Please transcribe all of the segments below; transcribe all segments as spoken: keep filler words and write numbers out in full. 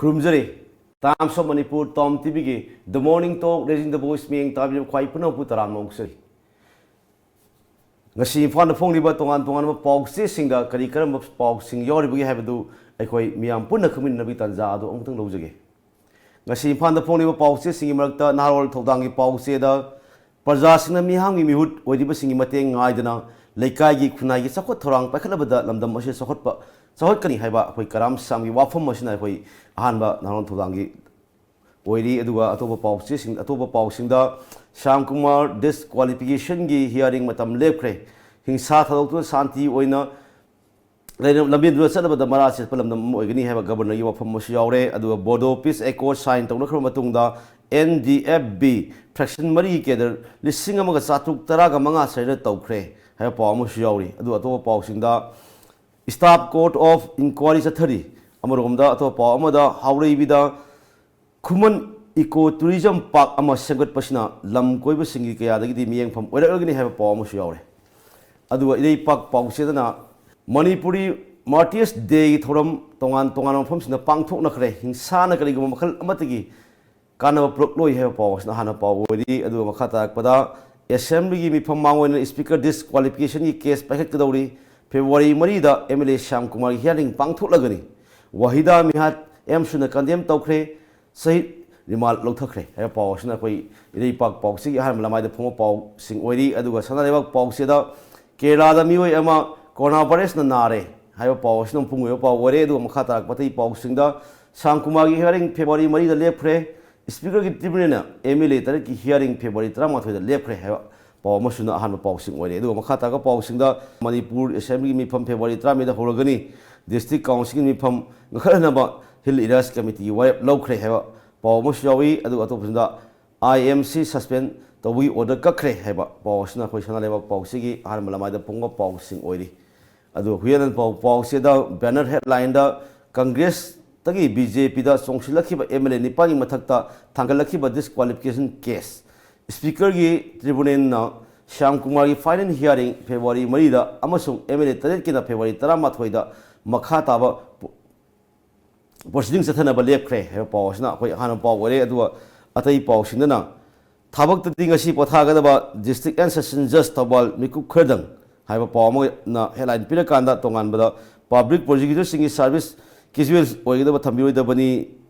ꯈꯨꯔꯨꯝꯖꯔꯤ꯫ Times of Manipur, Tom ꯇꯤꯚꯤꯒꯤ The Morning Talk, Raising the Voice ꯃꯤꯠꯌꯦꯡ ꯇꯥꯕꯤꯔꯤꯕ ꯈ꯭ꯋꯥꯏ ꯄꯨꯝꯅꯃꯛꯄꯨ ꯇꯔꯥꯝꯅ ꯑꯣꯛꯆꯔꯤ꯫ ꯉꯁꯤ ꯏꯝꯐꯥꯜꯗ ꯐꯣꯡꯂꯤꯕ ꯇꯣꯉꯥꯟ ꯇꯣꯉꯥꯟꯕ ꯄꯥꯎꯆꯦꯁꯤꯡꯗ ꯀꯔꯤ ꯀꯔꯝꯕ ꯄꯥꯎꯁꯤꯡ ꯌꯥꯎꯔꯤꯕꯒꯦ ꯍꯥꯏꯕꯗꯨ ꯑꯩꯈꯣꯏ ꯃꯤꯌꯥꯝ ꯄꯨꯟꯅ ꯈꯪꯃꯤꯟꯅꯕꯒꯤ ꯇꯥꯟꯖꯥ ꯑꯗꯨ ꯑꯃꯨꯛꯇꯪ ꯂꯧꯖꯒꯦ꯫ ꯉꯁꯤ ꯏꯝꯐꯥꯜꯗ ꯐꯣꯡꯂꯤꯕ ꯄꯥꯎꯆꯦꯁꯤꯡꯒꯤ ꯃꯔꯛꯇ ꯅꯍꯥꯔꯣꯜ ꯊꯧꯗꯥꯡꯒꯤ ꯄꯥꯎꯆꯦꯗ ꯄ꯭ꯔꯖꯥꯁꯤꯡꯅ ꯃꯤꯍꯥꯡꯒꯤ ꯃꯤꯍꯨꯠ ꯑꯣꯏꯔꯤꯕꯁꯤꯡꯒꯤ ꯃꯇꯦꯡ ꯉꯥꯏꯗꯅ ꯂꯩꯀꯥꯏꯒꯤ ꯈꯨꯟꯅꯥꯏꯒꯤ ꯆꯥꯎꯈꯠ ꯊꯧꯔꯥꯡ ꯄꯥꯏꯈꯠꯅꯕꯗ ꯂꯝꯗꯝ ꯑꯁꯤ ꯆꯥꯎꯈꯠꯄ, ꯆꯥꯎꯈꯠꯀꯅꯤ ꯍꯥꯏꯕ ꯑꯩꯈꯣꯏ ꯀꯔꯥꯝ ꯁꯥꯝꯒꯤ ꯋꯥꯐꯝ ꯑꯁꯤꯅ ꯑꯩꯈꯣꯏ ꯑꯍꯥꯟꯕ ꯅꯍꯥꯔꯣꯜ ꯊꯧꯗꯥꯡꯒꯤ ꯑꯣꯏꯔꯤ꯫ ꯑꯗꯨꯒ ꯑꯇꯣꯞꯄ ꯄꯥꯎꯆꯦꯁꯤꯡ, ꯑꯇꯣꯞꯄ ꯄꯥꯎꯁꯤꯡꯗ ꯁ꯭ꯌꯥꯝ ꯀꯨꯃꯥꯔ ꯗꯤꯁꯀ꯭ꯋꯥꯂꯤꯐꯤꯀꯦꯁꯟꯒꯤ ꯍꯤꯌꯥꯔꯤꯡ ꯃꯇꯝ ꯂꯦꯞꯈ꯭ꯔꯦ꯫ ꯍꯤꯡꯁꯥ ꯊꯥꯗꯣꯛꯇꯨꯅ ꯁꯥꯟꯇꯤ ꯑꯣꯏꯅ ꯂꯩꯔꯝ-, ꯂꯝꯕꯦꯟꯗꯨꯗ ꯆꯠꯅꯕꯗ ꯃꯔꯥ ꯆꯦꯠꯄ ꯂꯝꯗꯝ ꯑꯃ ꯑꯣꯏꯒꯅꯤ ꯍꯥꯏꯕ ꯒꯕꯔꯅꯔꯒꯤ ꯋꯥꯐꯝ ꯑꯃꯁꯨ ꯌꯥꯎꯔꯦ꯫ ꯑꯗꯨꯒ ꯕꯣꯗꯣ ꯄꯤꯁ ꯑꯦꯀꯣꯔꯗ ꯁꯥꯏꯟ ꯇꯧꯅꯈ꯭ꯔꯕ ꯃꯇꯨꯡꯗ N D F B fraction ꯃꯔꯤꯒꯤ ꯀꯦꯗꯔ ꯂꯤꯁꯤꯡ ꯑꯃꯒ ꯆꯥꯇ꯭ꯔꯨꯛ ꯇꯔꯥꯒ ꯃꯉꯥ ꯁꯔꯦꯟꯗꯔ ꯇꯧꯈ꯭ꯔꯦ ꯍꯥꯏꯕ ꯄꯥꯎ ꯑꯃꯁꯨ ꯌꯥꯎꯔꯤ꯫ ꯑꯗꯨ ꯑꯇꯣꯞꯄ ꯄꯥꯎꯁꯤꯡꯗ Staff Court of Inquiry ꯆꯠꯊꯔꯤ꯫ ꯑꯃꯔꯣꯝꯗ ꯑꯇꯣꯞꯄ ꯄꯥꯎ ꯑꯃꯗ ꯍꯥꯎꯔꯩꯕꯤꯗ ꯈꯨꯃꯟ ꯏꯀꯣ ꯇꯨꯔꯤꯖꯝ ꯄꯥꯔꯛ ꯑꯃ ꯁꯦꯝꯒꯠꯄꯁꯤꯅ ꯂꯝ ꯀꯣꯏꯕꯁꯤꯡꯒꯤ ꯀꯌꯥꯗꯒꯤꯗꯤ ꯃꯤꯠꯌꯦꯡꯐꯝ ꯑꯣꯏꯔꯛꯂꯒꯅꯤ ꯍꯥꯏꯕ ꯄꯥꯎ ꯑꯃꯁꯨ ꯌꯥꯎꯔꯦ꯫ ꯑꯗꯨꯒ ꯏꯔꯩꯄꯥꯛ ꯄꯥꯎꯆꯦꯗꯅ ꯃꯅꯤꯄꯨꯔꯤ ꯃꯥꯔꯇꯤꯌꯔꯁ ꯗꯦꯒꯤ ꯊꯧꯔꯝ ꯇꯣꯉꯥꯟ ꯇꯣꯉꯥꯟꯕ ꯃꯐꯝꯁꯤꯡꯗ ꯄꯥꯡꯊꯣꯛꯅꯈ꯭ꯔꯦ, ꯍꯤꯡꯁꯥꯅ ꯀꯔꯤꯒꯨꯝꯕ ꯃꯈꯜ ꯑꯃꯠꯇꯒꯤ ꯀꯥꯟꯅꯕ ꯄꯨꯔꯛꯂꯣꯏ ꯍꯥꯏꯕ ꯄꯥꯎ ꯑꯁꯤꯅ ꯑꯍꯥꯟꯕ ꯄꯥꯎ ꯑꯣꯏꯔꯤ꯫ ꯑꯗꯨꯒ ꯃꯈꯥ ꯇꯥꯔꯛꯄꯗ ꯑꯦꯁꯦꯝꯕ꯭ꯂꯤꯒꯤ ꯃꯤꯐꯝ ꯃꯥꯡ ꯑꯣꯏꯅ ꯁ꯭ꯄꯤꯀꯔ ꯗꯤꯁꯀ꯭ꯋꯥꯂꯤꯐꯤꯀꯦꯁꯟꯒꯤ ꯀꯦꯁ ꯄꯥꯏꯈꯠꯀꯗꯧꯔꯤ꯫ ꯐꯦꯕ꯭ꯔꯨꯋꯥꯔꯤ ꯃꯔꯤꯗ ꯑꯦꯝ ꯑꯦꯜ ꯑꯦ ꯁ꯭ꯌꯥꯝ ꯀꯨꯃꯥꯔꯒꯤ ꯍꯤꯌꯥꯔꯤꯡ ꯄꯥꯡꯊꯣꯛꯂꯒꯅꯤ꯫ ꯋꯥꯍꯤꯗꯥ ꯃꯤꯍꯥꯠ ꯑꯦꯝꯁꯨꯅ ꯀꯟꯗꯦꯝ ꯇꯧꯈ꯭ꯔꯦ꯫ ꯁꯍꯤꯗ ꯔꯤꯃꯥꯟ ꯂꯧꯊꯈ꯭ꯔꯦ ꯍꯥꯏꯕ ꯄꯥꯎ ꯑꯁꯤꯅ ꯑꯩꯈꯣꯏ ꯏꯔꯩꯄꯥꯛ ꯄꯥꯎꯆꯦꯒꯤ ꯑꯍꯥꯟꯕ ꯂꯃꯥꯏꯗ ꯐꯣꯡꯕ ꯄꯥꯎꯁꯤꯡ ꯑꯣꯏꯔꯤ꯫ ꯑꯗꯨꯒ ꯁꯅꯥ ꯂꯩꯕꯥꯛ ꯄꯥꯎꯆꯦꯗ ꯀꯦꯔꯂꯥꯗ ꯃꯤꯑꯣꯏ ꯑꯃ ꯀꯣꯔꯣꯅꯥ ꯚꯥꯏꯔꯁꯅ ꯅꯥꯔꯦ ꯍꯥꯏꯕ ꯄꯥꯎ ꯑꯁꯤꯅ ꯃꯄꯨꯡ ꯑꯣꯏꯕ ꯄꯥꯎ ꯑꯣꯏꯔꯦ꯫ ꯑꯗꯨꯒ ꯃꯈꯥ ꯇꯥꯔꯛꯄ ꯑꯇꯩ ꯄꯥꯎꯁꯤꯡꯗ ꯁ꯭ꯌꯥꯝ ꯀꯨꯃꯥꯔꯒꯤ ꯍꯤꯌꯥꯔꯤꯡ ꯐꯦꯕ꯭ꯔꯨꯋꯥꯔꯤ ꯃꯔꯤꯗ ꯂꯦꯞꯈ꯭ꯔꯦ꯫ ꯁ꯭ꯄꯤꯀꯔꯒꯤ ꯇ꯭ꯔꯤꯕ꯭ꯌꯨꯅꯦꯜꯅ ꯑꯦꯝ ꯑꯦꯜ ꯑꯦ ꯇꯔꯦꯠꯀꯤ ꯍꯤꯌꯥꯔꯤꯡ ꯐꯦꯕ꯭ꯔꯨꯋꯥꯔꯤ ꯇꯔꯥꯃꯥꯊꯣꯏꯗ ꯂꯦꯞꯈ꯭ꯔꯦ ꯍꯥꯏꯕ ꯄꯥꯎ ꯑꯃꯁꯨꯅ ꯑꯍꯥꯟꯕ ꯄꯥꯎꯁꯤꯡ ꯑꯣꯏꯔꯦ꯫ ꯑꯗꯨꯒ ꯃꯈꯥ ꯇꯥꯔꯛꯄ ꯄꯥꯎꯁꯤꯡꯗ ꯃꯅꯤꯄꯨꯔ ꯑꯦꯁꯦꯝꯕ꯭ꯂꯤꯒꯤ ꯃꯤꯐꯝ ꯐꯦꯕ꯭ꯔꯨꯋꯥꯔꯤ ꯇꯔꯥꯃꯔꯤꯗ ꯍꯧꯔꯒꯅꯤ꯫ ꯗꯤꯁꯇ꯭ꯔꯤꯛ ꯀꯥꯎꯟꯁꯤꯜꯒꯤ ꯃꯤꯐꯝ ꯉꯟꯈꯠꯍꯟꯅꯕ ꯍꯤꯜ ꯑꯦꯔꯤꯌꯥꯁ ꯀꯃꯤꯇꯤꯒꯤ ꯋꯥꯔꯦꯞ ꯂꯧꯈ꯭ꯔꯦ ꯍꯥꯏꯕ ꯄꯥꯎ ꯑꯃꯁꯨ ꯌꯥꯎꯏ꯫ ꯑꯗꯨꯒ ꯑꯇꯣꯞꯄꯁꯤꯡꯗ ꯑꯥꯏ ꯑꯦꯝ ꯁꯤ ꯁꯁꯄꯦꯟ ꯇꯧꯕꯒꯤ ꯑꯣꯔꯗꯔ ꯀꯛꯈ꯭ꯔꯦ ꯍꯥꯏꯕ ꯄꯥꯎ ꯑꯁꯤꯅ ꯑꯩꯈꯣꯏ ꯁꯅꯥ ꯂꯩꯕꯥꯛ ꯄꯥꯎꯆꯦꯒꯤ ꯑꯍꯥꯟꯕ ꯂꯃꯥꯏꯗ ꯐꯣꯡꯕ ꯄꯥꯎꯁꯤꯡ ꯑꯣꯏꯔꯤ꯫ ꯑꯗꯨꯒ ꯍꯨꯏꯌꯦꯟ ꯄꯥꯎ ꯄꯥꯎꯆꯦꯗ ꯕꯦꯅꯔ ꯍꯦꯗꯂꯥꯏꯟꯗ ꯀꯪꯒ꯭ꯔꯦꯁꯇꯒꯤ ꯕꯤ ꯖꯦ ꯄꯤꯗ ꯆꯣꯡꯁꯤꯜꯂꯛꯈꯤꯕ ꯑꯦꯝ ꯑꯦꯜ ꯑꯦ ꯅꯤꯄꯥꯟꯒꯤ ꯃꯊꯛꯇ ꯊꯥꯡꯒꯠꯂꯛꯈꯤꯕ ꯗꯤꯁꯀ꯭ꯋꯥꯂꯤꯐꯤꯀꯦꯁꯟ ꯀꯦꯁ, ꯁ꯭ꯄꯤꯀꯔꯒꯤ ꯇ꯭ꯔꯤꯕ꯭ꯌꯨꯅꯦꯜꯅ ꯁ꯭ꯌꯥꯝ ꯀꯨꯃꯥꯔꯒꯤ ꯐꯥꯏꯅꯦꯜ ꯍꯤꯌꯥꯔꯤꯡ ꯐꯦꯕ꯭ꯔꯨꯋꯥꯔꯤ ꯃꯔꯤꯗ ꯑꯃꯁꯨꯡ ꯑꯦꯝ ꯑꯦꯜ ꯑꯦ ꯇꯔꯦꯠꯀꯤꯅ ꯐꯦꯕ꯭ꯔꯨꯋꯥꯔꯤ ꯇꯔꯥꯃꯥꯊꯣꯏꯗ ꯃꯈꯥ ꯇꯥꯕ ꯄꯨ-, ꯄ꯭ꯔꯣꯁꯤꯗꯤꯡ ꯆꯠꯊꯅꯕ ꯂꯦꯞꯈ꯭ꯔꯦ ꯍꯥꯏꯕ ꯄꯥꯎ ꯑꯁꯤꯅ ꯑꯩꯈꯣꯏ ꯑꯍꯥꯟꯕ ꯄꯥꯎ ꯑꯣꯏꯔꯦ꯫ ꯑꯗꯨꯒ ꯑꯇꯩ ꯄꯥꯎꯁꯤꯡꯗꯅ ꯊꯕꯛꯇꯗꯤ ꯉꯁꯤ ꯄꯣꯊꯥꯒꯗꯕ District and Session Judge Thoubal ꯃꯤꯀꯨꯞ ꯈꯔꯗꯪ ꯍꯥꯏꯕ ꯄꯥꯎ ꯑꯃꯅ ꯍꯦꯗꯂꯥꯏꯟ ꯄꯤꯔꯀꯥꯟꯗ ꯇꯣꯉꯥꯟꯕꯗ ꯄꯕ꯭ꯂꯤꯛ ꯄ꯭ꯔꯣꯁꯤꯀ꯭ꯌꯨꯇꯔꯁꯤꯡꯒꯤ ꯁꯥꯔꯚꯤꯁ ꯀꯦꯖꯨꯋꯦꯜ ꯑꯣꯏꯒꯗꯕ ꯊꯝꯕꯤꯔꯣꯏꯗꯕꯅꯤ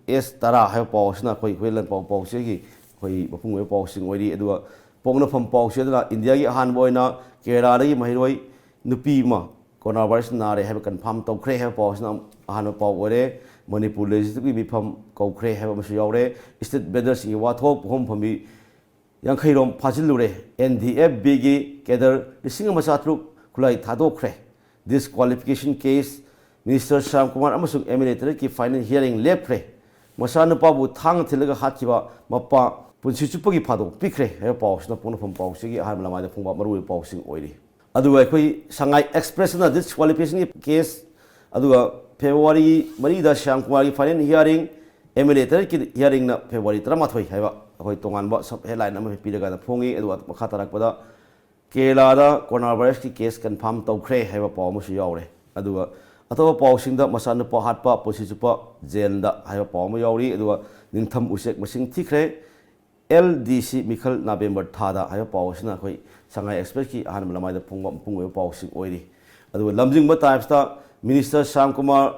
ꯑꯦꯁ ꯇꯔꯥ ꯍꯥꯏꯕ ꯄꯥꯎ ꯑꯁꯤꯅ ꯑꯩꯈꯣꯏ ꯑꯩꯈꯣꯏ ꯂꯟ ꯄꯥꯎ ꯄꯥꯎꯆꯦꯒꯤ ꯑꯩꯈꯣꯏ ꯃꯄꯨꯡ ꯑꯣꯏꯕ ꯄꯥꯎꯁꯤꯡ ꯑꯣꯏꯔꯤ꯫ ꯑꯗꯨꯒ ꯄꯣꯛꯅꯐꯝ ꯄꯥꯎꯆꯦꯗꯅ ꯏꯟꯗꯤꯌꯥꯒꯤ ꯑꯍꯥꯟꯕ ꯑꯣꯏꯅ ꯀꯦꯔꯂꯥꯗꯒꯤ ꯃꯍꯩꯔꯣꯏ ꯅꯨꯄꯤ ꯑꯃ ꯀꯣꯔꯣꯅꯥ ꯚꯥꯏꯔꯁ ꯅꯥꯔꯦ ꯍꯥꯏꯕ ꯀꯟꯐꯥꯔꯝ ꯇꯧꯈ꯭ꯔꯦ ꯍꯥꯏꯕ ꯄꯥꯎ ꯑꯁꯤꯅ ꯑꯍꯥꯟꯕ ꯄꯥꯎ ꯑꯣꯏꯔꯦ꯫ ꯃꯅꯤꯄꯨꯔ ꯂꯦꯖꯤꯁꯂꯦꯇꯤꯚꯀꯤ ꯃꯤꯐꯝ ꯀꯧꯈ꯭ꯔꯦ ꯍꯥꯏꯕ ꯑꯃꯁꯨ ꯌꯥꯎꯔꯦ꯫ ꯏꯁꯇ꯭ꯔꯤꯠ ꯕꯦꯟꯗꯔꯁꯤꯡꯒꯤ ꯋꯥꯊꯣꯛ ꯄꯣꯛꯐꯝ ꯐꯝꯕꯤ ꯌꯥꯡꯈꯩꯔꯣꯝ ꯐꯥꯖꯤꯜꯂꯨꯔꯦ꯫ ꯑꯦꯟ ꯗꯤ ꯑꯦꯐ ꯕꯤꯒꯤ ꯀꯦꯗꯔ ꯂꯤꯁꯤꯡ ꯑꯃ ꯆꯥꯇ꯭ꯔꯨꯛ ꯈꯨꯠꯂꯥꯏ ꯊꯥꯗꯣꯛꯈ꯭ꯔꯦ꯫ ꯗꯤꯁꯀ꯭ꯋꯥꯂꯤꯐꯤꯀꯦꯁꯟ ꯀꯦꯁ, ꯃꯤꯅꯤꯁꯇꯔ ꯁ꯭ꯌꯥꯝ ꯀꯨꯃꯥꯔ ꯑꯃꯁꯨꯡ ꯑꯦꯝ ꯑꯦꯜ ꯑꯦ ꯇꯔꯦꯠꯀꯤ ꯐꯥꯏꯅꯦꯜ ꯍꯤꯌꯥꯔꯤꯡ ꯂꯦꯞꯈ꯭ꯔꯦ꯫ ꯃꯆꯥꯅꯨꯄꯥꯕꯨ ꯊꯥꯡꯅ ꯊꯤꯜꯂꯒ ꯍꯥꯠꯈꯤꯕ ꯃꯄꯥ ꯄꯨꯟꯁꯤ ꯆꯨꯞꯄꯒꯤ ꯐꯥꯗꯣꯛ ꯄꯤꯈ꯭ꯔꯦ ꯍꯥꯏꯕ ꯄꯥꯎꯁꯤꯅ ꯄꯣꯛꯅꯐꯝ ꯄꯥꯎꯆꯦꯒꯤ ꯑꯍꯥꯟꯕ ꯂꯃꯥꯏꯗ ꯐꯣꯡꯕ ꯃꯔꯨꯑꯣꯏꯕ ꯄꯥꯎꯁꯤꯡ ꯑꯣꯏꯔꯤ꯫ ꯑꯗꯨꯒ ꯑꯩꯈꯣꯏ ꯁꯉꯥꯏ ꯑꯦꯛꯁꯄ꯭ꯔꯦꯁꯅ ꯗꯤꯁꯀ꯭ꯋꯥꯂꯤꯐꯤꯀꯦꯁꯟꯒꯤ ꯀꯦꯁ, ꯑꯗꯨꯒ ꯐꯦꯕ꯭ꯔꯨꯋꯥꯔꯤ ꯃꯔꯤꯗ ꯁ꯭ꯌꯥꯝ ꯀꯨꯃꯥꯔꯒꯤ final hearing, M L A ꯇꯔꯦꯠꯀꯤ ꯍꯤꯌꯥꯔꯤꯡꯅ ꯐꯦꯕ꯭ꯔꯨꯋꯥꯔꯤ ꯇꯔꯥꯃꯥꯊꯣꯏ ꯍꯥꯏꯕ ꯑꯩꯈꯣꯏ ꯇꯣꯉꯥꯟꯕ ꯁꯕ ꯍꯦꯗꯂꯥꯏꯟ ꯑꯃ ꯄꯤꯔꯒ ꯐꯣꯡꯉꯤ꯫ ꯑꯗꯨꯒ ꯃꯈꯥ ꯇꯥꯔꯛꯄꯗ ꯀꯦꯔꯂꯥꯗ ꯀꯣꯔꯣꯅꯥ ꯚꯥꯏꯔꯁꯀꯤ ꯀꯦꯁ ꯀꯟꯐꯥꯔꯝ ꯇꯧꯈ꯭ꯔꯦ ꯍꯥꯏꯕ ꯄꯥꯎ ꯑꯃꯁꯨ ꯌꯥꯎꯔꯦ꯫ ꯑꯗꯨꯒ ꯑꯇꯣꯞꯄ ꯄꯥꯎꯁꯤꯡꯗ ꯃꯆꯥꯅꯨꯄꯥ ꯍꯥꯠꯄ ꯄꯨꯟꯁꯤ ꯆꯨꯞꯄ ꯖꯦꯜꯗ ꯍꯥꯏꯕ ꯄꯥꯎ ꯑꯃ ꯌꯥꯎꯔꯤ꯫ ꯑꯗꯨꯒ ꯅꯤꯡꯊꯝ ꯎꯆꯦꯛ ꯃꯁꯤꯡ ꯊꯤꯈ꯭ꯔꯦ꯫ ꯑꯦꯜ ꯗꯤ ꯁꯤ ꯃꯤꯈꯜ ꯅꯕꯦꯝꯕꯔ ꯊꯥꯗ ꯍꯥꯏꯕ ꯄꯥꯎ ꯑꯁꯤꯅ ꯑꯩꯈꯣꯏ ꯁꯉꯥꯏ ꯑꯦꯛꯁꯄ꯭ꯔꯦꯁꯀꯤ ꯑꯍꯥꯟꯕ ꯂꯃꯥꯏꯗ ꯐꯣꯡꯕ ꯃꯄꯨꯡ ꯑꯣꯏꯕ ꯄꯥꯎꯁꯤꯡ ꯑꯣꯏꯔꯤ꯫ ꯑꯗꯨꯒ ꯂꯝꯖꯤꯡꯕ ꯇꯥꯏꯝꯁꯇ minister Shyam Kumar,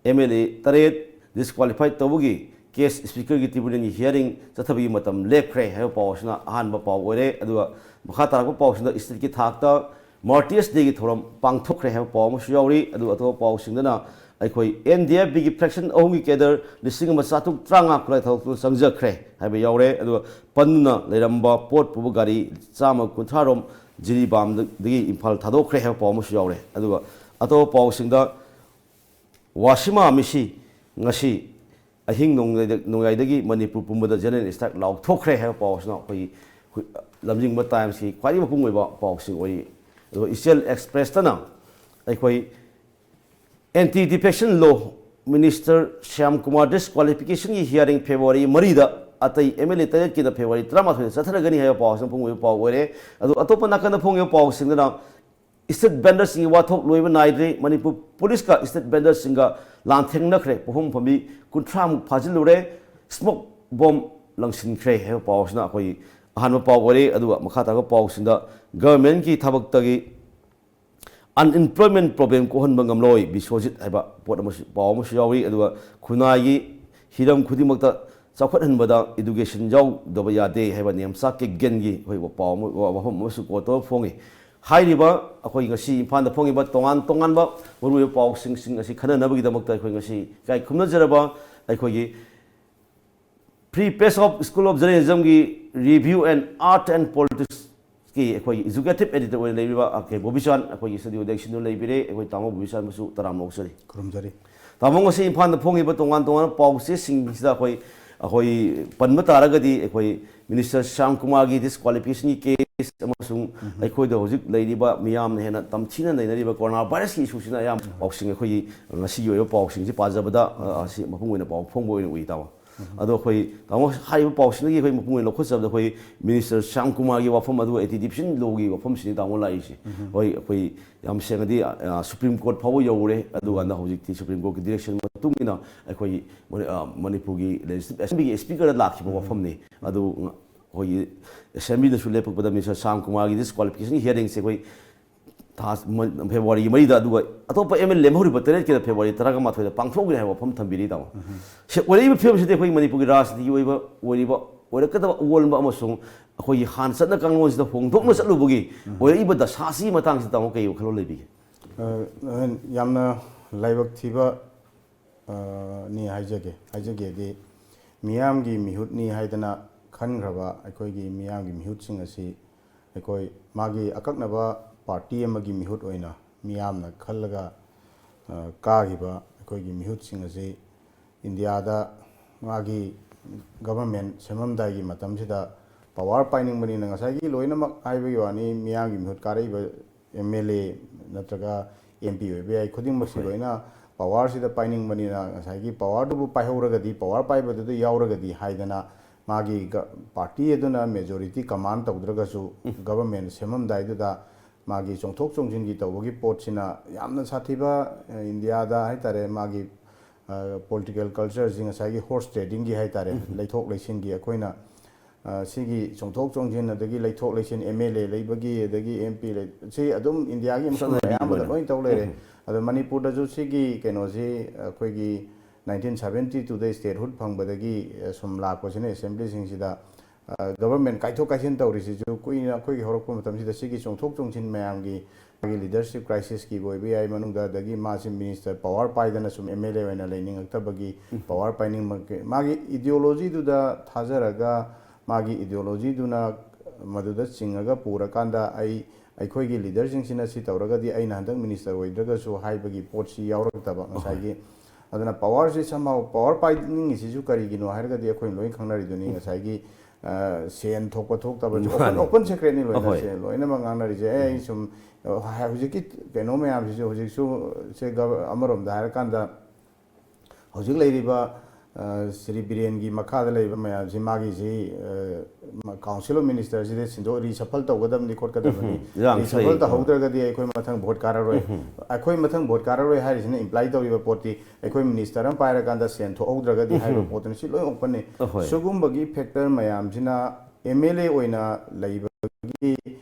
M L A ꯇꯔꯦꯠ ꯗꯤꯁꯀ꯭ꯋꯥꯂꯤꯐꯥꯏ ꯇꯧꯕꯒꯤ ꯀꯦꯁ ꯁ꯭ꯄꯤꯀꯔꯒꯤ ꯇ꯭ꯔꯤꯕꯨꯅꯦꯜꯒꯤ ꯍꯤꯌꯥꯔꯤꯡ ꯆꯠꯊꯕꯒꯤ ꯃꯇꯝ ꯂꯦꯞꯈ꯭ꯔꯦ ꯍꯥꯏꯕ ꯄꯥꯎ ꯑꯁꯤꯅ ꯑꯍꯥꯟꯕ ꯄꯥꯎ ꯑꯣꯏꯔꯦ꯫ ꯑꯗꯨꯒ ꯃꯈꯥ ꯇꯥꯔꯛꯄ ꯄꯥꯎꯁꯤꯡꯗ ꯏꯁꯇꯦꯠꯀꯤ ꯊꯥꯛꯇ ꯃꯥꯔꯇꯤꯌꯔꯁ ꯗꯦꯒꯤ ꯊꯧꯔꯝ ꯄꯥꯡꯊꯣꯛꯈ꯭ꯔꯦ ꯍꯥꯏꯕ ꯄꯥꯎ ꯑꯃꯁꯨ ꯌꯥꯎꯔꯤ꯫ ꯑꯗꯨꯒ ꯑꯇꯣꯞꯄ ꯄꯥꯎꯁꯤꯡꯗꯅ ꯑꯩꯈꯣꯏ ꯑꯦꯟ ꯗꯤ ꯑꯦꯐ ꯕꯤꯒꯤ ꯐ꯭ꯔꯦꯛꯁꯟ ꯑꯍꯨꯝꯒꯤ ꯀꯦꯗꯔ ꯂꯤꯁꯤꯡ ꯑꯃ ꯆꯥꯇ꯭ꯔꯨꯛ ꯇꯔꯥꯃꯉꯥ ꯈꯨꯠꯂꯥꯏ ꯊꯥꯗꯣꯛꯇꯨꯅ ꯆꯪꯖꯈ꯭ꯔꯦ ꯍꯥꯏꯕ ꯌꯥꯎꯔꯦ꯫ ꯑꯗꯨꯒ ꯄꯟꯗꯨꯅ ꯂꯩꯔꯝꯕ ꯄꯣꯠ ꯄꯨꯕ ꯒꯥꯔꯤ ꯆꯥꯝꯃ ꯀꯨꯟꯊ꯭ꯔꯥ ꯔꯣꯝ ꯖꯤꯔꯤꯕꯥꯝꯗꯒꯤ ꯏꯝꯐꯥꯜ ꯊꯥꯗꯣꯛꯈ꯭ꯔꯦ ꯍꯥꯏꯕ ꯄꯥꯎ ꯑꯃꯁꯨ ꯌꯥꯎꯔꯦ꯫ ꯑꯗꯨꯒ ꯑꯇꯣꯞꯄ ꯄꯥꯎꯁꯤꯡꯗ ꯋꯥꯁꯤꯃꯥ ꯃꯤꯁꯤ ꯉꯁꯤ ꯑꯍꯤꯡ ꯅꯣꯡꯌꯥꯏꯗ-, ꯅꯣꯡꯌꯥꯏꯗꯒꯤ ꯃꯅꯤꯄꯨꯔ ꯄꯨꯝꯕꯗ ꯖꯦꯅꯔꯦꯜ ꯏꯁꯇ꯭ꯔꯥꯏꯛ ꯂꯥꯎꯊꯣꯛꯈ꯭ꯔꯦ ꯍꯥꯏꯕ ꯄꯥꯎꯁꯤꯅ ꯑꯩꯈꯣꯏꯒꯤ ꯍꯨ-, ꯂꯝꯖꯤꯡꯕ ꯇꯥꯏꯝꯁꯀꯤ ꯈ꯭ꯋꯥꯏꯗꯒꯤ ꯃꯄꯨꯡ ꯑꯣꯏꯕ ꯄꯥꯎꯁꯤꯡ ꯑꯣꯏꯔꯤ꯫ ꯑꯗꯨꯒ ꯏꯆꯦꯜ ꯑꯦꯛꯁꯄ꯭ꯔꯦꯁꯇꯅ ꯑꯩꯈꯣꯏ anti defection law, minister Shyam Kumar ꯗꯤꯁꯀ꯭ꯋꯥꯂꯤꯐꯤꯀꯦꯁꯟꯒꯤ ꯍꯤꯌꯥꯔꯤꯡ ꯐꯦꯕ꯭ꯔꯨꯋꯥꯔꯤ ꯃꯔꯤꯗ, ꯑꯇꯩ ꯑꯦꯝ ꯑꯦꯜ ꯑꯦ ꯇꯔꯦꯠꯀꯤꯅ ꯐꯦꯕ꯭ꯔꯨꯋꯥꯔꯤ ꯇꯔꯥꯃꯥꯊꯣꯏꯗ ꯆꯠꯊꯔꯒꯅꯤ ꯍꯥꯏꯕ ꯄꯥꯎꯁꯤꯅ ꯃꯄꯨꯡ ꯑꯣꯏꯕ ꯄꯥꯎ ꯑꯣꯏꯔꯦ꯫ ꯑꯗꯨ ꯑꯇꯣꯞꯄ ꯅꯥꯀꯟꯗ ꯐꯣꯡꯉꯤꯕ ꯄꯥꯎꯁꯤꯡꯗꯨꯅ ꯏꯁꯇ꯭ꯔꯤꯠ ꯚꯦꯟꯗꯔꯁꯤꯡꯒꯤ ꯋꯥꯊꯣꯛ ꯂꯣꯏꯕ ꯅꯥꯏꯗ꯭ꯔꯤ꯫ ꯃꯅꯤꯄꯨꯔ ꯄꯨꯂꯤꯁꯀ ꯏꯁꯇ꯭ꯔꯤꯠ ꯚꯦꯟꯗꯔꯁꯤꯡꯒ ꯂꯥꯟꯊꯦꯡꯅꯈ꯭ꯔꯦ꯫ ꯄꯣꯠꯐꯝ ꯐꯝꯕꯤ ꯀꯨꯟꯊ꯭ꯔꯥꯃꯨꯛ ꯐꯥꯖꯤꯜꯂꯨꯔꯦ꯫ ꯁ꯭ꯃꯣꯛ ꯕꯣꯝ ꯂꯪꯁꯤꯟꯈ꯭ꯔꯦ ꯍꯥꯏꯕ ꯄꯥꯎꯁꯤꯅ ꯑꯩꯈꯣꯏꯒꯤ ꯑꯍꯥꯟꯕ ꯄꯥꯎ ꯑꯣꯏꯔꯦ꯫ ꯑꯗꯨꯒ ꯃꯈꯥ ꯇꯥꯕ ꯄꯥꯎꯁꯤꯡꯗ ꯒꯚꯔꯟꯃꯦꯟꯠꯀꯤ ꯊꯕꯛꯇꯒꯤ unemployment problem ꯀꯣꯛꯍꯟꯕ ꯉꯝꯂꯣꯏ, ꯕꯤꯁ꯭ꯋꯖꯤꯠ ꯍꯥꯏꯕ ꯄꯣꯠ ꯑꯃꯁꯨ, ꯄꯥꯎ ꯑꯃꯁꯨ ꯌꯥꯎꯔꯤ꯫ ꯑꯗꯨꯒ ꯈꯨꯟꯅꯥꯏꯒꯤ ꯍꯤꯔꯝ ꯈꯨꯗꯤꯡꯃꯛꯇ ꯆꯥꯎꯈꯠꯍꯟꯕꯗ education ꯌꯥꯎꯗꯕ ꯌꯥꯗꯦ ꯍꯥꯏꯕ ꯅꯦꯝꯆꯥ ꯀꯤꯛꯒꯦꯟꯒꯤ ꯑꯩꯈꯣꯏ ꯄꯥꯎ ꯑꯃ, ꯋꯥꯐꯝ ꯑꯃꯁꯨ quote ꯇꯧꯔ ꯐꯣꯡꯉꯤ꯫ ꯍꯥꯏꯔꯤꯕ ꯑꯩꯈꯣꯏ ꯉꯁꯤ ꯏꯝꯐꯥꯜꯗ ꯐꯣꯡꯉꯤꯕ ꯇꯣꯉꯥꯟ ꯇꯣꯉꯥꯟꯕ ꯃꯔꯨꯑꯣꯏꯕ ꯄꯥꯎꯁꯤꯡꯁꯤꯡ ꯑꯁꯤ ꯈꯟꯅꯅꯕꯒꯤꯗꯃꯛꯇ ꯑꯩꯈꯣꯏ ꯉꯁꯤ ꯏꯀꯥꯏ ꯈꯨꯝꯅꯖꯔꯕ ꯑꯩꯈꯣꯏꯒꯤ Free Press of School of Journalismꯒꯤ Review and Art and Politicsꯀꯤ ꯑꯩꯈꯣꯏꯒꯤ executive editor ꯑꯣꯏꯅ ꯂꯩꯕꯤꯕ ꯑꯥꯔ ꯀꯦ ꯕꯣꯕꯤꯆꯥꯟ, ꯑꯩꯈꯣꯏꯒꯤ studio ꯗ ꯁꯤꯗ ꯂꯩꯕꯤꯔꯦ꯫ ꯑꯩꯈꯣꯏ ꯇꯥꯃꯣ ꯕꯣꯕꯤꯆꯥꯟꯕꯨꯁꯨ ꯇꯔꯥꯝꯅ ꯑꯣꯛꯆꯔꯤ꯫ ꯈꯨꯔꯨꯝꯖꯔꯤ꯫ ꯇꯥꯃꯣ, ꯉꯁꯤ ꯏꯝꯐꯥꯜꯗ ꯐꯣꯡꯉꯤꯕ ꯇꯣꯉꯥꯟ ꯇꯣꯉꯥꯟꯕ ꯄꯥꯎꯆꯦꯁꯤꯡꯁꯤꯗ ꯑꯩꯈꯣꯏ, ꯑꯩꯈꯣꯏ ꯄꯟꯕ ꯇꯥꯔꯒꯗꯤ, ꯑꯩꯈꯣꯏ ꯃꯤꯅꯤꯁꯇꯔ ꯁ꯭ꯌꯥꯝ ꯀꯨꯃꯥꯔꯒꯤ disqualificationꯒꯤ case ꯑꯃꯁꯨꯡ ꯑꯩꯈꯣꯏꯗ ꯍꯧꯖꯤꯛ ꯂꯩꯔꯤꯕ ꯃꯤꯌꯥꯝꯅ ꯍꯦꯟꯅ ꯇꯝꯊꯤꯅ ꯅꯩꯅꯔꯤꯕ corona virusꯀꯤ issueꯁꯤꯅ ꯑꯌꯥꯝꯕ ꯄꯥꯎꯁꯤꯡ, ꯑꯩꯈꯣꯏꯒꯤ ꯉꯁꯤꯒꯤ ꯑꯣꯏꯕ ꯄꯥꯎꯁꯤꯡꯁꯤ ꯄꯥꯖꯕꯗ, ꯑ, ꯑꯁꯤ ꯃꯄꯨꯡ ꯑꯣꯏꯅ ꯄꯥꯎ ꯐꯣꯡꯕ ꯑꯣꯏꯅ ꯎꯏ, ꯇꯥꯃꯣ꯫ ꯑꯗꯣ ꯑꯩꯈꯣꯏ, ꯇꯥꯃꯣ, ꯍꯥꯏꯔꯤꯕ ꯄꯥꯎꯁꯤꯡꯗꯒꯤ ꯑꯩꯈꯣꯏ ꯃꯄꯨꯡ ꯑꯣꯏꯅ ꯂꯧꯈꯠꯆꯕꯗ, ꯑꯩꯈꯣꯏ ꯃꯤꯅꯤꯁꯇꯔ ꯁ꯭ꯌꯥꯝ ꯀꯨꯃꯥꯔꯒꯤ ꯋꯥꯐꯝ, ꯑꯗꯨꯒ anti defamation lawꯒꯤ ꯋꯥꯐꯝꯁꯤꯅꯤ, ꯇꯥꯃꯣ, ꯂꯥꯛꯏꯁꯦ꯫ ꯍꯣꯏ, ꯑꯩꯈꯣꯏ ꯌꯥꯝ ꯁꯦꯡꯅꯗꯤ, ꯑ, Supreme Court ꯐꯥꯎꯕ ꯌꯧꯔꯦ꯫ ꯑꯗꯨꯀꯥꯟꯗ ꯍꯧꯖꯤꯛꯇꯤ Supreme Courtꯀꯤ direction ꯃꯇꯨꯡ ꯏꯟꯅ ꯑꯩꯈꯣꯏꯒꯤ ꯃꯅꯤ-, ꯑ, ꯃꯅꯤꯄꯨꯔꯒꯤ Legislative Assemblyꯒꯤ speakerꯗ ꯂꯥꯛꯈꯤꯕ ꯋꯥꯐꯝꯅꯤ꯫ ꯑꯗꯨ ꯉ-, ꯑꯩꯈꯣꯏꯒꯤ assemblyꯗꯁꯨ ꯂꯦꯞꯄꯛꯄꯗ ꯃꯤꯁꯇꯔ ꯁ꯭ꯌꯥꯝ ꯀꯨꯃꯥꯔꯒꯤ disqualification hearingꯁꯦ ꯑꯩꯈꯣꯏ ꯊꯥ, ꯃ-, Februaryꯒꯤ ꯃꯔꯤꯗ, ꯑꯗꯨꯒ ꯑꯇꯣꯞꯄ MLA ꯂꯦꯝꯍꯧꯔꯤꯕ ꯇꯔꯦꯠꯀꯤꯅ February ꯇꯔꯥꯒ ꯃꯥꯊꯣꯏꯗ ꯄꯥꯡꯊꯣꯛꯀꯅꯤ ꯍꯥꯏꯕ ꯋꯥꯐꯝ ꯊꯝꯕꯤꯔꯤ, ꯇꯥꯃꯣ꯫ ꯁꯤ ꯑꯣꯏꯔꯛꯏꯕ ꯐꯤꯕꯝꯁꯤꯗꯤ ꯑꯩꯈꯣꯏ ꯃꯅꯤꯄꯨꯔꯒꯤ ꯔꯥꯖꯅꯤꯇꯤꯒꯤ ꯑꯣꯏꯕ, ꯑꯣꯏꯔꯤꯕ, ꯑꯣꯏꯔꯛꯀꯗꯕ ꯑꯑꯣꯟꯕ ꯑꯃꯁꯨꯡ ꯑꯩꯈꯣꯏꯒꯤ ꯍꯥꯟꯅ ꯆꯠꯅ ꯀꯥꯡꯂꯣꯟꯁꯤꯗ ꯍꯣꯡꯗꯣꯛꯅ ꯆꯠꯂꯨꯕꯒꯤ ꯑꯣꯏꯔꯛꯏꯕ ꯗꯁꯥꯁꯤꯒꯤ ꯃꯇꯥꯡꯁꯤꯗ, ꯇꯥꯃꯣ, ꯀꯩ ꯋꯥꯈꯜꯂꯣꯟ ꯂꯩꯕꯤꯒꯦ? ꯑ, ꯌꯥꯝꯅ ꯂꯥꯏꯕꯛ ꯊꯤꯕ ꯑ, ꯅꯤ ꯍꯥꯏꯖꯒꯦ꯫ ꯍꯥꯏꯖꯒꯦꯗꯤ, ꯃꯤꯌꯥꯝꯒꯤ ꯃꯤꯍꯨꯠꯅꯤ ꯍꯥꯏꯗꯅ ꯈꯟꯈ꯭ꯔꯕ ꯑꯩꯈꯣꯏꯒꯤ ꯃꯤꯌꯥꯝꯒꯤ ꯃꯤꯍꯨꯠꯁꯤꯡ ꯑꯁꯤ ꯑꯩꯈꯣꯏ ꯃꯥꯒꯤ ꯑꯀꯛꯅꯕ party ꯑꯃꯒꯤ ꯃꯤꯍꯨꯠ ꯑꯣꯏꯅ ꯃꯤꯌꯥꯝꯅ ꯈꯜꯂꯒ, ꯑ, ꯀꯥꯈꯤꯕ ꯑꯩꯈꯣꯏꯒꯤ ꯃꯤꯍꯨꯠꯁꯤꯡ ꯑꯁꯤ ꯏꯟꯗꯤꯌꯥꯗ ꯃꯥꯒꯤ government ꯁꯦꯝꯃꯝꯗꯥꯏꯒꯤ ꯃꯇꯝꯁꯤꯗ power ꯄꯥꯏꯅꯤꯡꯕꯅꯤꯅ, ꯉꯁꯥꯏꯒꯤ ꯂꯣꯏꯅꯃꯛ ꯍꯥꯏꯕꯒꯤ ꯋꯥꯅꯤ, ꯃꯤꯌꯥꯝꯒꯤ ꯃꯤꯍꯨꯠ ꯀꯥꯔꯛꯏꯕ MLA ꯅꯠꯇ꯭ꯔꯒ MP ꯑꯣꯏꯕ ꯌꯥꯏ, ꯈꯨꯗꯤꯡꯃꯛꯁꯤ ꯍꯣꯏ꯫ ꯂꯣꯏꯅ powerꯁꯤꯗ ꯄꯥꯏꯅꯤꯡꯕꯅꯤꯅ, ꯉꯁꯥꯏꯒꯤ powerꯗꯨꯕꯨ ꯄꯥꯏꯍꯧꯔꯒꯗꯤ, power ꯄꯥꯏꯕꯗꯨꯗ ꯌꯥꯎꯔꯒꯗꯤ ꯍꯥꯏꯗꯅ, ꯃꯥꯒꯤ ꯒ-, party ꯑꯗꯨꯅ majority command ꯇꯧꯗ꯭ꯔꯒꯁꯨ, government ꯁꯦꯝꯃꯝꯗꯥꯏꯗꯨꯗ ꯃꯥꯒꯤ ꯆꯣꯡꯊꯣꯛ ꯆꯣꯡꯁꯤꯟꯒꯤ ꯇꯧꯕꯒꯤ ꯄꯣꯠꯁꯤꯅ ꯌꯥꯝꯅ ꯁꯥꯊꯤꯕ, ꯑ, ꯏꯟꯗꯤꯌꯥꯗ ꯍꯥꯏꯇꯥꯔꯦ, ꯃꯥꯒꯤ, ꯑ, ꯄꯣꯂꯤꯇꯤꯀꯦꯜ ꯀꯜꯆꯔꯁꯤ ꯉꯁꯥꯏꯒꯤ ꯍꯣꯔꯁ ꯇ꯭ꯔꯦꯗꯤꯡꯒꯤ ꯍꯥꯏꯇꯥꯔꯦ, ꯂꯩꯊꯣꯛ ꯂꯩꯁꯤꯟꯒꯤ ꯑꯩꯈꯣꯏꯅ, ꯑ, ꯁꯤꯒꯤ ꯆꯣꯡꯊꯣꯛ ꯆꯣꯡꯁꯤꯟ, ꯑꯗꯒꯤ ꯂꯩꯊꯣꯛ ꯂꯩꯁꯤꯟ, ꯑꯦꯝ ꯑꯦꯜ ꯑꯦ ꯂꯩꯕꯒꯤ, ꯑꯗꯒꯤ ꯑꯦꯝ ꯄꯤ ꯂꯩ-, ꯁꯤ ꯑꯗꯨꯝ ꯏꯟꯗꯤꯌꯥꯒꯤ ꯃꯐꯝ ꯆꯠꯅꯕꯤ ꯑꯌꯥꯝꯕꯗ ꯑꯣꯏꯅ꯫ ꯂꯣꯏ ꯇꯧ ꯂꯩꯔꯦ꯫ ꯑꯗꯣ ꯃꯅꯤꯄꯨꯔꯗꯁꯨ ꯁꯤꯒꯤ ꯀꯩꯅꯣꯁꯤ ꯑꯩꯈꯣꯏꯒꯤ ꯅꯥꯏꯟꯇꯤꯟ ꯁꯕꯦꯟꯇꯤ ꯇꯨꯗ ꯁ꯭ꯇꯦꯠꯍꯨꯗ ꯐꯪꯕꯗꯒꯤ, ꯑ, ꯁꯨꯝ ꯂꯥꯛꯄꯁꯤꯅ ꯑꯦꯁꯦꯝꯕ꯭ꯂꯤꯁꯤꯡꯁꯤꯗ, ꯑ, ꯒꯕꯔꯃꯦꯟ ꯀꯥꯏꯊꯣꯛ ꯀꯥꯏꯁꯤꯟ ꯇꯧꯔꯤꯁꯤꯁꯨ ꯀꯨꯏꯅ ꯑꯩꯈꯣꯏꯒꯤ ꯍꯧꯔꯛꯄ ꯃꯇꯝꯁꯤꯗ ꯁꯤꯒꯤ ꯆꯣꯡꯊꯣꯛ ꯆꯣꯡꯁꯤꯟ ꯃꯌꯥꯝꯒꯤ ꯃꯥꯒꯤ ꯂꯤꯗꯔꯁꯤꯞ ꯀ꯭ꯔꯥꯏꯁꯤꯁꯀꯤ ꯑꯣꯏꯕ ꯌꯥꯏ, ꯃꯅꯨꯡꯗ ꯑꯗꯒꯤ ꯃꯥꯁꯤ ꯃꯤꯅꯤꯁꯇꯔ ꯄꯋꯥꯔ ꯄꯥꯏꯗꯅ ꯁꯨꯝ ꯑꯦꯝ ꯑꯦꯜ ꯑꯦ ꯑꯣꯏꯅ ꯂꯩꯅꯤꯡꯉꯛꯇꯕꯒꯤ, ꯄꯋꯥꯔ ꯄꯥꯏꯅꯤꯡꯕꯒꯤ, ꯃꯥꯒꯤ ꯏꯗꯤꯑꯣꯂꯣꯖꯤꯗꯨꯗ ꯊꯥꯖꯔꯒ, ꯃꯥꯒꯤ ꯏꯗꯤꯑꯣꯂꯣꯖꯤꯗꯨꯅ ꯃꯗꯨꯗ ꯆꯤꯡꯉꯒ ꯄꯨꯔꯀꯥꯟꯗ ꯑꯩ, ꯑꯩꯈꯣꯏꯒꯤ ꯂꯤꯗꯔꯁꯤꯡꯁꯤꯅ ꯁꯤ ꯇꯧꯔꯒꯗꯤ ꯑꯩꯅ ꯍꯟꯗꯛ ꯃꯤꯅꯤꯁꯇꯔ ꯑꯣꯏꯗ꯭ꯔꯒꯁꯨ ꯍꯥꯏꯕꯒꯤ ꯄꯣꯠꯁꯤ ꯌꯥꯎꯔꯛꯇꯕ ꯉꯁꯥꯏꯒꯤ꯫ ꯑꯗꯨꯅ ꯄꯋꯥꯔꯁꯤ somehow, ꯄꯋꯥꯔ ꯄꯥꯏꯅꯤꯡꯉꯤꯁꯤꯁꯨ ꯀꯔꯤꯒꯤꯅꯣ ꯍꯥꯏꯔꯒꯗꯤ ꯑꯩꯈꯣꯏꯅ ꯂꯣꯏ ꯈꯪꯅꯔꯤꯗꯨꯅꯤ, ꯉꯁꯥꯏꯒꯤ, ꯑ, ꯁꯦꯟ ꯊꯣꯛꯄ ꯊꯣꯛꯇꯕꯁꯨ open, ꯃꯥꯅꯦ꯫ Open secretꯅꯤ ꯂꯣꯏꯅ, ꯑꯍꯣꯏ꯫ ꯁꯦ ꯂꯣꯏꯅꯃꯛ ꯉꯥꯡꯅꯔꯤꯁꯦ꯫ ꯑꯦ, ꯑꯩ ꯁꯨꯝ, ꯑ, ꯍꯧꯖꯤꯛꯀꯤ ꯀꯩꯅꯣ ꯃꯌꯥꯝꯁꯤꯁꯨ ꯍꯧꯖꯤꯛꯁꯨ ꯁꯦ ꯒꯕ-, ꯑꯃꯔꯣꯝꯗ ꯍꯥꯏꯔꯀꯥꯟꯗ ꯍꯧꯖꯤꯛ ꯂꯩꯔꯤꯕ, ꯑ, ꯁ꯭ꯔꯤ ꯕꯤꯔꯦꯟꯒꯤ ꯃꯈꯥꯗ ꯂꯩꯔꯤꯕ ꯃꯌꯥꯝꯁꯤ ꯃꯥꯒꯤꯁꯤ, ꯑ, ꯃ-, Council of Ministerꯁꯤꯗ ꯁꯤꯟꯗꯣꯛ, reshuffle ꯇꯧꯒꯗꯕꯅꯤ ꯈꯣꯠꯀꯗꯕꯅꯤ꯫ ꯎꯝ, ꯏꯔꯥꯡꯁꯨ reshuffle ꯂꯩ꯫ ꯇꯧꯍꯧꯗ꯭ꯔꯒꯗꯤ ꯑꯩꯈꯣꯏ ꯃꯊꯪ ꯚꯣꯠ ꯀꯥꯔꯔꯣꯏ꯫ ꯎꯝ꯫ ꯑꯩꯈꯣꯏ ꯃꯊꯪ ꯚꯣꯠ ꯀꯥꯔꯔꯣꯏ ꯍꯥꯏꯔꯤꯁꯤꯅ imply ꯇꯧꯔꯤꯕ ꯄꯣꯠꯇꯤ ꯑꯩꯈꯣꯏ ꯃꯤꯅꯤꯁꯇꯔ ꯑꯃ ꯄꯥꯏꯔꯀꯥꯟꯗ ꯁꯦꯟ ꯊꯣꯛꯍꯧꯗ꯭ꯔꯒꯗꯤ ꯍꯥꯏꯕ ꯎꯝ꯫ ꯄꯣꯠꯇꯨꯅꯤ꯫ ꯁꯤ ꯂꯣꯏ openꯅꯤ꯫ ꯑꯍꯣꯏ꯫ ꯁꯤꯒꯨꯝꯕꯒꯤ factor ꯃꯌꯥꯝꯁꯤꯅ ꯑꯦꯝ ꯑꯦꯜ ꯑꯦ ꯑꯣꯏꯅ ꯂꯩꯕꯒꯤ,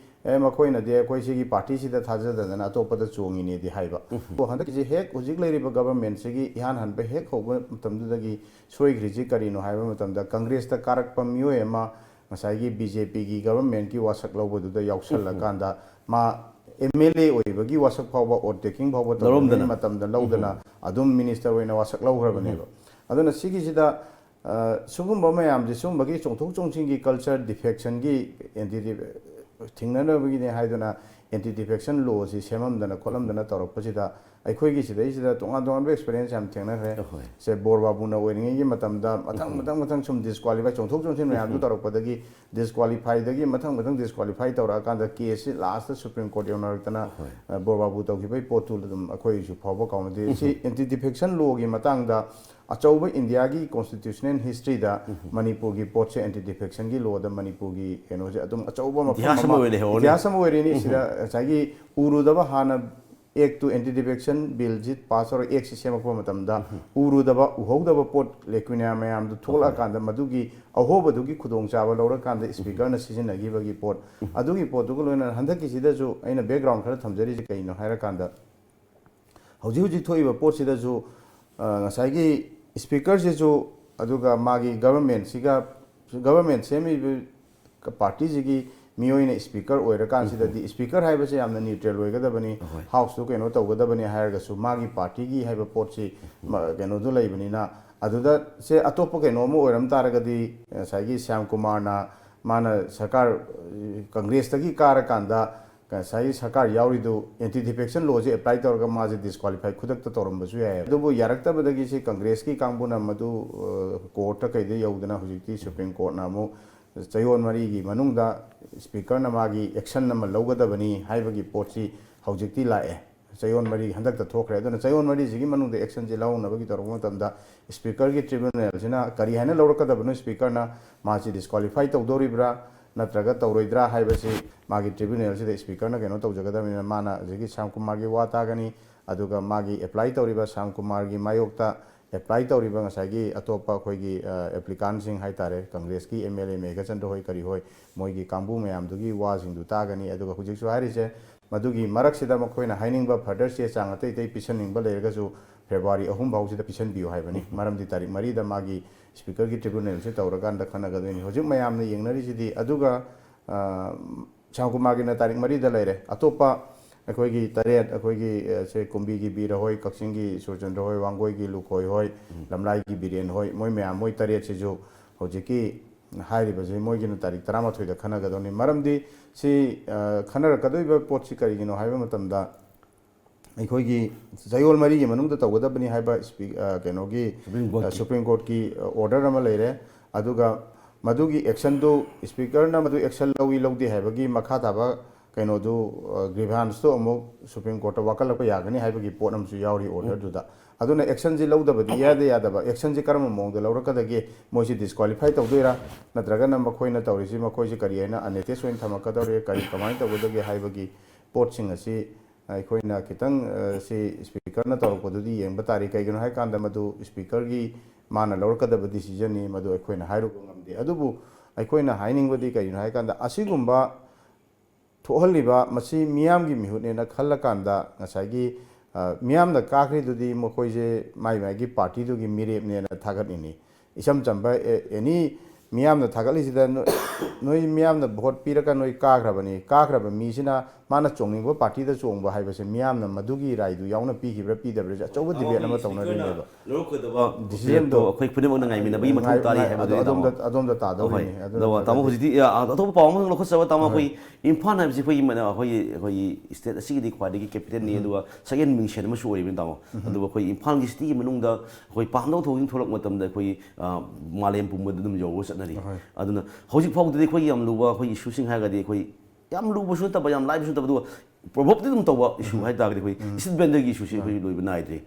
ꯑꯦ, ꯃꯈꯣꯏꯅꯗꯤ ꯑꯩꯈꯣꯏ ꯁꯤꯒꯤ ꯄꯥꯔꯇꯤꯁꯤꯗ ꯊꯥꯖꯗꯗꯅ ꯑꯇꯣꯞꯄꯗ ꯆꯣꯡꯉꯤꯅꯦꯗꯤ ꯍꯥꯏꯕ꯫ ꯎꯝ꯫ ꯑꯗꯣ ꯍꯟꯗꯛꯀꯤꯁꯦ ꯍꯦꯛ ꯍꯧꯖꯤꯛ ꯂꯩꯔꯤꯕ ꯒꯕꯔꯃꯦꯟꯁꯤꯒꯤ ꯏꯍꯥꯟ ꯍꯥꯟꯕ ꯍꯦꯛ ꯍꯧꯕ ꯃꯇꯝꯗꯨꯗꯒꯤ ꯁꯣꯏꯈ꯭ꯔꯤꯁꯤ ꯀꯔꯤꯅꯣ ꯍꯥꯏꯕ ꯃꯇꯝꯗ, ꯀꯪꯒ꯭ꯔꯦꯁꯇ ꯀꯥꯔꯛꯄ ꯃꯤꯑꯣꯏ ꯑꯃ ꯉꯁꯥꯏꯒꯤ ꯕꯤ ꯖꯦ ꯄꯤꯒꯤ ꯒꯕꯔꯃꯦꯟꯒꯤ ꯋꯥꯁꯛ ꯂꯧꯕꯗꯨꯗ ꯌꯥꯎꯁꯜꯂꯀꯥꯟꯗ, ꯃꯥ ꯑꯦꯝ ꯑꯦꯜ ꯑꯦ ꯑꯣꯏꯕꯒꯤ ꯋꯥꯁꯛ ꯐꯥꯎꯕ vote taking ꯐꯥꯎꯕ ꯇꯧꯔꯝꯃꯤ ꯂꯧꯔꯝꯗꯅ꯫ ꯃꯇꯝꯗ ꯂꯧꯗꯅ, ꯎꯝ꯫ ꯑꯗꯨꯝ ꯃꯤꯅꯤꯁꯇꯔ ꯑꯣꯏꯅ ꯋꯥꯁꯛ ꯂꯧꯈ꯭ꯔꯕꯅꯦꯕ꯫ ꯎꯝ꯫ ꯑꯗꯨꯅ ꯁꯤꯒꯤꯁꯤꯗ, ꯑ, ꯁꯤꯒꯨꯝꯕ ꯃꯌꯥꯝꯁꯦ, ꯁꯤꯒꯨꯝꯕꯒꯤ ꯆꯣꯡꯊꯣꯛ ꯆꯣꯡꯁꯤꯟꯒꯤ culture, defectionꯒꯤ anti-, ꯊꯤꯡꯅꯅꯕꯒꯤꯅꯦ ꯍꯥꯏꯗꯨꯅ anti defection lawꯁꯤ ꯁꯦꯝꯃꯝꯗꯅ ꯈꯣꯠꯂꯝꯗꯅ ꯇꯧꯔꯛꯄꯁꯤꯗ, ꯑꯩꯈꯣꯏꯒꯤ ꯁꯤꯗꯩꯁꯤꯗ ꯇꯣꯉꯥꯟ ꯇꯣꯉꯥꯟꯕ experience ꯌꯥꯝ ꯊꯦꯡꯅꯈ꯭ꯔꯦ꯫ ꯑꯍꯣꯏ꯫ ꯁꯦ ꯕꯣꯔ ꯕꯥꯕꯨꯅ ꯑꯣꯏꯔꯤꯉꯩꯒꯤ ꯃꯇꯝꯗ ꯃꯊꯪ ꯃꯊꯪ ꯃꯊꯪ ꯁꯨꯝ disqualify, ꯆꯣꯡꯊꯣꯛ ꯆꯣꯡꯁꯤꯟ ꯃꯌꯥꯝꯗꯨ ꯇꯧꯔꯛꯄꯗꯒꯤ disqualifyꯗꯒꯤ ꯃꯊꯪ ꯃꯊꯪ disqualify ꯇꯧꯔꯛꯑꯀꯥꯟꯗ caseꯁꯤ lastꯇ Supreme Court ꯌꯧꯅꯔꯛꯇꯅ, ꯍꯣꯏ꯫ ꯑ, ꯕꯣꯔ ꯕꯥꯕꯨ ꯇꯧꯈꯤꯕꯒꯤ ꯄꯣꯠꯇꯨ ꯑꯗꯨꯝ ꯑꯩꯈꯣꯏꯁꯨ ꯐꯥꯎꯕ ꯀꯥꯎꯅꯗꯦ꯫ ꯁꯤ Anti Defection Lawꯒꯤ ꯃꯇꯥꯡꯗ ꯑꯆꯧꯕ ꯏꯟꯗꯤꯌꯥꯒꯤ constitutional historyꯗ ꯃꯅꯤꯄꯨꯔꯒꯤ ꯄꯣꯠꯁꯦ Anti Defectionꯒꯤ lawꯗ ꯃꯅꯤꯄꯨꯔꯒꯤ ꯀꯩꯅꯣꯁꯦ ꯑꯗꯨꯝ ꯑꯆꯧꯕ ꯃꯐꯝ ꯏꯇꯤꯍꯥꯁ ꯑꯃ ꯑꯣꯏ ꯂꯩꯍꯧꯔꯅꯤ꯫ ꯏꯇꯤꯍꯥꯁ ꯑꯃ ꯑꯣꯏꯔꯤꯅꯤ꯫ ꯁꯤꯗ ꯉꯁꯥꯏꯒꯤ ꯎꯔꯨꯗꯕ ꯍꯥꯟꯅ Actꯇꯨ, Anti Defection Billꯁꯤ pass ꯇꯧꯔ Actꯁꯤ ꯁꯦꯝꯃꯛꯄ ꯃꯇꯝꯗ ꯎꯔꯨꯗꯕ, ꯎꯍꯧꯗꯕ ꯄꯣꯠ, lacuna ꯃꯌꯥꯝꯗꯨ ꯊꯣꯛꯂꯛꯑꯀꯥꯟꯗ ꯃꯗꯨꯒꯤ ꯑꯍꯣꯕꯗꯨꯒꯤ ꯈꯨꯗꯣꯡꯆꯥꯕ ꯂꯧꯔꯀꯥꯟꯗ Speakerꯅ ꯁꯤꯖꯤꯟꯅꯈꯤꯕꯒꯤ ꯄꯣꯠ, ꯑꯗꯨꯒꯤ ꯄꯣꯠꯇꯨꯒ ꯂꯣꯏꯅꯅ ꯍꯟꯗꯛꯀꯤꯁꯤꯗꯁꯨ ꯑꯩꯅ background ꯈꯔ ꯊꯝꯖꯔꯤꯁꯦ ꯀꯩꯅꯣ ꯍꯥꯏꯔꯀꯥꯟꯗ, ꯍꯧꯖꯤꯛ ꯍꯧꯖꯤꯛ ꯊꯣꯛꯏꯕ ꯄꯣꯠꯁꯤꯗꯁꯨ, ꯑ, ꯉꯁꯥꯏꯒꯤ Speakerꯁꯤꯁꯨ ꯑꯗꯨꯒ ꯃꯥꯒꯤ governmentꯁꯤꯒ, government ꯁꯦꯝꯃꯤꯕ partyꯁꯤꯒꯤ ꯃꯤꯑꯣꯏꯅ Speaker ꯑꯣꯏꯔꯀꯥꯟꯁꯤꯗꯗꯤ, Speaker ꯍꯥꯏꯕꯁꯦ ꯌꯥꯝꯅ neutral ꯑꯣꯏꯒꯗꯕꯅꯤ, ꯑꯍꯣꯏ꯫ Houseꯇꯨ ꯀꯩꯅꯣ ꯇꯧꯒꯗꯕꯅꯤ ꯍꯥꯏꯔꯒꯁꯨ ꯃꯥꯒꯤ partyꯒꯤ ꯍꯥꯏꯕ ꯄꯣꯠꯁꯤ ꯃ-, ꯀꯩꯅꯣꯗꯨ ꯂꯩꯕꯅꯤꯅ, ꯑꯗꯨꯗ ꯁꯦ ꯑꯇꯣꯞꯄ ꯀꯩꯅꯣ ꯑꯃ ꯑꯣꯏꯔꯝ ꯇꯥꯔꯒꯗꯤ ꯉꯁꯥꯏꯒꯤ ꯁ꯭ꯌꯥꯝ ꯀꯨꯃꯥꯔꯅ ꯃꯥꯅ ꯁꯔꯀꯥꯔ, Congressꯇꯒꯤ ꯀꯥꯔꯀꯥꯟꯗ ꯉꯁꯥꯏꯒꯤ ꯁꯔꯀꯥꯔ ꯌꯥꯎꯔꯤꯗꯨ Anti Defection Lawꯁꯦ apply ꯇꯧꯔꯒ ꯃꯥꯁꯦ disqualify ꯈꯨꯗꯛꯇ ꯇꯧꯔꯝꯕꯁꯨ ꯌꯥꯏ꯫ ꯑꯗꯨꯕꯨ ꯌꯥꯔꯛꯇꯕꯗꯒꯤ ꯁꯤ Congressꯀꯤ ꯀꯥꯡꯕꯨꯅ ꯃꯗꯨ, ꯑ, courtꯇ ꯀꯩꯗ ꯌꯧꯗꯅ ꯍꯧꯖꯤꯛꯇꯤ Supreme Courtꯅ ꯑꯃꯨꯛ ꯆꯌꯣꯜ ꯃꯔꯤꯒꯤ ꯃꯅꯨꯡꯗ Speakerꯅ ꯃꯥꯒꯤ action ꯑꯃ ꯂꯧꯒꯗꯕꯅꯤ ꯍꯥꯏꯕꯒꯤ ꯄꯣꯠꯁꯤ ꯍꯧꯖꯤꯛꯇꯤ ꯂꯥꯛꯑꯦ꯫ ꯆꯌꯣꯜ ꯃꯔꯤ ꯍꯟꯗꯛꯇ ꯊꯣꯛꯈ꯭ꯔꯦ꯫ ꯑꯗꯨꯅ ꯆꯌꯣꯜ ꯃꯔꯤꯁꯤꯒꯤ ꯃꯅꯨꯡꯗ actionꯁꯤ ꯂꯧꯅꯕꯒꯤ ꯇꯧꯔꯛꯄ ꯃꯇꯝꯗ Speakerꯒꯤ tribunalꯁꯤꯅ ꯀꯔꯤ ꯍꯥꯏꯅ ꯂꯧꯔꯛꯀꯗꯕꯅꯣ, Speakerꯅ ꯃꯥꯁꯤ disqualify ꯇꯧꯗꯧꯔꯤꯕ꯭ꯔꯥ ꯅꯠꯇ꯭ꯔꯒ ꯇꯧꯔꯣꯏꯗ꯭ꯔꯥ ꯍꯥꯏꯕꯁꯤ ꯃꯥꯒꯤ tribunalꯁꯤꯗ Speakerꯅ ꯀꯩꯅꯣ ꯇꯧꯖꯒꯗꯕꯅꯤꯅ, ꯃꯥꯅ ꯍꯧꯖꯤꯛꯀꯤ ꯁ꯭ꯌꯥꯝ ꯀꯨꯃꯥꯔꯒꯤ ꯋꯥ ꯇꯥꯒꯅꯤ꯫ ꯑꯗꯨꯒ ꯃꯥꯒꯤ apply ꯇꯧꯔꯤꯕ, ꯁ꯭ꯌꯥꯝ ꯀꯨꯃꯥꯔꯒꯤ ꯃꯥꯌꯣꯛꯇ apply ꯇꯧꯔꯤꯕ ꯉꯁꯥꯏꯒꯤ ꯑꯇꯣꯞꯄ ꯑꯩꯈꯣꯏꯒꯤ, ꯑ, applicantꯁꯤꯡ ꯍꯥꯏꯇꯥꯔꯦ, Congressꯀꯤ MLA ꯃꯦꯘꯆꯟꯗ꯭ꯔ ꯍꯣꯏ ꯀꯔꯤ ꯍꯣꯏ, ꯃꯣꯏꯒꯤ ꯀꯥꯡꯕꯨ ꯃꯌꯥꯝꯗꯨꯒꯤ ꯋꯥꯁꯤꯡꯗꯨ ꯇꯥꯒꯅꯤ꯫ ꯑꯗꯨꯒ ꯍꯧꯖꯤꯛꯁꯨ ꯍꯥꯏꯔꯤꯁꯦ, ꯃꯗꯨꯒꯤ ꯃꯔꯛꯁꯤꯗ ꯃꯈꯣꯏꯅ ꯍꯥꯏꯅꯤꯡꯕ further ꯆꯦ ꯆꯥꯡ ꯑꯇꯩ ꯑꯇꯩ ꯄꯤꯁꯟꯅꯤꯡꯕ ꯂꯩꯔꯒꯁꯨ February ꯑꯍꯨꯝ ꯐꯥꯎꯁꯤꯗ ꯄꯤꯁꯟꯕꯤꯌꯨ ꯍꯥꯏꯕꯅꯤ꯫ ꯃꯔꯝꯗꯤ ꯇꯥꯔꯤꯛ ꯃꯔꯤꯗ ꯃꯥꯒꯤ Speakerꯒꯤ tribunalꯁꯤ ꯇꯧꯔꯀꯥꯟꯗ ꯈꯟꯅꯒꯗꯣꯏꯅꯤ꯫ ꯍꯧꯖꯤꯛ ꯃꯌꯥꯝꯅ ꯌꯦꯡꯅꯔꯤꯁꯤꯗꯤ, ꯑꯗꯨꯒ, ꯑ, ꯁ꯭ꯌꯥꯝ ꯀꯨꯃꯥꯔꯒꯤꯅ ꯇꯥꯔꯤꯛ ꯃꯔꯤꯗ ꯂꯩꯔꯦ꯫ ꯑꯇꯣꯞꯄ ꯑꯩꯈꯣꯏꯒꯤ ꯇꯔꯦꯠ, ꯑꯩꯈꯣꯏꯒꯤ, ꯑ, ꯁꯦ ꯀꯨꯝꯕꯤꯒꯤ ꯕꯤꯔ ꯍꯣꯏ, ꯀꯛꯆꯤꯡꯒꯤ ꯁꯨꯔꯆꯟꯗ꯭ꯔ ꯍꯣꯏ, ꯋꯥꯡꯒꯣꯏꯒꯤ ꯂꯨꯈꯣꯏ ꯍꯣꯏ, ꯂꯝꯂꯥꯏꯒꯤ ꯕꯤꯔꯦꯟ ꯍꯣꯏ, ꯃꯣꯏ ꯃꯌꯥꯝ, ꯃꯣꯏ ꯇꯔꯦꯠꯁꯤꯁꯨ ꯍꯧꯖꯤꯛꯀꯤ ꯍꯥꯏꯔꯤꯕꯁꯤ ꯃꯣꯏꯒꯤꯅ ꯇꯥꯔꯤꯛ ꯇꯔꯥꯃꯥꯊꯣꯏꯗ ꯈꯟꯅꯒꯗꯧꯅꯤ꯫ ꯃꯔꯝꯗꯤ ꯁꯤ, ꯑ, ꯈꯟꯅꯔꯛꯀꯗꯧꯔꯤꯕ ꯄꯣꯠꯁꯤ ꯀꯔꯤꯒꯤꯅꯣ ꯍꯥꯏꯕ ꯃꯇꯝꯗ, ꯑꯩꯈꯣꯏꯒꯤ ꯆꯌꯣꯜ ꯃꯔꯤꯒꯤ ꯃꯅꯨꯡꯗ ꯇꯧꯒꯗꯕꯅꯤ ꯍꯥꯏꯕ ꯁ꯭ꯄꯤ-, ꯑ, ꯀꯩꯅꯣꯒꯤ, Supreme Courtꯀꯤ꯫ ꯑ, Supreme Courtꯀꯤ, ꯑ, order ꯑꯃ ꯂꯩꯔꯦ꯫ ꯑꯗꯨꯒ ꯃꯗꯨꯒꯤ actionꯗꯨ Speakerꯅ ꯃꯗꯨ action ꯂꯧꯏ ꯂꯧꯗꯦ ꯍꯥꯏꯕꯒꯤ ꯃꯈꯥ ꯇꯥꯕ ꯀꯩꯅꯣꯗꯨ, ꯑ, grievanceꯇꯨ ꯑꯃꯨꯛ Supreme Courtꯇ ꯋꯥꯀꯠꯂꯛꯄ ꯌꯥꯒꯅꯤ ꯍꯥꯏꯕꯒꯤ ꯄꯣꯠ ꯑꯃꯁꯨ ꯌꯥꯎꯔꯤ orderꯗꯨꯗ꯫ ꯑꯗꯨꯅ actionꯁꯤ ꯂꯧꯗꯕꯗꯤ ꯏꯌꯥꯗ ꯌꯥꯗꯕ꯫ Actionꯁꯤ ꯀꯔꯝꯕ ꯃꯑꯣꯡꯗ ꯂꯧꯔꯛꯀꯗꯒꯦ? ꯃꯣꯏꯁꯤ disqualify ꯇꯧꯗꯣꯏꯔꯥ? ꯅꯠꯇ꯭ꯔꯒꯅ ꯃꯈꯣꯏꯅ ꯇꯧꯔꯤꯁꯤ ꯃꯈꯣꯏꯁꯤ ꯀꯔꯤ ꯍꯥꯏꯅ unnoticed ꯑꯣꯏꯅ ꯊꯝꯃꯛꯀꯗꯧꯔꯤ? ꯀꯔꯤ ꯀꯃꯥꯏꯅ ꯇꯧꯒꯗꯒꯦ ꯍꯥꯏꯕꯒꯤ ꯄꯣꯠꯁꯤꯡ ꯑꯁꯤ ꯑꯩꯈꯣꯏꯅ ꯈꯤꯇꯪ, ꯑ, ꯁꯤ Speakerꯅ ꯇꯧꯔꯛꯄꯗꯨꯗꯤ ꯌꯦꯡꯕ ꯇꯥꯔꯤ꯫ ꯀꯩꯒꯤꯅꯣ ꯍꯥꯏꯀꯥꯟꯗ ꯃꯗꯨ Speakerꯒꯤ ꯃꯥꯅ ꯂꯧꯔꯛꯀꯗꯕ decisionꯅꯤ, ꯃꯗꯨ ꯑꯩꯈꯣꯏꯅ ꯍꯥꯏꯔꯨꯕ ꯉꯝꯗꯦ꯫ ꯑꯗꯨꯕꯨ ꯑꯩꯈꯣꯏꯅ ꯍꯥꯏꯅꯤꯡꯕꯗꯤ ꯀꯔꯤꯅꯣ ꯍꯥꯏꯀꯥꯟꯗ ꯑꯁꯤꯒꯨꯝꯕ ꯊꯣꯛꯍꯜꯂꯤꯕ ꯃꯁꯤ ꯃꯤꯌꯥꯝꯒꯤ ꯃꯤꯍꯨꯠꯅꯦꯅ ꯈꯜꯂꯀꯥꯟꯗ ꯉꯁꯥꯏꯒꯤ, ꯑ, ꯃꯤꯌꯥꯝꯅ ꯀꯥꯈ꯭ꯔꯤꯗꯨꯗꯤ ꯃꯈꯣꯏꯁꯦ ꯃꯥꯏ ꯃꯥꯏꯒꯤ partyꯗꯨꯒꯤ ꯃꯤꯔꯦꯞꯅꯦꯅ ꯊꯥꯒꯠꯂꯤꯅꯤ꯫ ꯏꯆꯝ ꯆꯝꯕ, ꯑꯦ-, any ꯃꯤꯌꯥꯝꯅ ꯊꯥꯒꯠꯂꯤꯁꯤꯗ ꯅꯣ-, ꯅꯣꯏ ꯃꯤꯌꯥꯝꯅ vote ꯄꯤꯔꯒ ꯅꯣꯏ ꯀꯥꯈ꯭ꯔꯕꯅꯤ, ꯀꯥꯈ꯭ꯔꯕ ꯃꯤꯁꯤꯅ ꯃꯥꯅ ꯆꯣꯡꯅꯤꯡꯕ partyꯗ ꯆꯣꯡꯕ ꯍꯥꯏꯕꯁꯦ ꯃꯤꯌꯥꯝꯅ ꯃꯗꯨꯒꯤ ꯔꯥꯏꯗꯨ ꯌꯥꯎꯅ ꯄꯤꯈꯤꯕ꯭ꯔꯥ ꯄꯤꯗꯕ꯭ꯔꯥꯁꯦ ꯑꯆꯧꯕ debate ꯑꯃ ꯇꯧꯅꯗꯣꯏꯅꯦꯕ꯫ ꯂꯧꯔꯛꯀꯗꯕ Decisionꯗꯣ decisionꯗꯣ ꯑꯩꯈꯣꯏ ꯈꯨꯗꯤꯡꯃꯛꯅ ꯉꯥꯏꯃꯤꯟꯅꯕꯒꯤ ꯃꯊꯧ ꯇꯥꯔꯤ ꯉꯥꯏ-, ꯍꯥꯏꯕꯗꯨ ꯑꯗꯣ-, ꯑꯗꯣꯝꯗ, ꯇꯥꯃꯣ꯫ ꯑꯗꯣꯝꯗ ꯇꯥꯗꯧꯔꯤꯅꯤ꯫ ꯍꯣꯏ꯫ ꯑꯗꯨꯅ ꯑꯗꯣ ꯇꯥꯃꯣ ꯆꯠꯊꯔꯤꯁꯦ꯫ ꯍꯧꯖꯤꯛꯇꯤ, ꯑ, ꯑꯇꯣꯞꯄ ꯄꯥꯎ ꯑꯃ ꯂꯧꯈꯠꯆꯕ ꯇꯥꯃꯣ꯫ ꯑꯩꯈꯣꯏ ꯏꯝꯐꯥꯜ ꯍꯥꯏꯕꯁꯤ ꯑꯩꯈꯣꯏꯒꯤ ꯃꯅ-, ꯑꯩꯈꯣꯏꯒꯤ, ꯑꯩꯈꯣꯏꯒꯤ state ꯑꯁꯤꯒꯤꯗꯤ ꯈ꯭ꯋꯥꯏꯗꯒꯤ capitalꯅꯤ, ꯑꯗꯨꯒ second ꯃꯤꯡꯁꯦꯟ ꯑꯃꯁꯨ ꯑꯣꯏꯔꯤꯕꯅꯤ ꯇꯥꯃꯣ꯫ ꯑꯗꯨꯒ ꯑꯩꯈꯣꯏ ꯏꯝꯐꯥꯜꯒꯤ cityꯒꯤ ꯃꯅꯨꯡꯗ ꯑꯩꯈꯣꯏ ꯄꯥꯝꯗꯕ ꯊꯧꯗꯣꯛꯁꯤꯡ ꯊꯣꯛꯂꯛꯄ ꯃꯇꯝꯗ ꯑꯩꯈꯣꯏ, ꯑ, ꯃꯥꯂꯦꯝ ꯄꯨꯝꯕꯗ ꯑꯗꯨꯝ ꯌꯧꯔꯒ ꯆꯠꯅꯔꯤ꯫ ꯑꯗꯨꯅ ꯍꯧꯖꯤꯛ ꯐꯥꯎꯕꯗꯗꯤ ꯑꯩꯈꯣꯏꯒꯤ ꯌꯥꯝ ꯂꯨꯕ ꯑꯩꯈꯣꯏ issueꯁꯤꯡ ꯍꯥꯏꯔꯒꯗꯤ ꯑꯩꯈꯣꯏ ꯌꯥꯝ ꯂꯨꯕꯁꯨ ꯅꯠꯇꯕ, ꯌꯥꯝ ꯂꯥꯏꯕꯁꯨ ꯅꯠꯇꯕ, ꯑꯗꯨꯒ provoked ꯑꯗꯨꯝ ꯇꯧꯕ issue ꯍꯥꯏ ꯇꯥꯔꯒꯗꯤ ꯑꯩꯈꯣꯏ street vendorꯒꯤ issueꯁꯤ ꯑꯩꯈꯣꯏ ꯂꯣꯏꯕ ꯅꯥꯏꯗ꯭ꯔꯤ꯫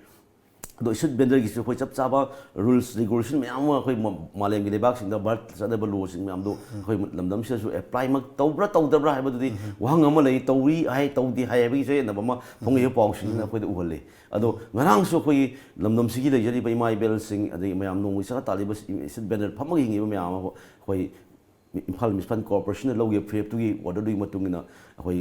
ꯑꯗꯣ street vendorꯒꯤꯁꯨ ꯑꯩꯈꯣꯏ ꯆꯞ ꯆꯥꯕ rules, regulation ꯃꯌꯥꯝ ꯑꯃ ꯑꯩꯈꯣꯏ ꯃ-, ꯃꯥꯂꯦꯝꯒꯤ ꯂꯩꯕꯥꯛꯁꯤꯡꯗ ꯚꯥꯔꯠꯇ ꯆꯠꯅꯕ lawꯁꯤꯡ ꯃꯌꯥꯝꯗꯣ ꯑꯩꯈꯣꯏ ꯂꯝꯗꯝꯁꯤꯗꯁꯨ applyꯃꯛ ꯇꯧꯕ꯭ꯔꯥ ꯇꯧꯗꯕ꯭ꯔꯥ ꯍꯥꯏꯕꯗꯨꯗꯤ ꯋꯥꯍꯪ ꯑꯃ ꯂꯩ꯫ ꯇꯧꯔꯤ ꯍꯥꯏ, ꯇꯧꯗꯦ ꯍꯥꯏ ꯍꯥꯏꯕꯒꯤ ꯆꯌꯦꯠꯅꯕ ꯑꯃ ꯐꯣꯡꯉꯛꯏꯕ ꯄꯥꯎꯁꯤꯡꯁꯤꯅ ꯑꯩꯈꯣꯏꯗ ꯎꯍꯜꯂꯤ꯫ ꯑꯗꯣ ꯉꯔꯥꯡꯁꯨ ꯑꯩꯈꯣꯏꯒꯤ ꯂꯝꯗꯝꯁꯤꯒꯤ ꯂꯩꯖꯔꯤꯕ ꯏꯃꯥ ꯏꯕꯦꯜꯁꯤꯡ, ꯑꯗꯒꯤ ꯃꯌꯥꯝ ꯅꯣꯡꯃꯒꯤ ꯆꯔꯥ ꯇꯥꯜꯂꯤꯕ street vendor ꯐꯝꯃꯒ ꯍꯤꯡꯉꯤꯕ ꯃꯌꯥꯝ ꯑꯃ ꯑꯩꯈꯣꯏ ꯏꯝꯐꯥꯜ Municipal Corporationꯅ ꯂꯧꯈꯤꯕ ꯐꯤꯔꯦꯞꯇꯨꯒꯤ orderꯗꯨꯒꯤ ꯃꯇꯨꯡ ꯏꯟꯅ ꯑꯩꯈꯣꯏ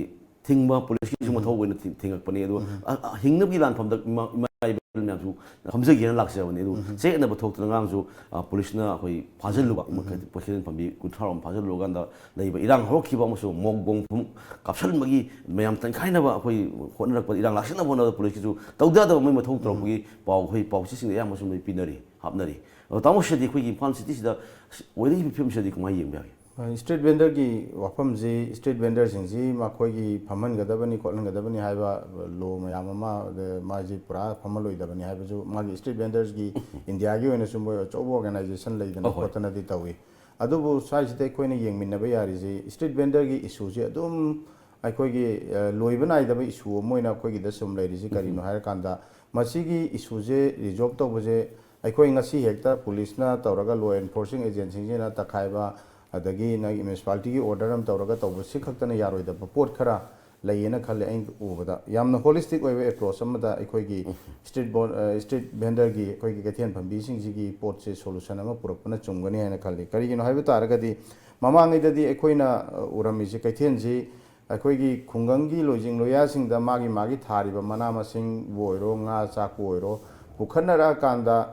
ꯊꯤꯡꯕ policeꯀꯤꯁꯨ ꯃꯊꯧ ꯑꯣꯏꯅ ꯊꯤꯡ-, ꯊꯤꯡꯉꯛꯄꯅꯤ꯫ ꯑꯗꯣ ꯑ-, ꯑ-, ꯍꯤꯡꯅꯕꯒꯤ ꯂꯥꯟꯐꯝꯗ ꯏꯃꯥ, ꯏꯃꯥ ꯏꯕꯦꯜ ꯃꯌꯥꯝꯁꯨ ꯐꯝꯖꯒꯦꯅ ꯂꯥꯛꯆꯕꯅꯤ꯫ ꯑꯗꯨ ꯆꯌꯦꯠꯅꯕ ꯊꯣꯛꯇꯅ ꯉꯔꯥꯡꯁꯨ, ꯑ, policeꯅ ꯑꯩꯈꯣꯏ ꯐꯥꯖꯤꯜꯂꯨꯕ, ꯃꯈꯣꯏ ꯄꯣꯠꯆꯩ ꯄꯥꯝꯕꯤ ꯀꯨꯟꯊ꯭ꯔꯥ ꯔꯣꯝ ꯐꯥꯖꯤꯜꯂꯨꯔꯀꯥꯟꯗ ꯂꯩꯕ ꯏꯔꯥꯡ ꯍꯧꯔꯛꯈꯤꯕ ꯑꯃꯁꯨꯡ ꯃꯣꯛ ꯕꯣꯝ ꯐꯨꯝ ꯀꯥꯞꯁꯤꯟꯕꯒꯤ ꯃꯌꯥꯝ ꯇꯪꯈꯥꯏꯅꯕ ꯑꯩꯈꯣꯏ ꯍꯣꯠꯅꯔꯛꯄꯗ, ꯏꯔꯥꯡ ꯂꯥꯛꯁꯤꯟꯅꯕ ꯍꯣꯠꯅꯕꯗ policeꯀꯤꯁꯨ ꯇꯧꯗ ꯌꯥꯗꯕ ꯃꯣꯏ ꯃꯊꯧ ꯇꯧꯔꯛꯄꯒꯤ ꯄꯥꯎ ꯑꯩꯈꯣꯏ ꯄꯥꯎꯆꯦꯁꯤꯡꯗ ꯑꯌꯥꯝꯕ ꯁꯨꯝ ꯂꯣꯏ ꯄꯤꯅꯔꯤ, ꯍꯥꯞꯅꯔꯤ꯫ ꯑꯗꯣ ꯇꯥꯃꯣ, ꯁꯤꯗꯤ ꯑꯩꯈꯣꯏꯒꯤ ꯏꯝꯐꯥꯜ cityꯁꯤꯗ ꯑꯣꯏꯔꯛꯏꯕ ꯐꯤꯕꯝꯁꯤꯗꯤ ꯀꯃꯥꯏꯅ ꯌꯦꯡꯕ ꯌꯥꯒꯦ? ꯏꯁꯇ꯭ꯔꯤꯠ ꯚꯦꯟꯗꯔꯒꯤ ꯋꯥꯐꯝꯁꯤ, ꯏꯁꯇ꯭ꯔꯤꯠ ꯚꯦꯟꯗꯔꯁꯤꯡꯁꯤ ꯃꯈꯣꯏꯒꯤ ꯐꯝꯍꯟꯒꯗꯕꯅꯤ ꯈꯣꯠꯍꯟꯒꯗꯕꯅꯤ ꯍꯥꯏꯕ ꯂꯣ ꯃꯌꯥꯝ ꯑꯃ, ꯑꯗ ꯃꯥꯁꯤ ꯄꯨꯔꯥ ꯐꯝꯍꯜꯂꯣꯏꯗꯕꯅꯤ ꯍꯥꯏꯕꯁꯨ, ꯃꯥꯒꯤ ꯏꯁꯇ꯭ꯔꯤꯠ ꯚꯦꯟꯗꯔꯁꯒꯤ ꯏꯟꯗꯤꯌꯥꯒꯤ ꯑꯣꯏꯅꯁꯨ ꯃꯣꯏ ꯑꯆꯧꯕ ꯑꯣꯔꯒꯅꯥꯏꯖꯦꯁꯟ ꯂꯩꯗꯅ ꯑꯍꯣꯏ꯫ ꯈꯣꯠꯇꯅꯗꯤ ꯇꯧꯏ꯫ ꯑꯗꯨꯕꯨ ꯁ꯭ꯋꯥꯏꯁꯤꯗ ꯑꯩꯈꯣꯏꯅ ꯌꯦꯡꯃꯤꯟꯅꯕ ꯌꯥꯔꯤꯁꯤ, ꯏꯁꯇ꯭ꯔꯤꯠ ꯚꯦꯟꯗꯔꯒꯤ ꯏꯁꯨꯁꯤ ꯑꯗꯨꯝ ꯑꯩꯈꯣꯏꯒꯤ, ꯑ, ꯂꯣꯏꯕ ꯅꯥꯏꯗꯕ ꯏꯁꯨ ꯑꯃ ꯑꯣꯏꯅ ꯑꯩꯈꯣꯏꯒꯤꯗ ꯁꯨꯝ ꯂꯩꯔꯤꯁꯤ ꯀꯔꯤꯅꯣ ꯍꯥꯏꯔꯀꯥꯟꯗ, ꯃꯁꯤꯒꯤ ꯏꯁꯨꯁꯦ ꯔꯤꯖꯣꯜꯕ ꯇꯧꯕꯁꯦ ꯑꯩꯈꯣꯏ ꯉꯁꯤ ꯍꯦꯛꯇ ꯄꯨꯂꯤꯁꯅ ꯇꯧꯔꯒ, ꯂꯣ ꯑꯦꯟꯐꯣꯔꯁꯤꯡ ꯑꯦꯖꯦꯟꯁꯤꯁꯤꯅ ꯇꯛꯈꯥꯏꯕ, ꯑꯗꯒꯤ ꯅꯪꯒꯤ ꯃ꯭ꯌꯨꯅꯤꯁꯤꯄꯥꯂꯤꯇꯤꯒꯤ ꯑꯣꯔꯗꯔ ꯑꯃ ꯇꯧꯔꯒ ꯇꯧꯕ, ꯁꯤ ꯈꯛꯇꯅ ꯌꯥꯔꯣꯏꯗꯕ ꯄꯣꯠ ꯈꯔ ꯂꯩꯌꯦꯅ ꯈꯜꯂꯦ ꯑꯩꯅ ꯎꯕꯗ꯫ ꯌꯥꯝꯅ ꯍꯣꯂꯤꯁꯇꯤꯛ ꯑꯣꯏꯕ ꯑꯦꯄ꯭ꯔꯣꯆ ꯑꯃꯗ ꯑꯩꯈꯣꯏꯒꯤ ꯎꯝ꯫ ꯏꯁꯇ꯭ꯔꯤꯠ ꯕꯣꯟ-, ꯑ, ꯏꯁꯇ꯭ꯔꯤꯠ ꯚꯦꯟꯗꯔꯒꯤ ꯑꯩꯈꯣꯏꯒꯤ ꯀꯩꯊꯦꯜ ꯐꯝꯕꯤꯁꯤꯡꯁꯤꯒꯤ ꯄꯣꯠꯁꯦ ꯁꯣꯂꯨꯁꯟ ꯑꯃ ꯄꯨꯔꯛꯄꯅ ꯆꯨꯝꯒꯅꯤ ꯍꯥꯏꯅ ꯈꯜꯂꯤ꯫ ꯀꯔꯤꯒꯤꯅꯣ ꯍꯥꯏꯕ ꯇꯥꯔꯒꯗꯤ, ꯃꯃꯥꯡꯉꯩꯗꯗꯤ ꯑꯩꯈꯣꯏꯅ, ꯑ, ꯎꯔꯝꯃꯤꯁꯦ, ꯀꯩꯊꯦꯜꯁꯤ ꯑꯩꯈꯣꯏꯒꯤ ꯈꯨꯡꯒꯪꯒꯤ ꯂꯣꯏꯖꯤꯡ ꯂꯣꯌꯥꯁꯤꯡꯗ ꯃꯥꯒꯤ ꯃꯥꯒꯤ ꯊꯥꯔꯤꯕ ꯃꯅꯥ ꯃꯁꯤꯡꯕꯨ ꯑꯣꯏꯔꯣ, ꯉꯥ ꯆꯥꯛꯄꯨ ꯑꯣꯏꯔꯣ, ꯄꯨꯈꯠꯅꯔꯛꯑꯀꯥꯟꯗ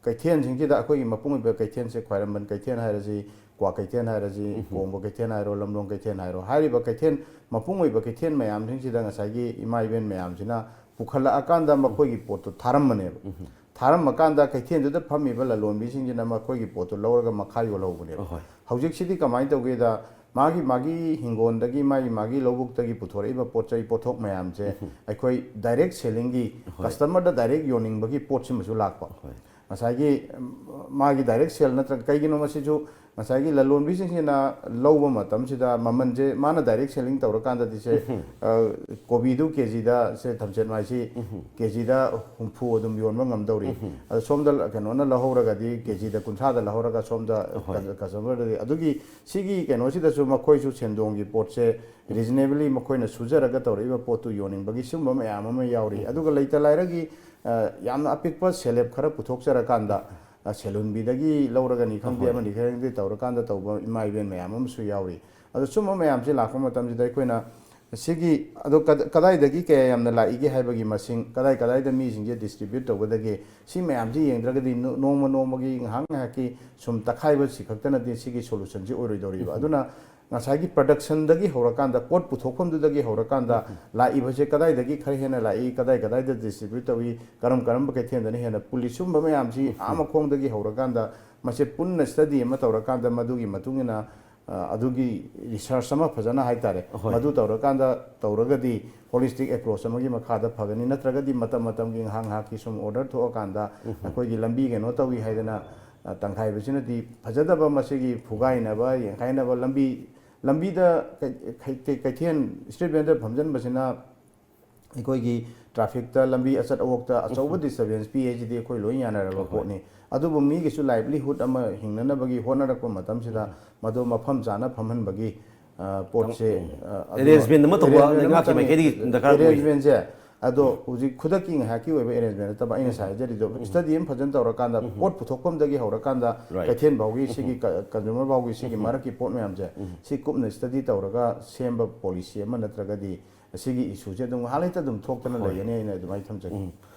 ꯀꯩꯊꯦꯜꯁꯤꯡꯁꯤꯗ ꯑꯩꯈꯣꯏꯒꯤ ꯃꯄꯨꯡ ꯑꯣꯏꯕ ꯀꯩꯊꯦꯜꯁꯦ, ꯈ꯭ꯋꯥꯏꯔꯝꯕꯟ ꯀꯩꯊꯦꯜ ꯍꯥꯏꯔꯁꯤ, ꯀ꯭ꯋꯥ ꯀꯩꯊꯦꯜ ꯍꯥꯏꯔꯁꯤ, ꯎꯝ꯫ ꯀꯣꯡꯕ ꯀꯩꯊꯦꯜ ꯍꯥꯏꯔꯣ, ꯂꯝꯂꯣꯡ ꯀꯩꯊꯦꯜ ꯍꯥꯏꯔꯣ, ꯍꯥꯏꯔꯤꯕ ꯀꯩꯊꯦꯜ ꯃꯄꯨꯡ ꯑꯣꯏꯕ ꯀꯩꯊꯦꯜ ꯃꯌꯥꯝꯁꯤꯡꯁꯤꯗ ꯉꯁꯥꯏꯒꯤ ꯏꯃꯥ ꯏꯕꯦꯟ ꯃꯌꯥꯝꯁꯤꯅ ꯄꯨꯈꯠꯂꯛꯑꯀꯥꯟꯗ ꯃꯈꯣꯏꯒꯤ ꯄꯣꯠꯇꯨ ꯊꯥꯔꯝꯕꯅꯦꯕ꯫ ꯎꯝ꯫ ꯊꯥꯔꯝꯃꯀꯥꯟꯗ ꯀꯩꯊꯦꯜꯗꯨꯗ ꯐꯝꯃꯤꯕ ꯂꯂꯣꯟꯕꯤꯁꯤꯡꯁꯤꯅ ꯃꯈꯣꯏꯒꯤ ꯄꯣꯠꯇꯨ ꯂꯧꯔꯒ ꯃꯈꯥ ꯌꯣꯜꯍꯧꯕꯅꯦꯕ꯫ ꯑꯍꯣꯏ꯫ ꯍꯧꯖꯤꯛꯁꯤꯗꯤ ꯀꯃꯥꯏꯅ ꯇꯧꯒꯦꯗ, ꯃꯥꯒꯤ ꯃꯥꯒꯤ ꯍꯤꯡꯒꯣꯜꯗꯒꯤ, ꯃꯥꯒꯤ ꯃꯥꯒꯤ ꯂꯧꯕꯨꯛꯇꯒꯤ ꯄꯨꯊꯣꯔꯛꯏꯕ ꯄꯣꯠ ꯆꯩ ꯄꯣꯠꯊꯣꯛ ꯃꯌꯥꯝꯁꯦ ꯎꯝ꯫ ꯑꯩꯈꯣꯏ ꯗꯥꯏꯔꯦꯛ ꯁꯦꯂꯤꯡꯒꯤ, ꯍꯣꯏ꯫ ꯀꯁꯇꯃꯔꯗ ꯗꯥꯏꯔꯦꯛ ꯌꯣꯟꯅꯤꯡꯕꯒꯤ ꯄꯣꯠꯁꯤꯃꯁꯨ ꯂꯥꯛꯄ꯫ ꯍꯣꯏ꯫ ꯉꯁꯥꯏꯒꯤ, ꯎꯝ, ꯃꯥꯒꯤ ꯗꯥꯏꯔꯦꯛ ꯁꯦꯜ ꯅꯠꯇ꯭ꯔꯒ, ꯀꯩꯒꯤꯅꯣ ꯃꯁꯤꯁꯨ ꯉꯁꯥꯏꯒꯤ ꯂꯂꯣꯟꯕꯤꯁꯤꯡꯁꯤꯅ ꯂꯧꯕ ꯃꯇꯝꯁꯤꯗ ꯃꯃꯜꯁꯦ ꯃꯥꯅ ꯗꯥꯏꯔꯦꯛ ꯁꯦꯂꯤꯡ ꯇꯧꯔꯀꯥꯟꯗꯗꯤ ꯁꯦ, ꯎꯝ꯫ ꯑ, ꯀꯣꯕꯤꯗꯨ ꯀꯦꯖꯤꯗ ꯁꯦ, ꯊꯝꯆꯦꯠ ꯃꯥꯏꯁꯤ ꯎꯝ꯫ ꯀꯦꯖꯤꯗ ꯍꯨꯝꯐꯨ ꯑꯗꯨꯝ ꯌꯣꯟꯕ ꯉꯝꯗꯧꯔꯤ꯫ ꯎꯝ꯫ ꯑꯗꯣ ꯁꯣꯝꯗ ꯀꯩꯅꯣꯅ ꯂꯧꯍꯧꯔꯒꯗꯤ ꯀꯦꯖꯤꯗ ꯀꯨꯟꯊ꯭ꯔꯥꯗ ꯂꯧꯍꯧꯔꯒ ꯁꯣꯝꯗ ꯍꯣꯏ꯫ ꯀꯁ-, ꯀꯁꯇꯃꯔꯗꯗꯤ ꯑꯗꯨꯒꯤ ꯁꯤꯒꯤ ꯀꯩꯅꯣꯁꯤꯗꯁꯨ ꯃꯈꯣꯏꯁꯨ ꯁꯦꯟꯗꯣꯡꯒꯤ ꯄꯣꯠꯁꯦ ꯔꯤꯖꯅꯦꯕꯂꯤ ꯃꯈꯣꯏꯅ ꯁꯨꯖꯔꯒ ꯇꯧꯔꯛꯏꯕ ꯄꯣꯠꯇꯨ ꯌꯣꯟꯅꯤꯡꯕꯒꯤ ꯁꯤꯒꯨꯝꯕ ꯃꯌꯥꯝ ꯑꯃ ꯌꯥꯎꯔꯤ꯫ ꯎꯝ꯫ ꯑꯗꯨꯒ ꯂꯩꯇ ꯂꯥꯏꯔꯒꯤ, ꯑ, ꯌꯥꯝꯅ ꯑꯄꯤꯛꯄ ꯁꯦꯜ ꯍꯦꯞ ꯈꯔ ꯄꯨꯊꯣꯛꯆꯔꯀꯥꯟꯗ, ꯑ, ꯁꯦꯜ ꯍꯨꯟꯕꯤꯗꯒꯤ ꯂꯧꯔꯒꯅꯤ ꯈꯪꯗꯦ, ꯑꯍꯣꯏ꯫ ꯑꯃꯅꯤ ꯈꯪꯗꯦ ꯇꯧꯔꯀꯥꯟꯗ ꯇꯧꯕ ꯏꯃꯥ ꯏꯕꯦꯟ ꯃꯌꯥꯝ ꯑꯃꯁꯨ ꯌꯥꯎꯔꯤ꯫ ꯑꯗꯣ ꯁꯨꯝꯕ ꯃꯌꯥꯝꯁꯤ ꯂꯥꯛꯄ ꯃꯇꯝꯁꯤꯗ ꯑꯩꯈꯣꯏꯅ ꯁꯤꯒꯤ, ꯑꯗꯣ ꯀꯗ-, ꯀꯗꯥꯏꯗꯒꯤ ꯀꯌꯥ ꯌꯥꯝꯅ ꯂꯥꯛꯏꯒꯦ ꯍꯥꯏꯕꯒꯤ ꯃꯁꯤꯡ, ꯀꯗꯥꯏ ꯀꯗꯥꯏꯗ ꯃꯤꯁꯤꯡꯁꯦ ꯗꯤꯁꯇ꯭ꯔꯤꯕ꯭ꯌꯨꯠ ꯇꯧꯒꯗꯒꯦ, ꯁꯤ ꯃꯌꯥꯝꯁꯤ ꯌꯦꯡꯗ꯭ꯔꯒꯗꯤ ꯅꯣ-, ꯅꯣꯡꯃ ꯅꯣꯡꯃꯒꯤ ꯉꯥꯏꯍꯥꯛ ꯉꯥꯏꯍꯥꯛꯀꯤ ꯁꯨꯝ ꯇꯛꯈꯥꯏꯕꯁꯤ ꯈꯛꯇꯅꯗꯤ ꯁꯤꯒꯤ ꯁꯣꯂꯨꯁꯟꯁꯤ ꯑꯣꯏꯔꯣꯏꯗꯧꯔꯤꯕ꯫ ꯎꯝ꯫ ꯑꯗꯨꯅ ꯉꯁꯥꯏꯒꯤ ꯄ꯭ꯔꯗꯛꯁꯟꯗꯒꯤ ꯍꯧꯔꯀꯥꯟꯗ, ꯄꯣꯠ ꯄꯨꯊꯣꯛꯐꯝꯗꯨꯗꯒꯤ ꯍꯧꯔꯀꯥꯟꯗ ꯎꯝ꯫ ꯂꯥꯛꯏꯕꯁꯦ ꯀꯗꯥꯏꯗꯒꯤ ꯈꯔ ꯍꯦꯟꯅ ꯂꯥꯛꯏ, ꯀꯗꯥꯏ ꯀꯗꯥꯏꯗ ꯗꯤꯁꯇ꯭ꯔꯤꯕ꯭ꯌꯨꯠ ꯇꯧꯏ, ꯀꯔꯝ ꯀꯔꯝꯕ ꯀꯩꯊꯦꯜꯗꯅ ꯍꯦꯟꯅ ꯄꯨꯜꯂꯤ, ꯁꯨꯝꯕ ꯃꯌꯥꯝꯁꯤ ꯎꯝ꯫ ꯑꯥ ꯃꯈꯣꯡꯗꯒꯤ ꯍꯧꯔꯀꯥꯟꯗ ꯃꯁꯦ ꯄꯨꯟꯅ ꯁ꯭ꯇꯗꯤ ꯑꯃ ꯇꯧꯔꯀꯥꯟꯗ ꯃꯗꯨꯒꯤ ꯃꯇꯨꯡ ꯏꯟꯅ ꯑ, ꯑꯗꯨꯒꯤ ꯔꯤꯁꯔꯁ ꯑꯃ ꯐꯖꯅ ꯍꯥꯏꯇꯥꯔꯦ, ꯍꯣꯏ꯫ ꯃꯗꯨ ꯇꯧꯔꯀꯥꯟꯗ ꯇꯧꯔꯒꯗꯤ ꯍꯣꯂꯤꯁꯇꯤꯛ ꯑꯦꯄ꯭ꯔꯣꯆ ꯑꯃꯒꯤ ꯃꯈꯥꯗ ꯐꯒꯅꯤ꯫ ꯅꯠꯇ꯭ꯔꯒꯗꯤ ꯃꯇꯝ ꯃꯇꯝꯒꯤ ꯉꯥꯏꯍꯥꯛ ꯉꯥꯏꯍꯥꯛꯀꯤ ꯁꯨꯝ ꯑꯣꯔꯗꯔ ꯊꯣꯛꯑꯀꯥꯟꯗ ꯑꯩꯈꯣꯏꯒꯤ ꯂꯝꯕꯤ ꯀꯩꯅꯣ ꯇꯧꯏ ꯍꯥꯏꯗꯅ, ꯑ, ꯇꯪꯈꯥꯏꯕꯁꯤꯅꯗꯤ ꯐꯖꯗꯕ, ꯃꯁꯤꯒꯤ ꯐꯨꯒꯥꯏꯅꯕ, ꯌꯦꯡꯈꯥꯏꯅꯕ, ꯂꯝꯕꯤ, ꯂꯝꯕꯤꯗ ꯀꯩ-, ꯀꯩ-, ꯀꯩꯊꯦꯜ, ꯁ꯭ꯇ꯭ꯔꯤꯠ ꯚꯦꯟꯗꯔ ꯐꯝꯖꯟꯕꯁꯤꯅ ꯑꯩꯈꯣꯏꯒꯤ ꯇ꯭ꯔꯥꯐꯤꯛꯇ, ꯂꯝꯕꯤ ꯑꯆꯠ ꯑꯋꯣꯛꯇ ꯑꯆꯧꯕ ꯗꯤꯁꯇꯔꯕꯦꯟꯁ ꯄꯤ ꯍꯥꯏꯁꯤꯗꯤ ꯑꯩꯈꯣꯏ ꯂꯣꯏ ꯌꯥꯅꯔꯕ ꯍꯣꯏ, ꯍꯣꯏ꯫ ꯄꯣꯠꯅꯤ꯫ ꯑꯗꯨꯕꯨ ꯃꯤꯒꯤꯁꯨ ꯂꯥꯏꯚꯂꯤꯍꯨꯗ ꯑꯃ ꯍꯤꯡꯅꯅꯕꯒꯤ ꯍꯣꯠꯅꯔꯛꯄ ꯃꯇꯝꯁꯤꯗ ꯃꯗꯨ ꯃꯐꯝ ꯆꯥꯅ ꯐꯝꯍꯟꯕꯒꯤ, ꯑ, ꯄꯣꯠꯁꯦ, ꯎꯝ꯫ ꯑ, ꯑꯗꯨ ꯑꯔꯦꯟꯖꯃꯦꯟ ꯑꯃ ꯇꯧꯕ ꯑꯔꯦꯟꯖꯃꯦꯟ ꯑꯃ ꯂꯩꯉꯥꯛꯀꯤ ꯆꯪꯉꯤ꯫ ꯃꯥꯏꯀꯩꯗꯒꯤ ꯗꯔꯀꯥꯔ ꯑꯣꯏ꯫ ꯑꯔꯦꯟꯖꯃꯦꯟꯁꯦ, ꯑꯗꯣ ꯍꯧꯖꯤꯛ ꯈꯨꯗꯛꯀꯤ ꯉꯥꯏꯍꯥꯛꯀꯤ ꯑꯣꯏꯕ ꯑꯦꯔꯦꯟꯖꯃꯦꯟ ꯅꯠꯇꯕ, ꯑꯩꯅ ꯉꯁꯥꯏ ꯍꯥꯏꯖꯔꯤꯗꯣ, ꯁ꯭ꯇꯗꯤ ꯑꯃ ꯐꯖꯅ ꯇꯧꯔꯀꯥꯟꯗ, ꯄꯣꯠ ꯄꯨꯊꯣꯛꯐꯝꯗꯒꯤ ꯍꯧꯔꯀꯥꯟꯗ, ꯔꯥꯏꯠ꯫ ꯀꯩꯊꯦꯜ ꯐꯥꯎꯒꯤ, ꯁꯤꯒꯤ ꯀ-, ꯀꯟꯖꯨꯃꯔ ꯐꯥꯎꯒꯤ ꯁꯤꯒꯤ ꯃꯔꯛꯀꯤ ꯄꯣꯠ ꯃꯌꯥꯝꯁꯦ, ꯁꯤ ꯀꯨꯞꯅ ꯁ꯭ꯇꯗꯤ ꯇꯧꯔꯒ ꯁꯦꯝꯕ ꯄꯣꯂꯤꯁꯤ ꯑꯃ ꯅꯠꯇ꯭ꯔꯒꯗꯤ ꯑꯁꯤꯒꯤ ꯏꯁꯨꯁꯦ ꯑꯗꯨꯝ ꯉꯥꯏꯍꯥꯛ ꯂꯩꯇ ꯑꯗꯨꯝ ꯊꯣꯛꯇꯅ ꯍꯣꯏ꯫ ꯂꯩꯒꯅꯤ ꯍꯥꯏꯅ ꯑꯗꯨꯃꯥꯏꯅ ꯊꯝꯖꯒꯦ꯫ ꯎꯝ꯫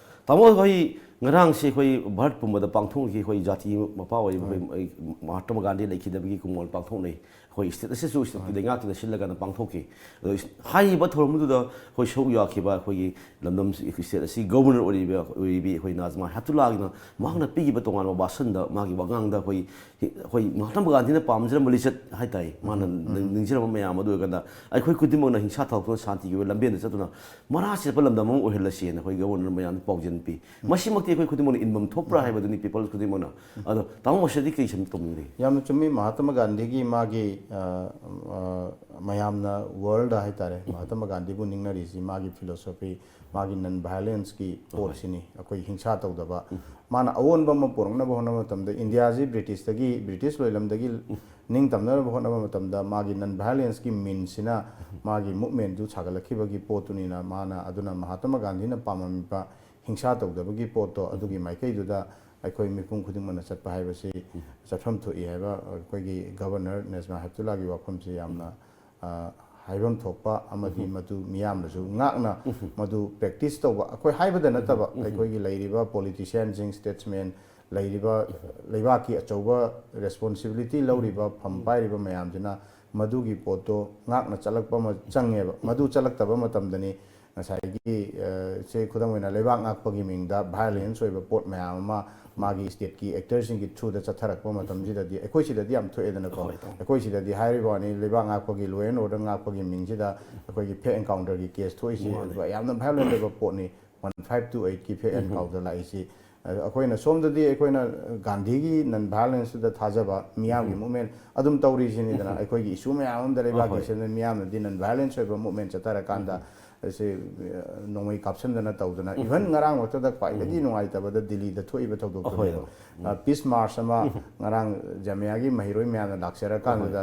ꯇꯥꯃꯣ, ꯑꯩꯈꯣꯏ ꯉꯔꯥꯡꯁꯦ ꯑꯩꯈꯣꯏ ꯚꯥꯔꯠ ꯄꯨꯝꯕꯗ ꯄꯥꯡꯊꯣꯛꯈꯤ, ꯑꯩꯈꯣꯏ ꯖꯥꯇꯤ ꯃꯄꯥ ꯑꯣꯏꯔꯤꯕ ꯍꯣꯏ꯫ ꯑꯩꯈꯣꯏ ꯃꯍꯥꯇꯃꯥ ꯒꯥꯟꯙꯤ ꯂꯩꯈꯤꯗꯕꯒꯤ ꯀꯨꯝꯑꯣꯜ ꯄꯥꯡꯊꯣꯛꯅꯩ꯫ ꯑꯩꯈꯣꯏ ꯁ꯭ꯇꯦꯠ ꯑꯁꯤꯁꯨ ꯁ꯭ꯇꯦꯠꯀꯤ ꯍꯣꯏ꯫ ꯂꯩꯉꯥꯛꯇꯨꯅ ꯁꯤꯜꯂꯒꯅ ꯄꯥꯡꯊꯣꯛꯈꯤ꯫ ꯑꯗꯣ ꯏꯁ-, ꯍꯥꯏꯔꯤꯕ ꯊꯧꯔꯝꯗꯨꯗ ꯑꯩꯈꯣꯏ ꯁꯔꯨꯛ ꯌꯥꯈꯤꯕ ꯑꯩꯈꯣꯏꯒꯤ ꯂꯝꯗꯝ ꯁ꯭ꯇꯦꯠ ꯑꯁꯤ ꯒꯣꯕꯔꯅꯔ ꯑꯣꯏꯔꯤꯕ, ꯑꯣꯏꯔꯤꯕꯤ ꯑꯩꯈꯣꯏ ꯅꯥꯖꯃꯥ ꯍꯦꯞꯇꯨꯂꯥꯒꯤꯅ ꯃꯍꯥꯛꯅ ꯄꯤꯈꯤꯕ ꯇꯣꯉꯥꯟꯕ ꯚꯥꯁꯟꯗ, ꯃꯥꯒꯤ ꯋꯥꯉꯥꯡꯗ ꯑꯩꯈꯣꯏ ꯍꯤ-, ꯑꯩꯈꯣꯏ ꯃꯍꯥꯇꯃꯥ ꯒꯥꯟꯙꯤꯅ ꯄꯥꯝꯖꯔꯝꯕ ꯂꯤꯆꯠ ꯍꯥꯏꯇꯥꯔꯦ, ꯃꯥꯅ ꯎꯝ, ꯎꯝ꯫ ꯅꯤꯡ-, ꯅꯤꯡꯖꯔꯝꯕ ꯃꯌꯥꯝ ꯑꯗꯨ ꯑꯣꯏꯔꯀꯥꯟꯗ ꯑꯩꯈꯣꯏ ꯈꯨꯗꯤꯡꯃꯛꯅ ꯍꯤꯡꯁꯥ ꯊꯥꯗꯣꯛꯇꯨꯅ ꯁꯥꯟꯇꯤꯒꯤ ꯑꯣꯏꯕ ꯂꯝꯕꯦꯟꯗ ꯆꯠꯇꯨꯅ ꯃꯔꯥ ꯆꯦꯠꯄ ꯂꯝꯗꯝ ꯑꯃ ꯑꯣꯏꯍꯜꯂꯁꯦꯅ ꯑꯩꯈꯣꯏ ꯒꯕꯔꯅꯔ ꯃꯌꯥꯝꯗ ꯄꯥꯎꯖꯦꯜ ꯄꯤ꯫ ꯎꯝ꯫ ꯃꯁꯤꯃꯛꯇꯤ ꯑꯩꯈꯣꯏ ꯈꯨꯗꯤꯡꯃꯛꯅ ꯏꯟꯐꯝ ꯊꯣꯛꯄ꯭ꯔꯥ ꯎꯝ꯫ ꯍꯥꯏꯕꯗꯨꯅꯤ ꯄꯤꯄꯜꯁ ꯈꯨꯗꯤꯡꯃꯛꯅ꯫ ꯎꯝ꯫ ꯑꯗꯣ ꯇꯥꯃꯣ ꯃꯁꯤꯗꯤ ꯀꯔꯤ ꯁꯨꯝ ꯇꯧꯅꯤꯡꯕꯤ? ꯌꯥꯝꯅ ꯆꯨꯝꯃꯤ꯫ ꯃꯍꯥꯇꯃꯥ ꯒꯥꯟꯙꯤꯒꯤ ꯃꯥꯒꯤ, ꯑ, ꯑ, ꯃꯌꯥꯝꯅ ꯋꯥꯔꯜꯗ ꯍꯥꯏꯇꯥꯔꯦ, ꯎꯝ꯫ ꯃꯍꯥꯇꯃꯥ ꯒꯥꯟꯙꯤꯕꯨ ꯅꯤꯡꯅꯔꯤꯁꯤ ꯃꯥꯒꯤ ꯐꯤꯂꯣꯁꯣꯐꯤ, ꯃꯥꯒꯤ ꯅꯟ ꯚꯥꯏꯂꯦꯟꯁꯀꯤ ꯍꯣꯏ꯫ ꯄꯣꯠꯁꯤꯅꯤ, ꯑꯩꯈꯣꯏ ꯍꯤꯡꯁꯥ ꯇꯧꯗꯕ꯫ ꯎꯝ꯫ ꯃꯥꯅ ꯑꯑꯣꯟꯕ ꯑꯃ ꯄꯨꯔꯛꯅꯕ ꯍꯣꯠꯅꯕ ꯃꯇꯝꯗ, ꯏꯟꯗꯤꯌꯥꯁꯤ ꯕ꯭ꯔꯤꯇꯤꯁꯇꯒꯤ, ꯕ꯭ꯔꯤꯇꯤꯁ ꯂꯣꯏꯂꯝꯗꯒꯤ ꯎꯝ꯫ ꯅꯤꯡꯇꯝꯅꯅꯕ ꯍꯣꯠꯅꯕ ꯃꯇꯝꯗ ꯃꯥꯒꯤ ꯅꯟ ꯚꯥꯏꯂꯦꯟꯁꯀꯤ ꯃꯤꯟꯁꯤꯅ ꯎꯝ꯫ ꯃꯥꯒꯤ ꯃꯨꯞꯃꯦꯟꯗꯨ ꯁꯥꯒꯠꯂꯛꯈꯤꯕꯒꯤ ꯄꯣꯠꯇꯨꯅꯤꯅ ꯃꯥꯅ, ꯑꯗꯨꯅ ꯃꯍꯥꯇꯃꯥ ꯒꯥꯟꯙꯤꯅ ꯄꯥꯝꯃꯝꯃꯤꯕ ꯍꯤꯡꯁꯥ ꯇꯧꯗꯕꯒꯤ ꯄꯣꯠꯇꯣ ꯎꯝ꯫ ꯑꯗꯨꯒꯤ ꯃꯥꯏꯀꯩꯗꯨꯗ ꯑꯩꯈꯣꯏ ꯃꯤꯄꯨꯝ ꯈꯨꯗꯤꯡꯃꯛꯅ ꯆꯠꯄ ꯍꯥꯏꯕꯁꯤ ꯎꯝ꯫ ꯆꯠꯐꯝ ꯊꯣꯛꯏ ꯍꯥꯏꯕ ꯑꯩꯈꯣꯏꯒꯤ ꯒꯕꯔꯅꯔ ꯅꯦꯖꯃꯥ ꯍꯦꯞꯇꯨꯂꯥꯒꯤ ꯋꯥꯐꯝꯁꯤ ꯌꯥꯝꯅ, ꯎꯝ꯫ ꯑ, ꯍꯥꯏꯐꯝ ꯊꯣꯛꯄ ꯑꯃꯗꯤ ꯎꯝ꯫ ꯃꯗꯨ ꯃꯤꯌꯥꯝꯅꯁꯨ ꯉꯥꯛꯅ ꯎꯝ꯫ ꯃꯗꯨ ꯄ꯭ꯔꯦꯛꯇꯤꯁ ꯇꯧꯕ, ꯑꯩꯈꯣꯏ ꯍꯥꯏꯕꯗ ꯅꯠꯇꯕ, ꯎꯝ꯫ ꯑꯩꯈꯣꯏꯒꯤ ꯂꯩꯔꯤꯕ ꯄꯣꯂꯤꯇꯤꯁꯤꯌꯥꯟꯁꯤꯡ, ꯁ꯭ꯇꯦꯠꯁꯃꯦꯟ, ꯂꯩꯔꯤꯕ ꯂꯩꯕꯥꯛꯀꯤ ꯑꯆꯧꯕ ꯔꯦꯁꯄꯣꯟꯁꯤꯕꯤꯂꯤꯇꯤ ꯂꯧꯔꯤꯕ, ꯐꯝ ꯎꯝ꯫ ꯄꯥꯏꯔꯤꯕ ꯃꯌꯥꯝꯁꯤꯅ ꯃꯗꯨꯒꯤ ꯄꯣꯠꯇꯣ ꯉꯥꯛꯅ ꯆꯠꯂꯛꯄ ꯑꯃ ꯆꯪꯉꯦꯕ꯫ ꯃꯗꯨ ꯆꯠꯂꯛꯇꯕ ꯃꯇꯝꯗꯅꯤ ꯉꯁꯥꯏꯒꯤ, ꯑ, ꯁꯦ ꯈꯨꯗꯝ ꯑꯣꯏꯅ ꯂꯩꯕꯥꯛ ꯉꯥꯛꯄꯒꯤ ꯃꯤꯡꯗ ꯚꯥꯏꯑꯣꯂꯦꯟꯁ ꯑꯣꯏꯕ ꯄꯣꯠ ꯃꯌꯥꯝ ꯑꯃ ꯃꯥꯒꯤ ꯁ꯭ꯇꯦꯠꯀꯤ ꯑꯦꯛꯇꯔꯁꯤꯡꯒꯤ ꯊ꯭ꯔꯨꯗ ꯆꯠꯊꯔꯛꯄ ꯃꯇꯝꯁꯤꯗꯗꯤ ꯑꯩꯈꯣꯏ ꯁꯤꯗꯗꯤ ꯌꯥꯝ ꯊꯣꯛꯑꯦꯗꯅꯀꯣ꯫ ꯑꯩꯈꯣꯏ ꯁꯤꯗꯗꯤ ꯍꯥꯏꯔꯤꯕ ꯋꯥꯅꯤ, ꯂꯩꯕꯥꯛ ꯉꯥꯛꯄꯒꯤ ꯂꯣ ꯑꯦꯟ ꯑꯣꯔꯗꯔ ꯉꯥꯛꯄꯒꯤ ꯃꯤꯡꯁꯤꯗ ꯑꯩꯈꯣꯏꯒꯤ ꯐꯦꯛ ꯑꯦꯟꯀꯥꯎꯟꯇꯔꯒꯤ ꯀꯦꯁ ꯊꯣꯛꯏꯁꯤ ꯌꯥꯝꯅ ꯚꯥꯏꯑꯣꯂꯦꯟ ꯑꯣꯏꯕ ꯄꯣꯠꯅꯤ꯫ ꯋꯥꯟ ꯐꯥꯏꯚ ꯇꯨ ꯑꯩꯠꯀꯤ ꯐꯦꯛ ꯑꯦꯟꯀꯥꯎꯟꯇꯔ ꯂꯥꯛꯏꯁꯤ꯫ ꯑ, ꯑꯩꯈꯣꯏꯅ ꯁꯣꯝꯗꯗꯤ ꯑꯩꯈꯣꯏꯅ ꯒꯥꯟꯙꯤꯒꯤ ꯅꯟ ꯚꯥꯏꯑꯣꯂꯦꯟꯁꯇꯨꯗ ꯊꯥꯖꯕ ꯃꯤꯌꯥꯝꯒꯤ ꯃꯨꯞꯃꯦꯟ ꯑꯗꯨꯝ ꯇꯧꯔꯤꯁꯤꯅꯤꯗꯅ꯫ ꯑꯩꯈꯣꯏꯒꯤ ꯏꯁꯨ ꯃꯌꯥꯝ ꯑꯃꯗ ꯂꯩꯕꯥꯛꯀꯤ ꯁꯤꯗ ꯃꯤꯌꯥꯝꯅꯗꯤ ꯅꯟ ꯚꯥꯏꯑꯣꯂꯦꯟꯁ ꯑꯣꯏꯕ ꯃꯨꯞꯃꯦꯟ ꯆꯠꯊꯔꯀꯥꯟꯗ ꯑꯁꯤ, ꯑ, ꯅꯣꯡꯃꯩ ꯀꯥꯞꯁꯤꯟꯗꯅ ꯇꯧꯗꯅ, ꯏꯚꯟ ꯉꯔꯥꯡ ꯋꯥꯛꯇꯗ ꯈ꯭ꯋꯥꯏꯗꯒꯤ ꯅꯨꯡꯉꯥꯏꯇꯕꯗ ꯗꯤꯜꯂꯤꯗ ꯊꯣꯛꯏꯕ ꯊꯧꯗꯣꯛꯇꯨꯅꯦꯕ꯫ ꯑ, ꯄꯤꯁ ꯃꯥꯔꯆ ꯑꯃ ꯉꯔꯥꯡ ꯖꯥꯃꯤꯌꯥꯒꯤ ꯃꯍꯩꯔꯣꯏ ꯃꯌꯥꯝꯅ ꯂꯥꯛꯆꯔꯀꯥꯟꯗꯨꯗ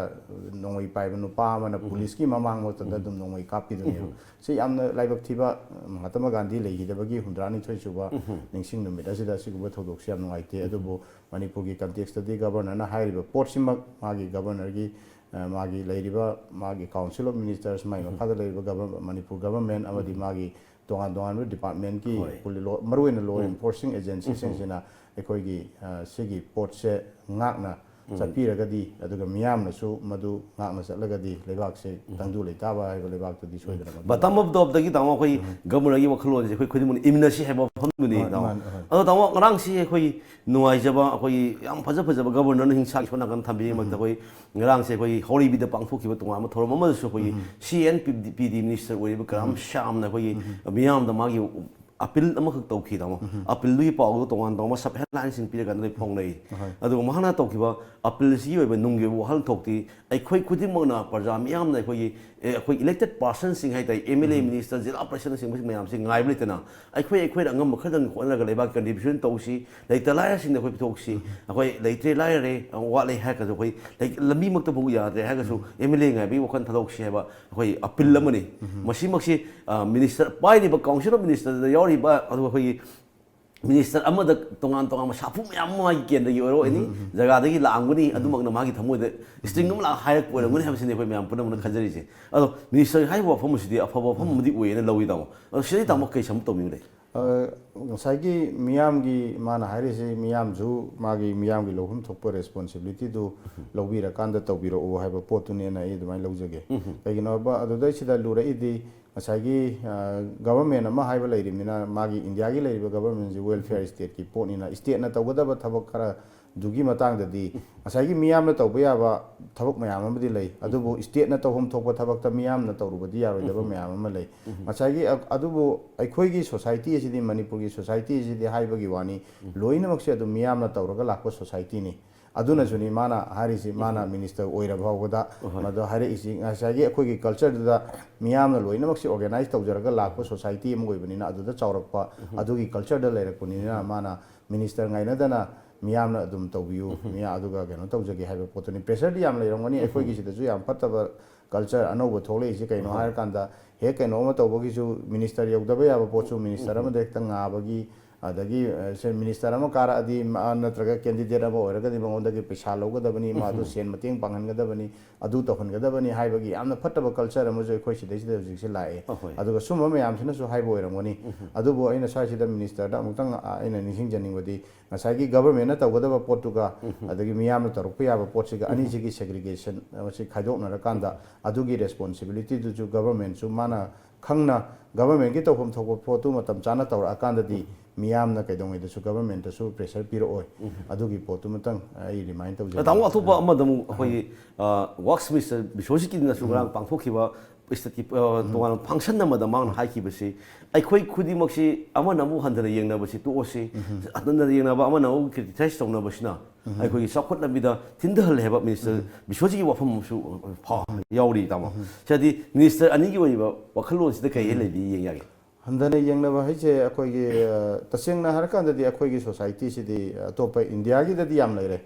ꯅꯣꯡꯃꯩ ꯄꯥꯏꯕ ꯅꯨꯄꯥ ꯑꯃꯅ ꯄꯨꯂꯤꯁꯀꯤ ꯃꯃꯥꯡꯃꯛꯇꯗ ꯑꯗꯨꯝ ꯅꯣꯡꯃꯩ ꯀꯥꯞꯄꯤꯗꯨꯅꯦꯕ꯫ ꯁꯤ ꯌꯥꯝꯅ ꯂꯥꯏꯕꯛ ꯊꯤꯕ, ꯃꯍꯥꯇꯃꯥ ꯒꯥꯟꯙꯤ ꯂꯩꯈꯤꯗꯕꯒꯤ ꯍꯨꯝꯗ꯭ꯔꯥꯅꯤꯊꯣꯏ ꯁꯨꯕ ꯅꯤꯡꯁꯤꯡ ꯅꯨꯃꯤꯠ ꯑꯁꯤꯗ ꯑꯁꯤꯒꯨꯝꯕ ꯊꯧꯗꯣꯛꯁꯤ ꯌꯥꯝ ꯅꯨꯡꯉꯥꯏꯇꯦ꯫ ꯑꯗꯨꯕꯨ ꯃꯅꯤꯄꯨꯔꯒꯤ ꯀꯟꯇꯦꯛꯁꯇꯗꯤ ꯒꯕꯔꯅꯔꯅ ꯍꯥꯏꯔꯤꯕ ꯄꯣꯠꯁꯤꯃꯛ ꯃꯥꯒꯤ ꯒꯕꯔꯅꯔꯒꯤ, ꯑ, ꯃꯥꯒꯤ ꯂꯩꯔꯤꯕ ꯃꯥꯒꯤ ꯀꯥꯎꯟꯁꯤꯜ ꯑꯣꯐ ꯃꯤꯅꯤꯁꯇꯔꯁ, ꯃꯥꯒꯤ ꯃꯈꯥꯗ ꯂꯩꯔꯤꯕ ꯒꯕꯔ-, ꯃꯅꯤꯄꯨꯔ ꯒꯕꯔꯃꯦꯟ ꯑꯃꯗꯤ ꯃꯥꯒꯤ ꯇꯣꯉꯥꯟ ꯇꯣꯉꯥꯟꯕ ꯗꯤꯄꯥꯔꯠꯃꯦꯟꯒꯤ ꯄꯨꯂꯤ-, ꯂꯣ-, ꯃꯔꯨꯑꯣꯏꯅ ꯂꯣ ꯑꯦꯟꯐꯣꯔꯁꯤꯡ ꯑꯦꯖꯦꯟꯁꯤꯁꯤꯡꯁꯤꯅ ꯑꯩꯈꯣꯏꯒꯤ, ꯑ, ꯁꯤꯒꯤ ꯄꯣꯠꯁꯦ ꯉꯥꯛꯅ ꯆꯠꯄꯤꯔꯒꯗꯤ, ꯑꯗꯨꯒ ꯃꯤꯌꯥꯝꯅꯁꯨ ꯃꯗꯨ ꯉꯥꯛꯅ ꯆꯠꯂꯒꯗꯤ ꯂꯩꯕꯥꯛꯁꯦ ꯇꯪꯗꯨ ꯂꯩꯇꯥꯕ ꯍꯥꯏꯕ ꯂꯩꯕꯥꯛꯇꯨꯗꯤ ꯁꯣꯏꯗꯅꯃꯛꯀꯤ ꯕꯇꯝ ꯑꯣꯐ ꯇꯣꯞꯇꯒꯤ ꯇꯥꯃꯣ ꯑꯩꯈꯣꯏ ꯒꯕꯔꯅꯔꯒꯤ ꯋꯥꯈꯜꯂꯣꯟꯁꯦ ꯑꯩꯈꯣꯏ ꯈꯨꯗꯤꯡꯃꯛꯅ ꯏꯃꯤꯟꯅꯁꯤ ꯍꯥꯏꯕ ꯋꯥꯐꯝꯗꯨꯅꯤ, ꯍꯣꯏ, ꯇꯥꯃꯣ꯫ ꯃꯥꯅꯤ, ꯍꯣꯏ꯫ ꯑꯗꯣ ꯇꯥꯃꯣ, ꯉꯔꯥꯡꯁꯤ ꯑꯩꯈꯣꯏ ꯅꯨꯡꯉꯥꯏꯖꯕ, ꯑꯩꯈꯣꯏꯒꯤ ꯌꯥꯝ ꯐꯖ ꯐꯖꯕ ꯒꯕꯔꯅꯔꯅ ꯍꯤꯡꯁꯥꯒꯤ ꯁꯣꯝ ꯅꯥꯀꯟ ꯊꯝꯕꯤꯔꯤꯉꯩꯗ ꯑꯩꯈꯣꯏ ꯉꯔꯥꯡꯁꯦ ꯑꯩꯈꯣꯏꯒꯤ ꯍꯧꯔꯩꯕꯤꯗ ꯄꯥꯡꯊꯣꯛꯈꯤꯕ ꯇꯣꯉꯥꯟꯕ ꯊꯧꯔꯝ ꯑꯃꯗꯁꯨ ꯑꯩꯈꯣꯏꯒꯤ ꯁꯤ ꯑꯦꯟ ꯄꯤ ꯗꯤ ꯃꯤꯅꯤꯁꯇꯔ ꯑꯣꯏꯔꯤꯕ ꯀꯔꯥꯝ ꯁ꯭ꯌꯥꯝꯅ ꯑꯩꯈꯣꯏꯒꯤ ꯃꯤꯌꯥꯝꯗ ꯃꯥꯒꯤ ꯑꯄꯤꯜ ꯑꯃꯈꯛ ꯇꯧꯈꯤ, ꯇꯥꯃꯣ꯫ ꯑꯄꯤꯜꯗꯨꯒꯤ ꯄꯥꯎꯗꯣ ꯇꯣꯉꯥꯟ ꯇꯣꯉꯥꯟꯕ ꯁꯕ ꯍꯦꯗꯂꯥꯏꯟꯁꯤꯡ ꯄꯤꯔꯀꯥꯟꯗ ꯂꯣꯏ ꯐꯣꯡꯅꯩ꯫ ꯑꯗꯨꯒ ꯃꯍꯥꯛꯅ ꯇꯧꯈꯤꯕ ꯑꯄꯤꯜꯁꯤꯒꯤ ꯑꯣꯏꯕ ꯅꯨꯡꯒꯤ ꯋꯥꯍꯟꯊꯣꯛꯇꯤ ꯑꯩꯈꯣꯏ ꯈꯨꯗꯤꯡꯃꯛꯅ, ꯄ꯭ꯔꯖꯥ ꯃꯤꯌꯥꯝꯅ, ꯑꯩꯈꯣꯏꯒꯤ, ꯑꯦ, ꯑꯩꯈꯣꯏ ꯏꯂꯦꯛꯇꯦꯠ ꯄꯥꯔꯁꯟꯁꯤꯡ ꯍꯥꯏ ꯇꯥꯔꯦ, ꯑꯦꯝ ꯑꯦꯜ ꯑꯦ, ꯃꯤꯅꯤꯁꯇꯔ, ꯖꯤꯂꯥ ꯄꯔꯤꯁꯗꯅꯆꯤꯡꯕꯁꯤꯡ ꯃꯌꯥꯝꯁꯤ ꯉꯥꯏꯕ ꯂꯩꯇꯅ ꯑꯩꯈꯣꯏ ꯑꯩꯈꯣꯏꯅ ꯑꯉꯝꯕ ꯈꯔꯗꯪ ꯍꯣꯠꯅꯔꯒ ꯂꯩꯕꯥꯛꯀꯤ ꯀꯟꯇ꯭ꯔꯤꯕ꯭ꯌꯨꯁꯟ ꯇꯧꯁꯤ, ꯂꯩꯇ ꯂꯥꯏꯔꯁꯤꯡꯗ ꯑꯩꯈꯣꯏ ꯄꯤꯊꯣꯛꯁꯤ꯫ ꯑꯩꯈꯣꯏ ꯂꯩꯇ꯭ꯔꯦ, ꯂꯥꯏꯔꯔꯦ, ꯋꯥꯠꯂꯦ ꯍꯥꯏꯔꯒꯁꯨ ꯑꯩꯈꯣꯏ ꯂꯩ-, ꯂꯝꯕꯤꯃꯛꯇꯕꯨ ꯌꯥꯗ꯭ꯔꯦ ꯍꯥꯏꯔꯒꯁꯨ ꯑꯦꯝ ꯑꯦꯜ ꯑꯦ ꯉꯥꯏꯕꯒꯤ ꯋꯥꯈꯜ ꯊꯥꯗꯣꯛꯁꯤ ꯍꯥꯏꯕ ꯑꯩꯈꯣꯏ ꯑꯄꯤꯜ ꯑꯃꯅꯤ꯫ ꯃꯁꯤꯃꯛꯁꯤ, ꯑ, ꯃꯤꯅꯤꯁꯇꯔ, ꯄꯥꯏꯔꯤꯕ ꯀꯥꯎꯟꯁꯤꯜ ꯑꯣꯐ ꯃꯤꯅꯤꯁꯇꯔꯗ ꯌꯥꯎꯔꯤꯕ, ꯑꯗꯨꯒ ꯑꯩꯈꯣꯏꯒꯤ ꯃꯤꯅꯤꯁꯇꯔ ꯑꯃꯗ ꯇꯣꯉꯥꯟ ꯇꯣꯉꯥꯟꯕ ꯁꯥꯐꯨ ꯃꯌꯥꯝ ꯑꯃ ꯃꯥꯒꯤ ꯀꯦꯟꯗ꯭ꯔꯒꯤ ꯑꯣꯏꯔꯣ, ꯑꯦꯅꯤ ꯖꯒꯥꯗꯒꯤ ꯂꯥꯛꯑꯝꯒꯅꯤ, ꯑꯗꯨꯃꯛꯅ ꯃꯥꯒꯤ ꯊꯃꯣꯏꯗ ꯁ꯭ꯇꯤꯡ ꯑꯃ ꯂꯥꯛ ꯍꯥꯏꯔꯛꯄ ꯑꯣꯏꯔꯝꯒꯅꯤ ꯍꯥꯏꯕꯁꯤꯅꯤ ꯑꯩꯈꯣꯏ ꯃꯌꯥꯝ ꯄꯨꯝꯅꯃꯛꯅ ꯈꯟꯖꯔꯤꯁꯦ꯫ ꯑꯗꯣ ꯃꯤꯅꯤꯁꯇꯔ ꯍꯥꯏꯔꯤꯕ ꯋꯥꯐꯝ ꯑꯁꯤꯗꯤ ꯑꯐꯕ ꯋꯥꯐꯝ ꯑꯃꯗꯤ ꯑꯣꯏꯌꯦꯅ ꯂꯧꯏ, ꯇꯥꯃꯣ꯫ ꯑꯗꯣ ꯁꯤꯗꯩ ꯇꯥꯃꯣ ꯀꯩ ꯁꯝ ꯇꯧꯅꯤꯡꯕ ꯂꯩ? ꯑ, ꯉꯁꯥꯏꯒꯤ ꯃꯤꯌꯥꯝꯒꯤ ꯃꯥꯅ ꯍꯥꯏꯔꯤꯁꯤ, ꯃꯤꯌꯥꯝꯁꯨ ꯃꯥꯒꯤ, ꯃꯤꯌꯥꯝꯒꯤ ꯂꯧꯐꯝ ꯊꯣꯛꯄ ꯔꯦꯁꯄꯣꯟꯁꯤꯕꯤꯂꯤꯇꯤꯗꯨ ꯂꯧꯕꯤꯔꯀꯥꯟꯗ ꯇꯧꯕꯤꯔꯛꯎ ꯍꯥꯏꯕ ꯄꯣꯠꯇꯨꯅꯦꯅ ꯑꯩ ꯑꯗꯨꯃꯥꯏꯅ ꯂꯧꯖꯒꯦ꯫ ꯀꯩꯒꯤꯅꯣ ꯍꯥꯏꯕ, ꯑꯗꯨꯗꯩꯁꯤꯗ ꯂꯨꯔꯛꯏꯗꯤ ꯉꯁꯥꯏꯒꯤ ꯒꯚꯔꯟꯃꯦꯟ ꯑꯃ ꯍꯥꯏꯕ ꯂꯩꯔꯤꯕꯅꯤꯅ, ꯃꯥꯒꯤ ꯏꯟꯗꯤꯌꯥꯒꯤ ꯂꯩꯔꯤꯕ ꯒꯚꯔꯟꯃꯦꯟꯁꯤ ꯋꯦꯜꯐꯤꯌꯔ ꯁ꯭ꯇꯦꯠꯀꯤ ꯄꯣꯠꯅꯤꯅ, ꯁ꯭ꯇꯦꯠꯅ ꯇꯧꯒꯗꯕ ꯊꯕꯛ ꯈꯔ ꯗꯨꯒꯤ ꯃꯇꯥꯡꯗꯗꯤ ꯉꯁꯥꯏꯒꯤ ꯃꯤꯌꯥꯝꯅ ꯇꯧꯕ ꯌꯥꯕ ꯊꯕꯛ ꯃꯌꯥꯝ ꯑꯃꯗꯤ ꯂꯩ, ꯑꯗꯨꯕꯨ ꯁ꯭ꯇꯦꯠꯅ ꯇꯧꯐꯝ ꯊꯣꯛꯄ ꯊꯕꯛꯇ ꯃꯤꯌꯥꯝꯅ ꯇꯧꯔꯨꯕꯗꯤ ꯌꯥꯔꯣꯏꯗꯕ ꯃꯌꯥꯝ ꯑꯃ ꯂꯩ꯫ ꯉꯁꯥꯏꯒꯤ ꯑ-, ꯑꯗꯨꯕꯨ ꯑꯩꯈꯣꯏꯒꯤ ꯁꯣꯁꯥꯏꯇꯤ ꯑꯁꯤꯗꯤ, ꯃꯅꯤꯄꯨꯔꯒꯤ ꯁꯣꯁꯥꯏꯇꯤ ꯑꯁꯤꯗꯤ ꯍꯥꯏꯕꯒꯤ ꯋꯥꯅꯤ, ꯂꯣꯏꯅꯃꯛꯁꯦ ꯑꯗꯨꯝ ꯃꯤꯌꯥꯝꯅ ꯇꯧꯔꯒ ꯂꯥꯛꯄ ꯁꯣꯁꯥꯏꯇꯤꯅꯤ꯫ ꯑꯗꯨꯅꯁꯨꯅꯤ ꯃꯥꯅ ꯍꯥꯏꯔꯤꯁꯤ, ꯃꯥꯅ ꯃꯤꯅꯤꯁꯇꯔ ꯑꯣꯏꯔꯕ ꯐꯥꯎꯕꯗ ꯃꯗꯣ ꯍꯥꯏꯔꯛꯏꯁꯤ꯫ ꯉꯁꯥꯏꯒꯤ ꯑꯩꯈꯣꯏꯒꯤ ꯀꯜꯆꯔꯗꯨꯗ ꯃꯤꯌꯥꯝꯅ ꯂꯣꯏꯅꯃꯛꯁꯤ ꯑꯣꯔꯒꯦꯅꯥꯏꯖ ꯇꯧꯖꯔꯒ ꯂꯥꯛꯄ ꯁꯣꯁꯥꯏꯇꯤ ꯑꯃ ꯑꯣꯏꯕꯅꯤꯅ, ꯑꯗꯨꯗ ꯆꯥꯎꯔꯛꯄ, ꯑꯗꯨꯒꯤ ꯀꯜꯆꯔꯗ ꯂꯩꯔꯛꯄꯅꯤꯅ, ꯃꯥꯅ ꯃꯤꯅꯤꯁꯇꯔ ꯉꯥꯏꯅꯗꯅ ꯃꯤꯌꯥꯝꯅ ꯑꯗꯨꯝ ꯇꯧꯕꯤꯌꯨ, ꯃꯤꯌꯥ-, ꯑꯗꯨꯒ ꯀꯩꯅꯣ ꯇꯧꯖꯒꯦ ꯍꯥꯏꯕ ꯄꯣꯠꯇꯨꯅꯤ꯫ ꯄ꯭ꯔꯦꯁꯔꯗꯤ ꯌꯥꯝ ꯂꯩꯔꯝꯒꯅꯤ꯫ ꯑꯩꯈꯣꯏꯒꯤ ꯁꯤꯗꯁꯨ ꯌꯥꯝ ꯐꯠꯇꯕ ꯀꯜꯆꯔ ꯑꯅꯧꯕ ꯊꯣꯛꯂꯛꯏꯁꯤ ꯀꯩꯅꯣ ꯍꯥꯏꯔꯀꯥꯟꯗ, ꯍꯦꯛ ꯀꯩꯅꯣ ꯑꯃ ꯇꯧꯕꯒꯤꯁꯨ, ꯃꯤꯅꯤꯁꯇꯔ ꯌꯧꯗꯕ ꯌꯥꯕ ꯄꯣꯠꯁꯨ ꯃꯤꯅꯤꯁꯇꯔ ꯑꯃꯗ ꯍꯦꯛꯇ ꯉꯥꯕꯒꯤ, ꯑꯗꯒꯤ, ꯑ, ꯁꯦ, ꯃꯤꯅꯤꯁꯇꯔ ꯑꯃ ꯀꯥꯔꯛꯑꯗꯤ ꯃꯥ ꯅꯠꯇ꯭ꯔꯒ ꯀꯦꯟꯗꯤꯗꯦꯠ ꯑꯃ ꯑꯣꯏꯔꯒꯗꯤ ꯃꯉꯣꯟꯗꯒꯤ ꯄꯩꯁꯥ ꯂꯧꯒꯗꯕꯅꯤ, ꯃꯥꯗꯨ ꯁꯦꯟ ꯃꯇꯦꯡ ꯄꯥꯡꯍꯟꯒꯗꯕꯅꯤ, ꯑꯗꯨ ꯇꯧꯍꯟꯒꯗꯕꯅꯤ ꯍꯥꯏꯕꯒꯤ ꯌꯥꯝꯅ ꯐꯠꯇꯕ ꯀꯜꯆꯔ ꯑꯃꯁꯨ ꯑꯩꯈꯣꯏ ꯁꯤꯗꯩꯁꯤꯗ ꯍꯧꯖꯤꯛꯁꯦ ꯂꯥꯛꯑꯦ꯫ ꯑꯍꯣꯏ꯫ ꯑꯗꯨꯒ ꯁꯨꯝꯕ ꯃꯌꯥꯝꯁꯤꯅꯁꯨ ꯍꯥꯏꯕ ꯑꯣꯏꯔꯝꯒꯅꯤ꯫ ꯑꯗꯨꯕꯨ ꯑꯩꯅ ꯁ꯭ꯋꯥꯏꯁꯤꯗ ꯃꯤꯅꯤꯁꯇꯔꯗ ꯑꯃꯨꯛꯇꯪ, ꯑ, ꯑꯩꯅ ꯅꯤꯡꯁꯤꯡꯖꯅꯤꯡꯕꯗꯤ, ꯉꯁꯥꯏꯒꯤ ꯒꯚꯔꯟꯃꯦꯟꯠꯅ ꯇꯧꯒꯗꯕ ꯄꯣꯠꯇꯨꯒ, ꯑꯗꯒꯤ ꯃꯤꯌꯥꯝꯅ ꯇꯧꯔꯛꯄ ꯌꯥꯕ ꯄꯣꯠꯁꯤꯒ, ꯑꯅꯤꯁꯤꯒꯤ ꯁꯦꯒ꯭ꯔꯤꯒꯦꯁꯟ ꯑꯁꯤ ꯈꯥꯏꯗꯣꯛꯅꯔꯀꯥꯟꯗ, ꯑꯗꯨꯒꯤ ꯔꯦꯁꯄꯣꯟꯁꯤꯕꯤꯂꯤꯇꯤꯗꯨꯁꯨ ꯒꯚꯔꯟꯃꯦꯟꯠꯁꯨ ꯃꯥꯅ ꯈꯪꯅ ꯒꯚꯔꯟꯃꯦꯟꯠꯀꯤ ꯇꯧꯐꯝ ꯊꯣꯛꯄ ꯄꯣꯠꯇꯨ ꯃꯇꯝ ꯆꯥꯅ ꯇꯧꯔꯛꯑꯀꯥꯟꯗꯗꯤ, ꯃꯤꯌꯥꯝꯅ ꯀꯩꯗꯧꯉꯩꯗꯁꯨ ꯒꯚꯔꯟꯃꯦꯟꯠꯇꯁꯨ ꯄ꯭ꯔꯦꯁꯔ ꯄꯤꯔꯛꯑꯣꯏ꯫ ꯑꯗꯨꯒꯤ ꯄꯣꯠꯇꯨꯃꯇꯪ ꯑꯩ ꯔꯤꯃꯥꯏꯟ ꯇꯧꯖꯒꯦ꯫ ꯇꯥꯃꯣ, ꯑꯇꯣꯞꯄ ꯑꯃꯗ ꯑꯃꯨꯛ ꯑꯩꯈꯣꯏꯒꯤ, ꯑ, ꯋꯥꯔꯛꯁ ꯃꯤꯅꯤꯁꯇꯔ ꯕꯤꯁ꯭ꯋꯖꯤꯠꯀꯤꯗꯨꯅꯁꯨ ꯉꯔꯥꯡ ꯄꯥꯡꯊꯣꯛꯈꯤꯕ ꯁ꯭ꯇꯦꯠꯀꯤ, ꯑ, ꯇꯣꯉꯥꯟꯕ ꯐꯪꯁꯟ ꯑꯃꯗ ꯃꯥꯅ ꯍꯥꯏꯈꯤꯕꯁꯤ, ꯑꯩꯈꯣꯏ ꯈꯨꯗꯤꯡꯃꯛꯁꯤ ꯑꯃꯅ ꯑꯃꯨꯛ ꯍꯟꯊꯅ ꯌꯦꯡꯅꯕꯁꯤ ꯇꯣꯛꯑꯁꯤ, ꯍꯟꯊꯅ ꯌꯦꯡꯅꯕ, ꯑꯃꯅ ꯑꯃꯨꯛ ꯀ꯭ꯔꯤꯇꯤꯁꯥꯏꯖ ꯇꯧꯅꯕꯁꯤꯅ ꯑꯩꯈꯣꯏꯒꯤ ꯆꯥꯎꯈꯠ ꯂꯝꯕꯤꯗ ꯊꯤꯟꯊꯍꯜꯂꯦ ꯍꯥꯏꯕ ꯃꯤꯅꯤꯁꯇꯔ ꯕꯤꯁ꯭ꯋꯖꯤꯠꯀꯤ ꯋꯥꯐꯝ ꯑꯃꯁꯨ ꯐꯥꯎ ꯌꯥꯎꯔꯤ, ꯇꯥꯃꯣ꯫ ꯁꯤꯗꯤ ꯃꯤꯅꯤꯁꯇꯔ ꯑꯅꯤꯒꯤ ꯑꯣꯏꯔꯤꯕ ꯋꯥꯈꯜꯂꯣꯟꯁꯤꯗ ꯀꯩ ꯂꯩꯕꯤ ꯌꯦꯡ ꯌꯥꯒꯦ? ꯍꯟꯊꯅ ꯌꯦꯡꯅꯕ ꯍꯥꯏꯁꯦ ꯑꯩꯈꯣꯏꯒꯤ, ꯑ, ꯇꯁꯦꯡꯅ ꯍꯥꯏꯔꯀꯥꯟꯗꯗꯤ ꯑꯩꯈꯣꯏꯒꯤ ꯁꯣꯁꯥꯏꯇꯤꯁꯤꯗꯤ ꯑꯇꯣꯞꯄ ꯏꯟꯗꯤꯌꯥꯒꯤꯗꯗꯤ ꯌꯥꯝ ꯂꯩꯔꯦ꯫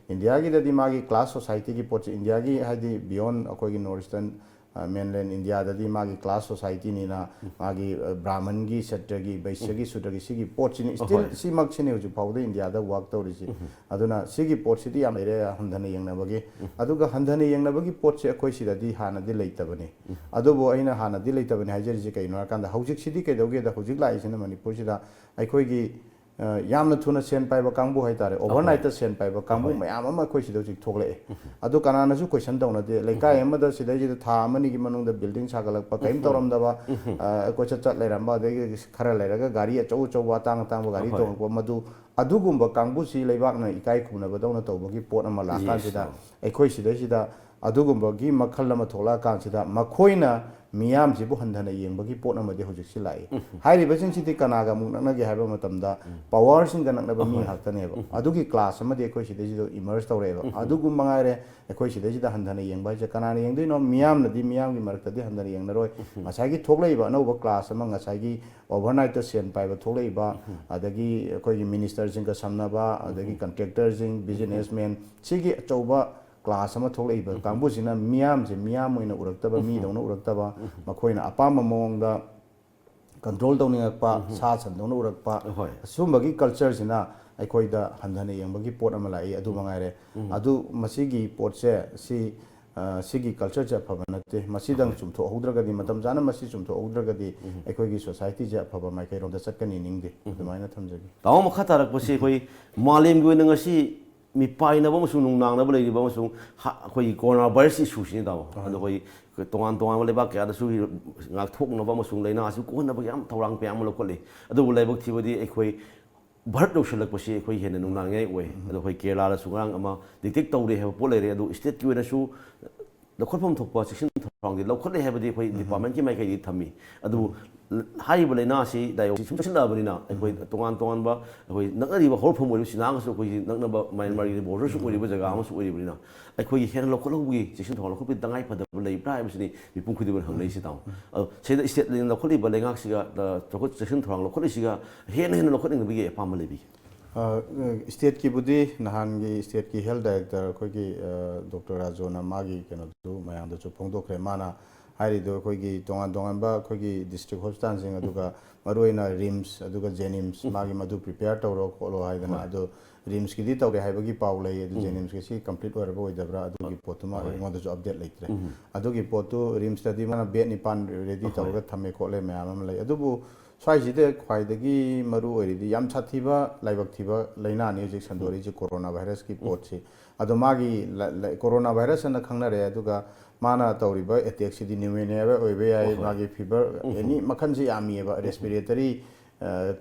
ꯏꯟꯗꯤꯌꯥꯒꯤꯗꯗꯤ ꯃꯥꯒꯤ ꯀ꯭ꯂꯥꯁ ꯁꯣꯁꯥꯏꯇꯤꯒꯤ ꯄꯣꯠꯁꯦ, ꯏꯟꯗꯤꯌꯥꯒꯤ ꯍꯥꯏꯗꯤ ꯕꯤꯌꯣꯟ ꯑꯩꯈꯣꯏꯒꯤ ꯅꯣꯔꯠ ꯏꯁꯇꯔꯟ ꯃꯦꯟꯂꯦꯟ ꯏꯟꯗꯤꯌꯥꯗꯗꯤ ꯃꯥꯒꯤ ꯀ꯭ꯂꯥꯁ ꯁꯣꯁꯥꯏꯇꯤꯅꯤꯅ ꯃꯥꯒꯤ ꯕ꯭ꯔꯥꯍꯃꯟꯒꯤ ꯁꯇ꯭ꯔꯒꯤ ꯕꯩꯁ꯭ꯌꯒꯤ ꯁꯨꯗ꯭ꯔꯒꯤ ꯁꯤꯒꯤ ꯄꯣꯠꯁꯤꯅꯤ, ꯁ꯭ꯇꯤꯜ ꯁꯤꯃꯛꯁꯤꯅꯤ ꯍꯧꯖꯤꯛ ꯐꯥꯎꯕꯗ ꯏꯟꯗꯤꯌꯥꯗ ꯋꯥꯛ ꯇꯧꯔꯤꯁꯤ꯫ ꯑꯗꯨꯅ ꯁꯤꯒꯤ ꯄꯣꯠꯁꯤꯗꯤ ꯌꯥꯝ ꯂꯩꯔꯦ ꯍꯟꯊꯅ ꯌꯦꯡꯅꯕꯒꯤ꯫ ꯑꯗꯨꯒ ꯍꯟꯊꯅ ꯌꯦꯡꯅꯕꯒꯤ ꯄꯣꯠꯁꯦ ꯑꯩꯈꯣꯏ ꯁꯤꯗꯗꯤ ꯍꯥꯟꯅꯗꯤ ꯂꯩꯇꯕꯅꯤ꯫ ꯑꯗꯨꯕꯨ ꯑꯩꯅ ꯍꯥꯟꯅꯗꯤ ꯂꯩꯇꯕꯅꯤ ꯍꯥꯏꯖꯔꯤꯁꯦ ꯀꯩꯅꯣ ꯍꯥꯏꯔꯀꯥꯟꯗ, ꯍꯧꯖꯤꯛꯁꯤꯗꯤ ꯀꯩꯗꯧꯒꯦꯗ, ꯍꯧꯖꯤꯛ ꯂꯥꯛꯏꯁꯤꯅ ꯃꯅꯤꯄꯨꯔꯁꯤꯗ ꯑꯩꯈꯣꯏꯒꯤ ꯌꯥꯝꯅ ꯊꯨꯅ ꯁꯦꯟ ꯄꯥꯏꯕ ꯀꯥꯡꯕꯨ ꯍꯥꯏꯇꯥꯔꯦ, ꯑꯣꯚꯔꯅꯥꯏꯠꯇ ꯁꯦꯟ ꯄꯥꯏꯕ ꯀꯥꯡꯕꯨ ꯃꯌꯥꯝ ꯑꯃ ꯑꯩꯈꯣꯏ ꯁꯤꯗ ꯍꯧꯖꯤꯛ ꯊꯣꯛꯂꯛꯑꯦ꯫ ꯑꯗꯨ ꯀꯅꯥꯅꯁꯨ ꯀꯣꯏꯁꯟ ꯇꯧꯅꯗꯦ꯫ ꯂꯩꯀꯥꯏ ꯑꯃꯗ ꯁꯤꯗꯩꯁꯤꯗ ꯊꯥ ꯑꯃꯅꯤꯒꯤ ꯃꯅꯨꯡꯗ ꯕꯤꯜꯗꯤꯡ ꯁꯥꯒꯠꯂꯛꯄ, ꯀꯔꯤꯝ ꯇꯧꯔꯝꯗꯕ, ꯀꯣꯏꯆꯠ ꯆꯠ ꯂꯩꯔꯝꯕ, ꯑꯗꯒꯤ ꯈꯔ ꯂꯩꯔꯒ ꯒꯥꯔꯤ ꯑꯆꯧ ꯑꯆꯧꯕ ꯑꯇꯥꯡ ꯑꯇꯥꯡꯕ ꯒꯥꯔꯤ ꯇꯣꯡꯉꯛꯄ, ꯃꯗꯨ ꯑꯗꯨꯒꯨꯝꯕ ꯀꯥꯡꯕꯨꯁꯤ ꯂꯩꯕꯥꯛꯅ ꯏꯀꯥꯏ ꯈꯨꯝꯅꯕꯗꯧꯅ ꯇꯧꯕꯒꯤ ꯄꯣꯠ ꯑꯃ ꯂꯥꯛꯀꯥꯟꯁꯤꯗ, ꯑꯩꯈꯣꯏ ꯁꯤꯗꯩꯁꯤꯗ ꯑꯗꯨꯒꯨꯝꯕꯒꯤ ꯃꯈꯜ ꯑꯃ ꯊꯣꯛꯂꯛꯑꯀꯥꯟꯁꯤꯗ ꯃꯈꯣꯏꯅ ꯃꯤꯌꯥꯝꯁꯤꯕꯨ ꯍꯟꯊꯅ ꯌꯦꯡꯕꯒꯤ ꯄꯣꯠ ꯑꯃꯗꯤ ꯍꯧꯖꯤꯛꯁꯤ ꯂꯥꯛꯏ꯫ ꯍꯥꯏꯔꯤꯕꯁꯤꯡꯁꯤꯗꯤ ꯀꯅꯥꯒ ꯑꯃꯨꯛ ꯅꯛꯅꯒꯦ ꯍꯥꯏꯕ ꯃꯇꯝꯗ, ꯄꯋꯥꯔꯁꯤꯡꯒ ꯅꯛꯅꯕ ꯃꯤ ꯉꯥꯛꯇꯅꯦꯕ꯫ ꯑꯗꯨꯒꯤ ꯀ꯭ꯂꯥꯁ ꯑꯃꯗꯤ ꯑꯩꯈꯣꯏ ꯁꯤꯗꯩꯁꯤꯗ ꯏꯃꯔꯖ ꯇꯧꯔꯛꯑꯦꯕ꯫ ꯑꯗꯨꯒꯨꯝꯕ ꯉꯥꯏꯔꯦ꯫ ꯑꯩꯈꯣꯏ ꯁꯤꯗꯩꯁꯤꯗ ꯍꯟꯊꯅ ꯌꯦꯡꯕ ꯍꯥꯏꯁꯦ ꯀꯅꯥꯅ ꯌꯦꯡꯗꯣꯏꯅꯣ? ꯃꯤꯌꯥꯝꯅꯗꯤ ꯃꯤꯌꯥꯝꯒꯤ ꯃꯔꯛꯇꯗꯤ ꯍꯟꯊꯅ ꯌꯦꯡꯅꯔꯣꯏ꯫ ꯉꯁꯥꯏꯒꯤ ꯊꯣꯛꯂꯛꯏꯕ ꯑꯅꯧꯕ ꯀ꯭ꯂꯥꯁ ꯑꯃ, ꯉꯁꯥꯏꯒꯤ ꯑꯣꯚꯔꯅꯥꯏꯠꯇ ꯁꯦꯟ ꯄꯥꯏꯕ ꯊꯣꯛꯂꯛꯏꯕ, ꯑꯗꯒꯤ ꯑꯩꯈꯣꯏꯒꯤ ꯃꯤꯅꯤꯁꯇꯔꯁꯤꯡꯒ ꯁꯝꯅꯕ, ꯑꯗꯒꯤ ꯀꯟꯇ꯭ꯔꯦꯛꯇꯔꯁꯤꯡ, ꯕꯤꯖꯤꯅꯦꯁꯃꯦꯟ, ꯁꯤꯒꯤ ꯑꯆꯧꯕ ꯀ꯭ꯂꯥꯁ ꯑꯃ ꯊꯣꯛꯂꯛꯏꯕ ꯀꯥꯡꯕꯨꯁꯤꯅ ꯃꯤꯌꯥꯝꯁꯦ ꯃꯤꯌꯥꯝ ꯑꯣꯏꯅ ꯎꯔꯛꯇꯕ, ꯃꯤꯗꯧꯅ ꯎꯔꯛꯇꯕ, ꯃꯈꯣꯏꯅ ꯑꯄꯥꯝꯕ ꯃꯑꯣꯡꯗ ꯀꯟꯇ꯭ꯔꯣꯜ ꯇꯧꯅꯤꯡꯉꯛꯄ, ꯁꯥ ꯁꯟꯗꯧꯅ ꯎꯔꯛꯄ, ꯁꯨꯝꯕꯒꯤ ꯀꯜꯆꯔꯁꯤꯅ ꯑꯩꯈꯣꯏꯗ ꯍꯟꯊꯅ ꯌꯦꯡꯕꯒꯤ ꯄꯣꯠ ꯑꯃ ꯂꯥꯛꯏ꯫ ꯑꯗꯨ ꯃꯉꯥꯏꯔꯦ꯫ ꯑꯗꯨ ꯃꯁꯤꯒꯤ ꯄꯣꯠꯁꯦ ꯁꯤ, ꯑ, ꯁꯤꯒꯤ ꯀꯜꯆꯔꯁꯦ ꯑꯐꯕ ꯅꯠꯇꯦ꯫ ꯃꯁꯤꯗꯪ ꯆꯨꯝꯊꯣꯛꯍꯧꯗ꯭ꯔꯒꯗꯤ, ꯃꯇꯝ ꯆꯥꯅ ꯃꯁꯤ ꯆꯨꯝꯊꯣꯛꯍꯧꯗ꯭ꯔꯒꯗꯤ ꯑꯩꯈꯣꯏꯒꯤ ꯁꯣꯁꯥꯏꯇꯤꯁꯦ ꯑꯐꯕ ꯃꯥꯏꯀꯩꯔꯣꯝꯗ ꯆꯠꯀꯅꯤ ꯅꯤꯡꯗꯦ꯫ ꯑꯗꯨꯃꯥꯏꯅ ꯊꯝꯖꯒꯦ꯫ ꯇꯥꯃꯣ, ꯃꯈꯥ ꯇꯥꯔꯛꯄꯁꯤ ꯑꯩꯈꯣꯏ ꯃꯥꯂꯦꯝꯒꯤ ꯑꯣꯏꯅ ꯉꯁꯤ ꯃꯤꯄꯥꯏꯅꯕ ꯑꯃꯁꯨꯡ ꯅꯨꯡꯅꯥꯡꯅꯕ ꯂꯩꯔꯤꯕ ꯑꯃꯁꯨꯡ ꯍ-, ꯑꯩꯈꯣꯏꯒꯤ ꯀꯣꯔꯣꯅꯥ ꯚꯥꯏꯔꯁ ꯏꯁꯨꯁꯤꯅꯤ, ꯇꯥꯃꯣ꯫ ꯑꯗꯣ ꯑꯩꯈꯣꯏ ꯇꯣꯉꯥꯟ ꯇꯣꯉꯥꯟꯕ ꯂꯩꯕꯥꯛ ꯀꯌꯥꯗꯁꯨ ꯉꯥꯛꯊꯣꯛꯅꯕ ꯑꯃꯁꯨꯡ ꯂꯥꯏꯅꯥ ꯑꯁꯤ ꯀꯣꯛꯍꯟꯅꯕꯒꯤ ꯌꯥꯝ ꯊꯧꯔꯥꯡ ꯀꯌꯥ ꯑꯃ ꯂꯧꯈꯠꯂꯤ꯫ ꯑꯗꯨꯕꯨ ꯂꯥꯏꯕꯛ ꯊꯤꯕꯗꯤ ꯑꯩꯈꯣꯏ ꯚꯥꯔꯠ ꯌꯧꯁꯤꯜꯂꯛꯄꯁꯤ ꯑꯩꯈꯣꯏ ꯍꯦꯟꯅ ꯅꯨꯡꯅꯥꯡꯅꯤꯡꯉꯥꯏ ꯑꯣꯏ꯫ ꯑꯗꯣ ꯑꯩꯈꯣꯏ ꯀꯦꯔꯂꯥꯗꯁꯨ ꯉꯔꯥꯡ ꯑꯃ ꯗꯤꯇꯦꯛ ꯇꯧꯔꯦ ꯍꯥꯏꯕ ꯄꯣꯠ ꯂꯩꯔꯦ꯫ ꯑꯗꯨ ꯁ꯭ꯇꯦꯠꯀꯤ ꯑꯣꯏꯅꯁꯨ ꯂꯧꯈꯠꯐꯝ ꯊꯣꯛꯄ ꯆꯦꯛꯁꯤꯟ ꯊꯧꯔꯥꯡꯗꯤ ꯂꯧꯈꯠꯂꯦ ꯍꯥꯏꯕꯗꯤ ꯑꯩꯈꯣꯏ ꯗꯤꯄꯥꯔꯠꯃꯦꯟꯠꯀꯤ ꯃꯥꯏꯀꯩꯗꯒꯤ ꯊꯝꯃꯤ꯫ ꯑꯗꯨꯕꯨ ꯍꯥꯏꯔꯤꯕ ꯂꯥꯏꯅꯥ ꯑꯁꯤ ꯗꯥꯏꯑꯣꯁꯤ ꯁꯨꯝ ꯆꯠꯁꯤꯜꯂꯛꯑꯕꯅꯤꯅ ꯑꯩꯈꯣꯏ ꯇꯣꯉꯥꯟ ꯇꯣꯉꯥꯟꯕ ꯑꯩꯈꯣꯏ ꯅꯛꯅꯔꯤꯕ ꯍꯧꯔꯛꯐꯝ ꯑꯣꯏꯔꯤꯕ ꯆꯤꯅꯥꯒꯁꯨ ꯑꯩꯈꯣꯏꯒꯤ ꯅꯛꯅꯕ ꯃ꯭ꯌꯥꯟꯃꯥꯔꯒꯤ ꯕꯣꯔꯗꯔꯁꯨ ꯑꯣꯏꯔꯤꯕ ꯖꯒꯥ ꯑꯃꯁꯨ ꯑꯣꯏꯔꯤꯕꯅꯤꯅ ꯑꯩꯈꯣꯏꯒꯤ ꯍꯦꯟꯅ ꯂꯧꯈꯠꯍꯧꯕꯒꯤ ꯆꯦꯛꯁꯤꯟ ꯊꯧꯔꯥꯡ ꯂꯧꯈꯠꯄꯒꯤ ꯇꯉꯥꯏ ꯐꯗꯕ ꯂꯩꯕ꯭ꯔꯥ ꯍꯥꯏꯕꯁꯤꯅꯤ ꯃꯤꯄꯨꯝ ꯈꯨꯗꯤꯡꯃꯛꯅ ꯍꯪꯅꯔꯤꯁꯤ, ꯇꯥꯃꯣ꯫ ꯑꯗꯣ ꯁꯤꯗ ꯁ꯭ꯇꯦꯠꯅ ꯂꯧꯈꯠꯂꯤꯕ ꯂꯩꯉꯥꯛꯁꯤꯒ, ꯑ, ꯆꯥꯎꯈꯠ-, ꯆꯦꯛꯁꯤꯟ ꯊꯧꯔꯥꯡ ꯂꯧꯈꯠꯂꯤꯁꯤꯒ ꯍꯦꯟꯅ ꯍꯦꯟꯅ ꯂꯧꯈꯠꯅꯤꯡꯕꯒꯤ ꯑꯄꯥꯝꯕ ꯂꯩꯕꯤꯒꯦ? ꯁ꯭ꯇꯦꯠꯀꯤꯕꯨꯗꯤ ꯅꯍꯥꯟꯒꯤ ꯁ꯭ꯇꯦꯠꯀꯤ ꯍꯦꯜꯊ ꯗꯥꯏꯔꯦꯛꯇꯔ ꯑꯩꯈꯣꯏꯒꯤ ꯗꯣꯛꯇꯔ ꯔꯥꯖꯣꯅ ꯃꯥꯒꯤ ꯀꯩꯅꯣꯗꯨ ꯃꯌꯥꯝꯗꯁꯨ ꯐꯣꯡꯗꯣꯛꯈ꯭ꯔꯦ꯫ ꯃꯥꯅ ꯍꯥꯏꯔꯤꯗꯣ ꯑꯩꯈꯣꯏꯒꯤ ꯇꯣꯉꯥꯟ ꯇꯣꯉꯥꯟꯕ ꯑꯩꯈꯣꯏꯒꯤ ꯗꯤꯁꯇ꯭ꯔꯤꯛ ꯍꯣꯁꯄꯤꯇꯥꯜꯁꯤꯡ, ꯑꯗꯨꯒ ꯃꯔꯨꯑꯣꯏꯅ ꯔꯤꯝꯁ ꯑꯗꯨꯒ ꯖꯦꯅꯤꯝꯁ, ꯃꯥꯒꯤ ꯃꯗꯨ ꯄ꯭ꯔꯤꯄꯦꯌꯔ ꯇꯧꯔꯣ ꯈꯣꯠꯂꯣ ꯍꯥꯏꯗꯅ꯫ ꯑꯗꯣ ꯔꯤꯝꯁꯀꯤꯗꯤ ꯇꯧꯔꯦ ꯍꯥꯏꯕꯒꯤ ꯄꯥꯎ ꯂꯩ, ꯑꯗꯨ ꯖꯦꯅꯤꯝꯁꯀꯤꯁꯤ ꯀꯝꯄ꯭ꯂꯤꯠ ꯑꯣꯏꯔꯕ ꯑꯣꯏꯗꯕ꯭ꯔꯥ ꯑꯗꯨꯒꯤ ꯄꯣꯠꯇꯨꯃ ꯑꯩꯉꯣꯟꯗꯁꯨ ꯑꯞꯗꯦꯠ ꯂꯩꯇ꯭ꯔꯦ꯫ ꯑꯗꯨꯒꯤ ꯄꯣꯠꯇꯨ ꯔꯤꯝꯁꯇꯗꯤ ꯃꯥꯅ ꯕꯦꯗ ꯅꯤꯄꯥꯟ ꯔꯦꯗꯤ ꯇꯧꯔꯒ ꯊꯝꯃꯦ ꯈꯣꯠꯂꯦ ꯃꯌꯥꯝ ꯑꯃ ꯂꯩ꯫ ꯑꯗꯨꯕꯨ ꯁ꯭ꯋꯥꯏꯁꯤꯗ ꯈ꯭ꯋꯥꯏꯗꯒꯤ ꯃꯔꯨ ꯑꯣꯏꯔꯤꯗꯤ ꯌꯥꯝ ꯁꯥꯊꯤꯕ ꯂꯥꯏꯕꯛ ꯊꯤꯕ ꯂꯥꯏꯅꯥꯅꯤ ꯍꯧꯖꯤꯛ ꯁꯟꯗꯣꯔꯛꯏꯁꯦ, ꯀꯣꯔꯣꯅꯥ ꯚꯥꯏꯔꯁꯀꯤ ꯄꯣꯠꯁꯤ꯫ ꯑꯗꯣ ꯃꯥꯒꯤ ꯂ-, ꯂ-, ꯀꯣꯔꯣꯅꯥ ꯚꯥꯏꯔꯁ ꯑꯅ ꯈꯪꯅꯔꯦ, ꯑꯗꯨꯒ ꯃꯥꯅ ꯇꯧꯔꯤꯕ ꯑꯦꯇꯦꯛꯁꯤꯗꯤ ꯅ꯭ꯌꯨꯃꯣꯅꯤꯌꯥ ꯑꯣꯏꯕ ꯌꯥꯏ, ꯃꯥꯒꯤ ꯐꯤꯚꯔ ꯑꯦꯅꯤ ꯃꯈꯜꯁꯤ ꯌꯥꯝꯃꯤꯑꯕ, ꯔꯦꯁꯄꯤꯔꯦꯇꯔꯤ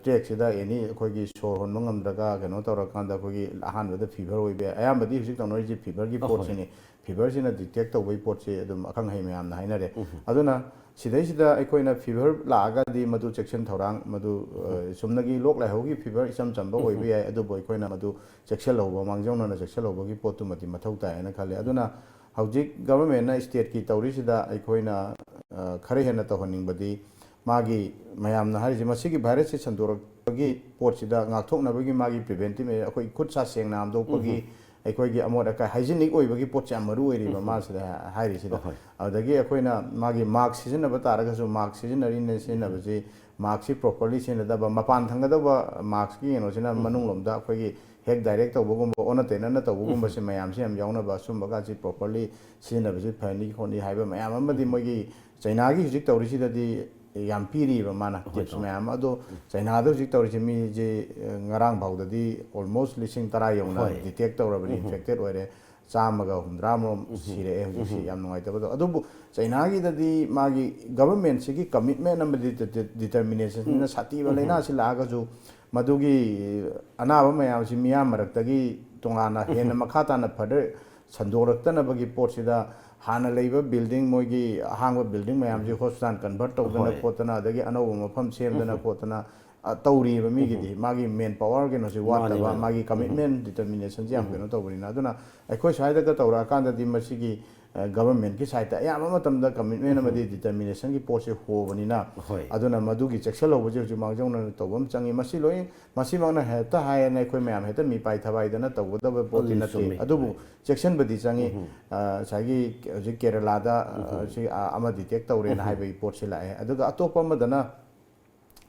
ꯇ꯭ꯔꯦꯛꯁꯤꯗ ꯑꯦꯅꯤ ꯑꯩꯈꯣꯏꯒꯤ ꯁꯣꯔ ꯍꯣꯟꯕ ꯉꯝꯗ꯭ꯔꯒ ꯀꯩꯅꯣ ꯇꯧꯔꯀꯥꯟꯗ ꯑꯩꯈꯣꯏꯒꯤ ꯑꯍꯥꯟꯕꯗ ꯐꯤꯚꯔ ꯑꯣꯏꯕ ꯌꯥꯏ꯫ ꯑꯌꯥꯝꯕꯗꯤ ꯍꯧꯖꯤꯛ ꯇꯧꯅꯔꯤꯁꯦ ꯐꯤꯚꯔꯒꯤ ꯄꯣꯠꯁꯤꯅꯤ꯫ ꯐꯤꯚꯔꯁꯤꯅ ꯗꯤꯇꯦꯛ ꯇꯧꯕꯒꯤ ꯄꯣꯠꯁꯤ ꯑꯗꯨꯝ ꯑꯈꯪ ꯑꯍꯩ ꯃꯌꯥꯝꯅ ꯍꯥꯏꯅꯔꯦ꯫ ꯑꯗꯨꯅ ꯁꯤꯗꯩꯁꯤꯗ ꯑꯩꯈꯣꯏꯅ ꯐꯤꯚꯔ ꯂꯥꯛꯑꯒꯗꯤ ꯃꯗꯨ ꯆꯦꯛꯁꯤꯟ ꯊꯧꯔꯥꯡ, ꯃꯗꯨ ꯑ, ꯆꯨꯝꯅꯒꯤ ꯂꯣꯛ ꯂꯥꯏꯍꯧꯒꯤ ꯐꯤꯚꯔ ꯏꯆꯝ ꯆꯝꯕ ꯑꯣꯏꯕ ꯌꯥꯏ, ꯑꯗꯨꯕꯨ ꯑꯩꯈꯣꯏꯅ ꯃꯗꯨ ꯆꯦꯛꯁꯤꯜꯍꯧꯕ, ꯃꯥꯡꯖꯧꯅꯅ ꯆꯦꯛꯁꯤꯜꯍꯧꯕꯒꯤ ꯄꯣꯠꯇꯨꯃꯗꯤ ꯃꯊꯧ ꯇꯥꯏ ꯍꯥꯏꯅ ꯈꯜꯂꯦ꯫ ꯑꯗꯨꯅ ꯍꯧꯖꯤꯛ ꯒꯚꯔꯟꯃꯦꯟꯠꯅ ꯁ꯭ꯇꯦꯠꯀꯤ ꯇꯧꯔꯤꯁꯤꯗ ꯑꯩꯈꯣꯏꯅ ꯑ, ꯈꯔ ꯍꯦꯟꯅ ꯇꯧꯍꯟꯅꯤꯡꯕꯗꯤ ꯃꯥꯒꯤ ꯃꯌꯥꯝꯅ ꯍꯥꯏꯔꯤꯁꯦ, ꯃꯁꯤꯒꯤ ꯚꯥꯏꯔꯁꯁꯦ ꯁꯟꯗꯣꯔꯛꯄꯒꯤ ꯄꯣꯠꯁꯤꯗ ꯉꯥꯛꯊꯣꯛꯅꯕꯒꯤ ꯃꯥꯒꯤ ꯄ꯭ꯔꯤꯚꯦꯟꯇꯤꯚ ꯃꯦꯖꯔ, ꯑꯩꯈꯣꯏ ꯈꯨꯠ ꯁꯥ ꯁꯦꯡꯅ ꯍꯥꯝꯗꯣꯛꯄꯒꯤ, ꯑꯩꯈꯣꯏꯒꯤ ꯑꯃꯣꯠ ꯑꯀꯥꯏ ꯍꯥꯏꯖꯤꯅꯤꯛ ꯑꯣꯏꯕꯒꯤ ꯄꯣꯠꯁꯦ ꯌꯥꯝ ꯃꯔꯨ ꯑꯣꯏꯔꯤꯕ ꯃꯥꯁꯤꯗ ꯍꯥꯏꯔꯤꯁꯤꯗ꯫ ꯑꯗꯒꯤ ꯑꯩꯈꯣꯏꯅ ꯃꯥꯒꯤ ꯃꯥꯛꯁ ꯁꯤꯖꯤꯟꯅꯕ ꯇꯥꯔꯒꯁꯨ, ꯃꯥꯛꯁ ꯁꯤꯖꯤꯟꯅꯔꯤꯅꯦ ꯁꯤꯖꯤꯟꯅꯕꯁꯤ, ꯃꯥꯛꯁꯤ ꯄ꯭ꯔꯣꯄꯔꯂꯤ ꯁꯤꯖꯤꯟꯅꯗꯕ, ꯃꯄꯥꯟ ꯊꯪꯒꯗꯧꯕ ꯃꯥꯛꯁꯀꯤ ꯀꯩꯅꯣꯁꯤꯅ ꯃꯅꯨꯡꯂꯣꯝꯗ ꯑꯩꯈꯣꯏꯒꯤ ꯍꯦꯛ ꯗꯥꯏꯔꯦꯛ ꯇꯧꯕꯒꯨꯝꯕ, ꯑꯣꯟꯅ ꯇꯩꯅꯅ ꯇꯧꯕꯒꯨꯝꯕꯁꯦ ꯃꯌꯥꯝꯁꯦ ꯌꯥꯝ ꯌꯥꯎꯅꯕ, ꯑꯁꯨꯝꯕꯒꯁꯤ ꯄ꯭ꯔꯣꯄꯔꯂꯤ ꯁꯤꯖꯤꯟꯅꯕꯁꯤ ꯐꯅꯤ ꯈꯣꯠꯅꯤ ꯍꯥꯏꯕ ꯃꯌꯥꯝ ꯑꯃꯗꯤ ꯃꯣꯏꯒꯤ ꯆꯩꯅꯥꯒꯤ ꯍꯧꯖꯤꯛ ꯇꯧꯔꯤꯁꯤꯗꯗꯤ ꯌꯥꯝ ꯄꯤꯔꯤꯕ ꯃꯥꯅ ꯇꯤꯞꯁ ꯃꯌꯥꯝ ꯑꯃ꯫ ꯑꯗꯣ ꯆꯩꯅꯥꯗ ꯍꯧꯖꯤꯛ ꯇꯧꯔꯤꯁꯦ ꯃꯤꯁꯦ, ꯑ, ꯉꯔꯥꯡ ꯐꯥꯎꯗꯗꯤ ꯑꯣꯜꯃꯣꯁ ꯂꯤꯁꯤꯡ ꯇꯔꯥ ꯌꯧꯅ ꯗꯤꯇꯦꯛ ꯇꯧꯔꯕꯅꯤ, ꯏꯟꯐꯦꯛꯇꯦꯠ ꯑꯣꯏꯔꯦ꯫ ꯆꯥꯝꯃꯒ ꯍꯨꯝꯗ꯭ꯔꯥꯃꯨꯛ ꯁꯤꯔꯛꯑꯦ ꯍꯧꯖꯤꯛꯁꯤ꯫ ꯌꯥꯝ ꯅꯨꯡꯉꯥꯏꯇꯕꯗꯣ꯫ ꯑꯗꯨꯕꯨ ꯆꯩꯅꯥꯒꯤꯗꯗꯤ ꯃꯥꯒꯤ ꯒꯚꯔꯟꯃꯦꯟꯠꯁꯤꯒꯤ ꯀꯃꯤꯠꯃꯦꯟꯠ ꯑꯃꯗꯤ ꯗꯤ-, ꯗꯤ-, ꯗꯤꯇꯔꯃꯤꯅꯦꯁꯟꯁꯤꯅ ꯁꯥꯊꯤꯕ ꯂꯥꯏꯅꯥꯁꯤ ꯂꯥꯛꯑꯒꯁꯨ ꯃꯗꯨꯒꯤ ꯑꯅꯥꯕ ꯃꯌꯥꯝꯁꯤ ꯃꯤꯌꯥꯝ ꯃꯔꯛꯇꯒꯤ ꯇꯣꯉꯥꯟꯅ ꯍꯦꯟꯅ ꯃꯈꯥ ꯇꯥꯅ ꯐꯔꯗꯔ ꯁꯟꯗꯣꯔꯛꯇꯅꯕꯒꯤ ꯄꯣꯠꯁꯤꯗ ꯍꯥꯟꯅ ꯂꯩꯕ ꯕꯤꯜꯗꯤꯡ, ꯃꯣꯏꯒꯤ ꯑꯍꯥꯡꯕ ꯕꯤꯜꯗꯤꯡ ꯃꯌꯥꯝꯁꯤ ꯍꯣꯁꯄꯤꯇꯥꯜ ꯀꯟꯚꯔꯠ ꯇꯧꯗꯅ ꯈꯣꯠꯇꯅ, ꯑꯗꯒꯤ ꯑꯅꯧꯕ ꯃꯐꯝ ꯁꯦꯝꯗꯅ ꯈꯣꯠꯇꯅ, ꯑ, ꯇꯧꯔꯤꯑꯕ ꯃꯤꯒꯤꯗꯤ꯫ ꯃꯥꯒꯤ ꯃꯦꯟ ꯄꯥꯋꯔ ꯀꯩꯅꯣꯁꯤ ꯋꯥꯠꯇꯕ, ꯃꯥꯒꯤ ꯀꯃꯤꯠꯃꯦꯟꯠ, ꯗꯤꯇꯔꯃꯤꯅꯦꯁꯟꯁꯤ ꯌꯥꯝ ꯀꯩꯅꯣ ꯇꯧꯕꯅꯤꯅ꯫ ꯑꯗꯨꯅ ꯑꯩꯈꯣꯏ ꯁ꯭ꯋꯥꯏꯗꯒ ꯇꯧꯔꯛꯑꯀꯥꯟꯗꯗꯤ ꯃꯁꯤꯒꯤ ꯒꯚꯔꯟꯃꯦꯟꯠꯀꯤ ꯁꯥꯏꯠꯇ ꯑꯌꯥꯝꯕ ꯃꯇꯝꯗ ꯀꯃꯤꯠꯃꯦꯟ ꯑꯃꯗꯤ ꯗꯤꯇꯔꯃꯤꯅꯦꯁꯟꯒꯤ ꯄꯣꯠꯁꯦ ꯍꯣꯕꯅꯤꯅ, ꯍꯣꯏ꯫ ꯑꯗꯨꯅ ꯃꯗꯨꯒꯤ ꯆꯦꯛꯁꯤꯜꯍꯧꯕꯁꯦ ꯍꯧꯖꯤꯛ ꯃꯥꯡꯖꯧꯅꯅ ꯇꯧꯕ ꯑꯃ ꯆꯪꯉꯤ꯫ ꯃꯁꯤ ꯂꯣꯏ, ꯃꯁꯤꯃꯛꯅ ꯍꯦꯛꯇ ꯍꯥꯏꯌꯦꯅ ꯑꯩꯈꯣꯏ ꯃꯌꯥꯝ ꯍꯦꯛꯇ ꯃꯤꯄꯥꯏ ꯊꯕꯥꯏꯗꯅ ꯇꯧꯒꯗꯕ ꯄꯣꯠꯇꯤ ꯑꯗꯨꯗꯤ ꯅꯠꯇꯦ꯫ ꯆꯨꯝꯃꯤ꯫ ꯑꯗꯨꯕꯨ ꯆꯦꯛꯁꯤꯟꯕꯗꯤ ꯆꯪꯉꯤ꯫ ꯑ, ꯉꯁꯥꯏꯒꯤ ꯍꯧꯖꯤꯛ ꯀꯦꯔꯂꯥꯗ, ꯑ, ꯁꯤ, ꯑ, ꯑꯃ ꯗꯤꯇꯦꯛ ꯇꯧꯔꯦꯅ ꯍꯥꯏꯕꯒꯤ ꯄꯣꯠꯁꯤ ꯂꯥꯛꯑꯦ꯫ ꯑꯗꯨꯒ ꯑꯇꯣꯞꯄ ꯑꯃꯗꯅ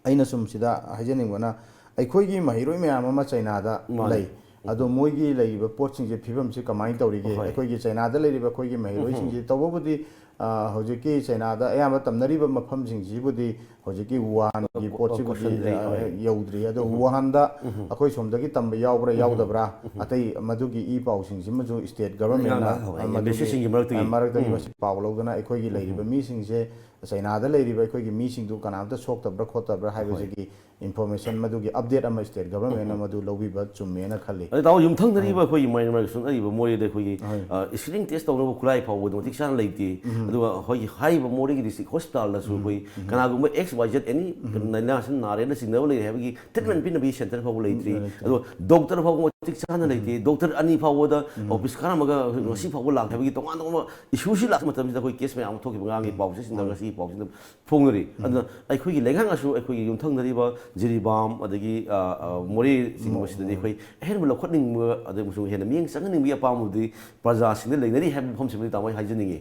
ꯑꯩꯅ ꯁꯨꯝ ꯁꯤꯗ ꯍꯥꯏꯖꯅꯤꯡꯕꯅ, ꯑꯩꯈꯣꯏꯒꯤ ꯃꯍꯩꯔꯣꯏ ꯃꯌꯥꯝ ꯑꯃ ꯆꯩꯅꯥꯗ ꯃꯥꯅꯤ꯫ ꯂꯩ꯫ ꯑꯗꯣ ꯃꯣꯏꯒꯤ ꯂꯩꯔꯤꯕ ꯄꯣꯠꯁꯤꯡꯁꯦ, ꯐꯤꯕꯝꯁꯤ ꯀꯃꯥꯏꯅ ꯇꯧꯔꯤꯒꯦ? ꯍꯣꯏ꯫ ꯑꯩꯈꯣꯏꯒꯤ ꯆꯩꯅꯥꯗ ꯂꯩꯔꯤꯕ ꯑꯩꯈꯣꯏꯒꯤ ꯃꯍꯩꯔꯣꯏꯁꯤꯡꯁꯤ, ꯇꯧꯕꯕꯨꯗꯤ, ꯑ, ꯍꯧꯖꯤꯛꯀꯤ ꯆꯩꯅꯥꯗ ꯑꯌꯥꯝꯕ ꯇꯝꯅꯔꯤꯕ ꯃꯐꯝꯁꯤꯡꯁꯤꯕꯨꯗꯤ ꯍꯧꯖꯤꯛꯀꯤ ꯋꯨꯍꯥꯟꯒꯤ ꯀꯣ-, ꯄꯣꯠꯁꯤꯕꯨꯗꯤ, ꯀꯣꯏꯁꯟꯗ꯭ꯔꯤ, ꯑ, ꯍꯣꯏ꯫ ꯌꯧꯗ꯭ꯔꯤ꯫ ꯑꯗꯣ ꯋꯨꯍꯥꯟꯗ ꯑꯩꯈꯣꯏ ꯁꯣꯝꯗꯒꯤ ꯇꯝꯕ ꯌꯥꯎꯕ꯭ꯔꯥ ꯌꯥꯎꯗꯕ꯭ꯔꯥ, ꯑꯇꯩ ꯃꯗꯨꯒꯤ ꯏ ꯄꯥꯎꯁꯤꯡꯁꯤꯃꯁꯨ ꯁ꯭ꯇꯦꯠ ꯒꯚꯔꯟꯃꯦꯟꯠꯅ, ꯉꯥꯡꯅ ꯍꯧꯋꯦ, ꯑ, ꯃꯗꯨꯒꯤ, ꯑꯦꯝꯕꯦꯁꯤꯁꯤꯡꯒꯤ ꯃꯔꯛꯇꯒꯤ꯫ ꯑ, ꯃꯔꯛꯇꯒꯤ ꯎꯝ꯫ ꯃꯁꯤ ꯄꯥꯎ ꯂꯧꯗꯨꯅ ꯑꯩꯈꯣꯏꯒꯤ ꯂꯩꯔꯤꯕ ꯃꯤꯁꯤꯡꯁꯦ, ꯆꯩꯅꯥꯗ ꯂꯩꯔꯤꯕ ꯑꯩꯈꯣꯏꯒꯤ ꯃꯤꯁꯤꯡꯗꯨ ꯀꯅꯥꯝꯇ ꯁꯣꯛꯇꯕ꯭ꯔꯥ ꯈꯣꯠꯇꯕ꯭ꯔꯥ ꯍꯥꯏꯕꯁꯤꯒꯤ ꯏꯟꯐꯣꯔꯃꯦꯁꯟ, ꯃꯗꯨꯒꯤ ꯑꯞꯗꯦꯠ ꯑꯃ ꯁ꯭ꯇꯦꯠ ꯒꯚꯔꯟꯃꯦꯟꯠꯅ ꯃꯗꯨ ꯂꯧꯕꯤꯕ ꯆꯨꯝꯃꯦꯅ ꯈꯜꯂꯤ꯫ ꯑꯗꯣ ꯇꯥꯃꯣ, ꯌꯨꯝꯊꯪꯅꯔꯤꯕ ꯑꯩꯈꯣꯏꯒꯤ ꯃꯌꯥꯟꯃꯥꯔꯒ ꯁꯨꯡꯅꯔꯤꯕ ꯃꯣꯔꯦꯗ ꯑꯩꯈꯣꯏꯒꯤ, ꯍꯣꯏ꯫ ꯑ, ꯁ꯭ꯀ꯭ꯔꯤꯅꯤꯡ ꯇꯦꯁ ꯇꯧꯅꯕ ꯈꯨꯠꯂꯥꯏ ꯐꯥꯎꯕꯗ ꯃꯇꯤꯛ ꯆꯥꯅ ꯂꯩꯇꯦ꯫ ꯑꯗꯨꯒ ꯑꯩꯈꯣꯏꯒꯤ ꯍꯥꯏꯔꯤꯕ ꯃꯣꯔꯦꯒꯤ ꯗꯤꯁꯇ꯭ꯔꯤꯛ ꯍꯣꯁꯄꯤꯇꯥꯜꯗꯁꯨ ꯑꯩꯈꯣꯏ ꯀꯅꯥꯒꯨꯝꯕ ꯑꯦꯛꯁ ꯋꯥꯏ ꯖꯦꯠ ꯑꯦꯅꯤ ꯂꯥꯏꯅꯥꯁꯤꯅ ꯅꯥꯔꯦꯅ ꯆꯤꯡꯅꯕ ꯂꯩꯔꯦ ꯍꯥꯏꯕꯒꯤ ꯇ꯭ꯔꯤꯠꯃꯦꯟꯠ ꯄꯤꯅꯕꯒꯤ ꯁꯦꯟꯇꯔ ꯐꯥꯎꯕ ꯂꯩꯇ꯭ꯔꯤ꯫ ꯂꯩꯇ꯭ꯔꯤ꯫ ꯑꯗꯣ ꯗꯣꯛꯇꯔ ꯐꯥꯎꯕ ꯃꯇꯤꯛ ꯆꯥꯅ ꯂꯩꯇꯦ꯫ ꯗꯣꯛꯇꯔ ꯑꯅꯤ ꯐꯥꯎꯕꯗ ꯑꯣꯐꯤꯁ ꯀꯥꯔꯝꯃꯒ ꯉꯁꯤ ꯐꯥꯎꯕ ꯂꯥꯛꯇꯦ ꯍꯥꯏꯕꯒꯤ ꯇꯣꯉꯥꯟ ꯇꯣꯉꯥꯟꯕ ꯏꯁꯨꯁꯤ ꯂꯥꯛꯄ ꯃꯇꯝꯁꯤꯗ ꯑꯩꯈꯣꯏ ꯀꯦꯁ ꯃꯌꯥꯝ ꯑꯃ ꯊꯣꯛꯈꯤꯕ ꯉꯔꯥꯡꯒꯤ ꯄꯥꯎꯁꯦ ꯁꯤꯗ ꯉꯁꯤꯒꯤ ꯄꯥꯎꯁꯤꯗ ꯐꯣꯡꯅꯔꯤ꯫ ꯑꯗꯨꯅ ꯑꯩꯈꯣꯏꯒꯤ ꯂꯩꯉꯥꯛꯅꯁꯨ ꯑꯩꯈꯣꯏꯒꯤ ꯌꯨꯝꯊꯪꯅꯔꯤꯕ ꯖꯤꯔꯤꯕꯥꯝ ꯑꯗꯒꯤ, ꯑ, ꯑ, ꯃꯣꯔꯦꯁꯤꯡꯕꯁꯤꯗꯗꯤ ꯑꯩꯈꯣꯏ ꯑꯍꯦꯟꯕ ꯂꯧꯈꯠꯅꯤꯡꯕ ꯑꯗꯩ ꯑꯃꯁꯨꯡ ꯍꯦꯟꯅ ꯃꯤꯠꯌꯦꯡ ꯆꯪꯍꯟꯅꯤꯡꯕꯒꯤ ꯑꯄꯥꯝꯕꯗꯤ ꯄ꯭ꯔꯖꯥꯁꯤꯡꯗ ꯂꯩꯅꯔꯤ ꯍꯥꯏꯕ ꯃꯐꯝꯁꯤꯃꯗꯤ ꯇꯥꯃꯣ ꯑꯩ ꯍꯥꯏꯖꯅꯤꯡꯉꯤ꯫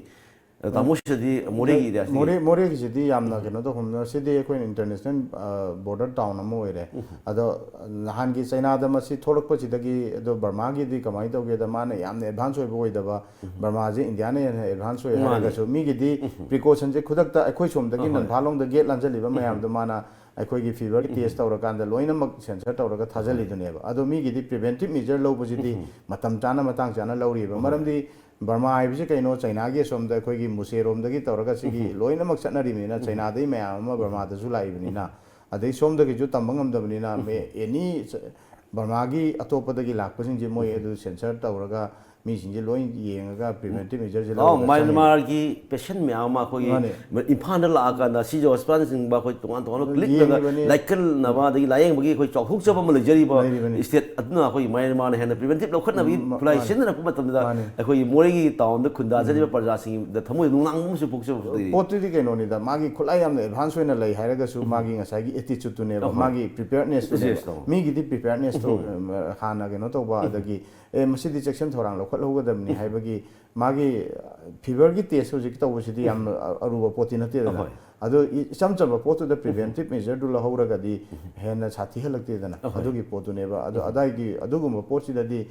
ꯑ, ꯇꯥꯃꯣ ꯁꯤꯗꯗꯤ ꯃꯣꯔꯦꯒꯤ ꯑꯦꯔꯤꯌꯥꯁꯤꯗꯤ ꯃꯣꯔꯦ, ꯃꯣꯔꯦꯒꯤꯁꯤꯗꯤ ꯌꯥꯝꯅ ꯀꯩꯅꯣ ꯇꯧꯐꯝ, ꯁꯤꯗꯤ ꯑꯩꯈꯣꯏꯅ ꯏꯟꯇꯔꯅꯦꯁꯅꯦꯜ, ꯑ, ꯕꯣꯔꯗꯔ ꯇꯥꯎꯟ ꯑꯃ ꯑꯣꯏꯔꯦ꯫ ꯑꯗꯣ ꯅꯍꯥꯟꯒꯤ ꯆꯩꯅꯥꯗ ꯃꯁꯤ ꯊꯣꯛꯂꯛꯄꯁꯤꯗꯒꯤ, ꯑꯗꯣ ꯕꯔꯃꯥꯒꯤꯗꯤ ꯀꯃꯥꯏꯅ ꯇꯧꯒꯦꯗ, ꯃꯥꯅ ꯌꯥꯝꯅ ꯑꯦꯗꯚꯥꯟꯁ ꯑꯣꯏꯕ ꯑꯣꯏꯗꯕ, ꯕꯔꯃꯥꯁꯦ ꯏꯟꯗꯤꯌꯥꯅ ꯍꯦꯟꯅ ꯑꯦꯗꯚꯥꯟꯁ ꯑꯣꯏ ꯃꯥꯅꯦ꯫ ꯍꯥꯏꯔꯒꯁꯨ, ꯃꯤꯒꯤꯗꯤ ꯄ꯭ꯔꯤꯀꯣꯁꯟꯁꯦ ꯈꯨꯗꯛꯇ ꯑꯩꯈꯣꯏ ꯁꯣꯝꯗꯒꯤ ꯑꯍꯣꯏ꯫ ꯅꯟꯐꯥꯂꯣꯡꯗ ꯒꯦꯠ ꯂꯥꯟꯁꯤꯜꯂꯤꯕ ꯃꯌꯥꯝꯗꯣ ꯃꯥꯅ ꯑꯩꯈꯣꯏꯒꯤ ꯐꯤꯚꯔꯒꯤ ꯇꯦꯁ ꯇꯧꯔꯀꯥꯟꯗ ꯂꯣꯏꯅꯃꯛ ꯁꯦꯟꯁꯔ ꯇꯧꯔꯒ ꯊꯥꯖꯜꯂꯤꯗꯨꯅꯦꯕ꯫ ꯑꯗꯣ ꯃꯤꯒꯤꯗꯤ ꯄ꯭ꯔꯤꯚꯦꯟꯇꯤꯞ ꯃꯦꯖꯔ ꯂꯧꯕꯁꯤꯗꯤ ꯃꯇꯝ ꯆꯥꯅ, ꯃꯇꯥꯡ ꯆꯥꯅ ꯂꯧꯔꯤꯕ꯫ ꯃꯔꯝꯗꯤ ꯕꯔꯃꯥ ꯍꯥꯏꯕꯁꯤ ꯀꯩꯅꯣ, ꯆꯩꯅꯥꯒꯤ ꯑꯁꯣꯝꯗ ꯑꯩꯈꯣꯏꯒꯤ ꯃꯨꯁꯦꯔꯣꯝꯗꯒꯤ ꯇꯧꯔꯒ ꯁꯤꯒꯤ ꯂꯣꯏꯅꯃꯛ ꯆꯠꯅꯔꯤꯕꯅꯤꯅ, ꯆꯩꯅꯥꯗꯒꯤ ꯃꯌꯥꯝ ꯑꯃ ꯕꯔꯃꯥꯗꯁꯨ ꯂꯥꯛꯏꯕꯅꯤꯅ, ꯑꯗꯩ ꯁꯣꯝꯗꯒꯤꯁꯨ ꯇꯝꯕ ꯉꯝꯗꯕꯅꯤꯅ, ꯃꯦ-, ꯑꯦꯅꯤ ꯆ-, ꯕꯔꯃꯥꯒꯤ ꯑꯇꯣꯞꯄꯗꯒꯤ ꯂꯥꯛꯄꯁꯤꯡꯁꯦ ꯃꯣꯏ ꯑꯗꯨ ꯁꯦꯟꯁꯔ ꯇꯧꯔꯒ ꯃꯤꯁꯤꯡꯁꯦ ꯂꯣꯏ ꯌꯦꯡꯉꯒ ꯄ꯭ꯔꯤꯚꯦꯟꯇꯤꯞ ꯃꯦꯖꯔꯁꯦ ꯑꯥꯎ, ꯃ꯭ꯌꯥꯟꯃꯥꯔꯒꯤ ꯄꯦꯁꯦꯟ ꯃꯌꯥꯝ ꯑꯃ ꯑꯩꯈꯣꯏꯒꯤ ꯏꯝꯐꯥꯜꯗ ꯂꯥꯛꯑꯀꯥꯟꯗ ꯁꯤꯖ ꯍꯣꯁꯄꯤꯇꯥꯜꯁꯤꯡꯕ ꯑꯩꯈꯣꯏ ꯇꯣꯉꯥꯟ ꯇꯣꯉꯥꯟꯕ ꯀ꯭ꯂꯤꯅꯤꯛ ꯂꯩꯉꯕꯅꯤ꯫ ꯂꯩꯀꯜꯅꯕ ꯑꯗꯒꯤ ꯂꯥꯏꯌꯦꯡꯕꯒꯤ ꯑꯩꯈꯣꯏ ꯆꯥꯎꯊꯣꯛꯆꯕ ꯑꯃ ꯂꯩꯖꯔꯤꯕ ꯂꯩꯔꯤꯕꯅꯤ꯫ ꯏꯁꯇꯦꯠ ꯑꯗꯨꯅ ꯑꯩꯈꯣꯏ ꯃ꯭ꯌꯥꯟꯃꯥꯔꯅ ꯍꯦꯟꯅ ꯄ꯭ꯔꯤꯚꯦꯟꯇꯤꯞ ꯂꯧꯈꯠꯅꯕꯒꯤ ꯈꯨꯠꯂꯥꯏ ꯁꯤꯖꯤꯟꯅꯔꯛꯄ ꯃꯇꯝꯗ ꯑꯩꯈꯣꯏꯒꯤ ꯃꯣꯔꯦꯒꯤ ꯇꯥꯎꯟꯗ ꯈꯨꯟꯗꯥꯖꯔꯤꯕ ꯄ꯭ꯔꯖꯥꯁꯤꯡꯗ ꯊꯃꯣꯏ ꯅꯨꯡꯅꯥꯡꯕ ꯑꯃꯁꯨ ꯄꯣꯛꯆꯕ ꯐꯥꯎꯖꯩ꯫ ꯄꯣꯠꯇꯨꯗꯤ ꯀꯩꯅꯣꯅꯤꯗ, ꯃꯥꯒꯤ ꯈꯨꯠꯂꯥꯏ ꯌꯥꯝꯅ ꯑꯦꯗꯚꯥꯟꯁ ꯑꯣꯏꯅ ꯂꯩ ꯍꯥꯏꯔꯒꯁꯨ ꯃꯥꯒꯤ ꯉꯁꯥꯏꯒꯤ ꯑꯦꯇꯤꯆꯨꯠꯇꯨꯅꯦꯕ, ꯃꯥꯒꯤ ꯄ꯭ꯔꯤꯄꯦꯌꯔꯅꯦꯁꯇꯨꯅꯦꯕ꯫ ꯃꯤꯒꯤꯗꯤ ꯄ꯭ꯔꯤꯄꯦꯌꯔꯅꯦꯁꯇꯣ ꯍꯥꯟꯅ ꯀꯩꯅꯣ ꯇꯧꯕ, ꯑꯗꯒꯤ ꯑꯦ ꯃꯁꯤꯗꯤ ꯆꯦꯛꯁꯤꯟ ꯊꯧꯔꯥꯡ ꯂꯧꯈꯠꯍꯧꯒꯗꯕꯅꯤ ꯍꯥꯏꯕꯒꯤ ꯃꯥꯒꯤ ꯐꯤꯚꯔꯒꯤ ꯇꯦꯁ ꯍꯧꯖꯤꯛ ꯇꯧꯕꯁꯤꯗꯤ ꯌꯥꯝ ꯑꯔꯨꯕ ꯄꯣꯠꯇꯤ ꯅꯠꯇꯦꯗꯅ꯫ ꯑꯗꯣ ꯏꯆꯝ ꯆꯝꯕ ꯄꯣꯠꯇꯨꯗ ꯄ꯭ꯔꯤꯚꯦꯟꯇꯤꯞ ꯃꯦꯖꯔꯗꯨ ꯂꯧꯍꯧꯔꯒꯗꯤ ꯍꯦꯟꯅ ꯁꯥꯊꯤꯍꯜꯂꯛꯇꯦꯗꯅ꯫ ꯑꯗꯨꯒꯤ ꯄꯣꯠꯇꯨꯅꯦꯕ꯫ ꯑꯗꯣ ꯑꯗꯥꯏꯒꯤ ꯑꯗꯨꯒꯨꯝꯕ ꯄꯣꯠꯁꯤꯗꯗꯤ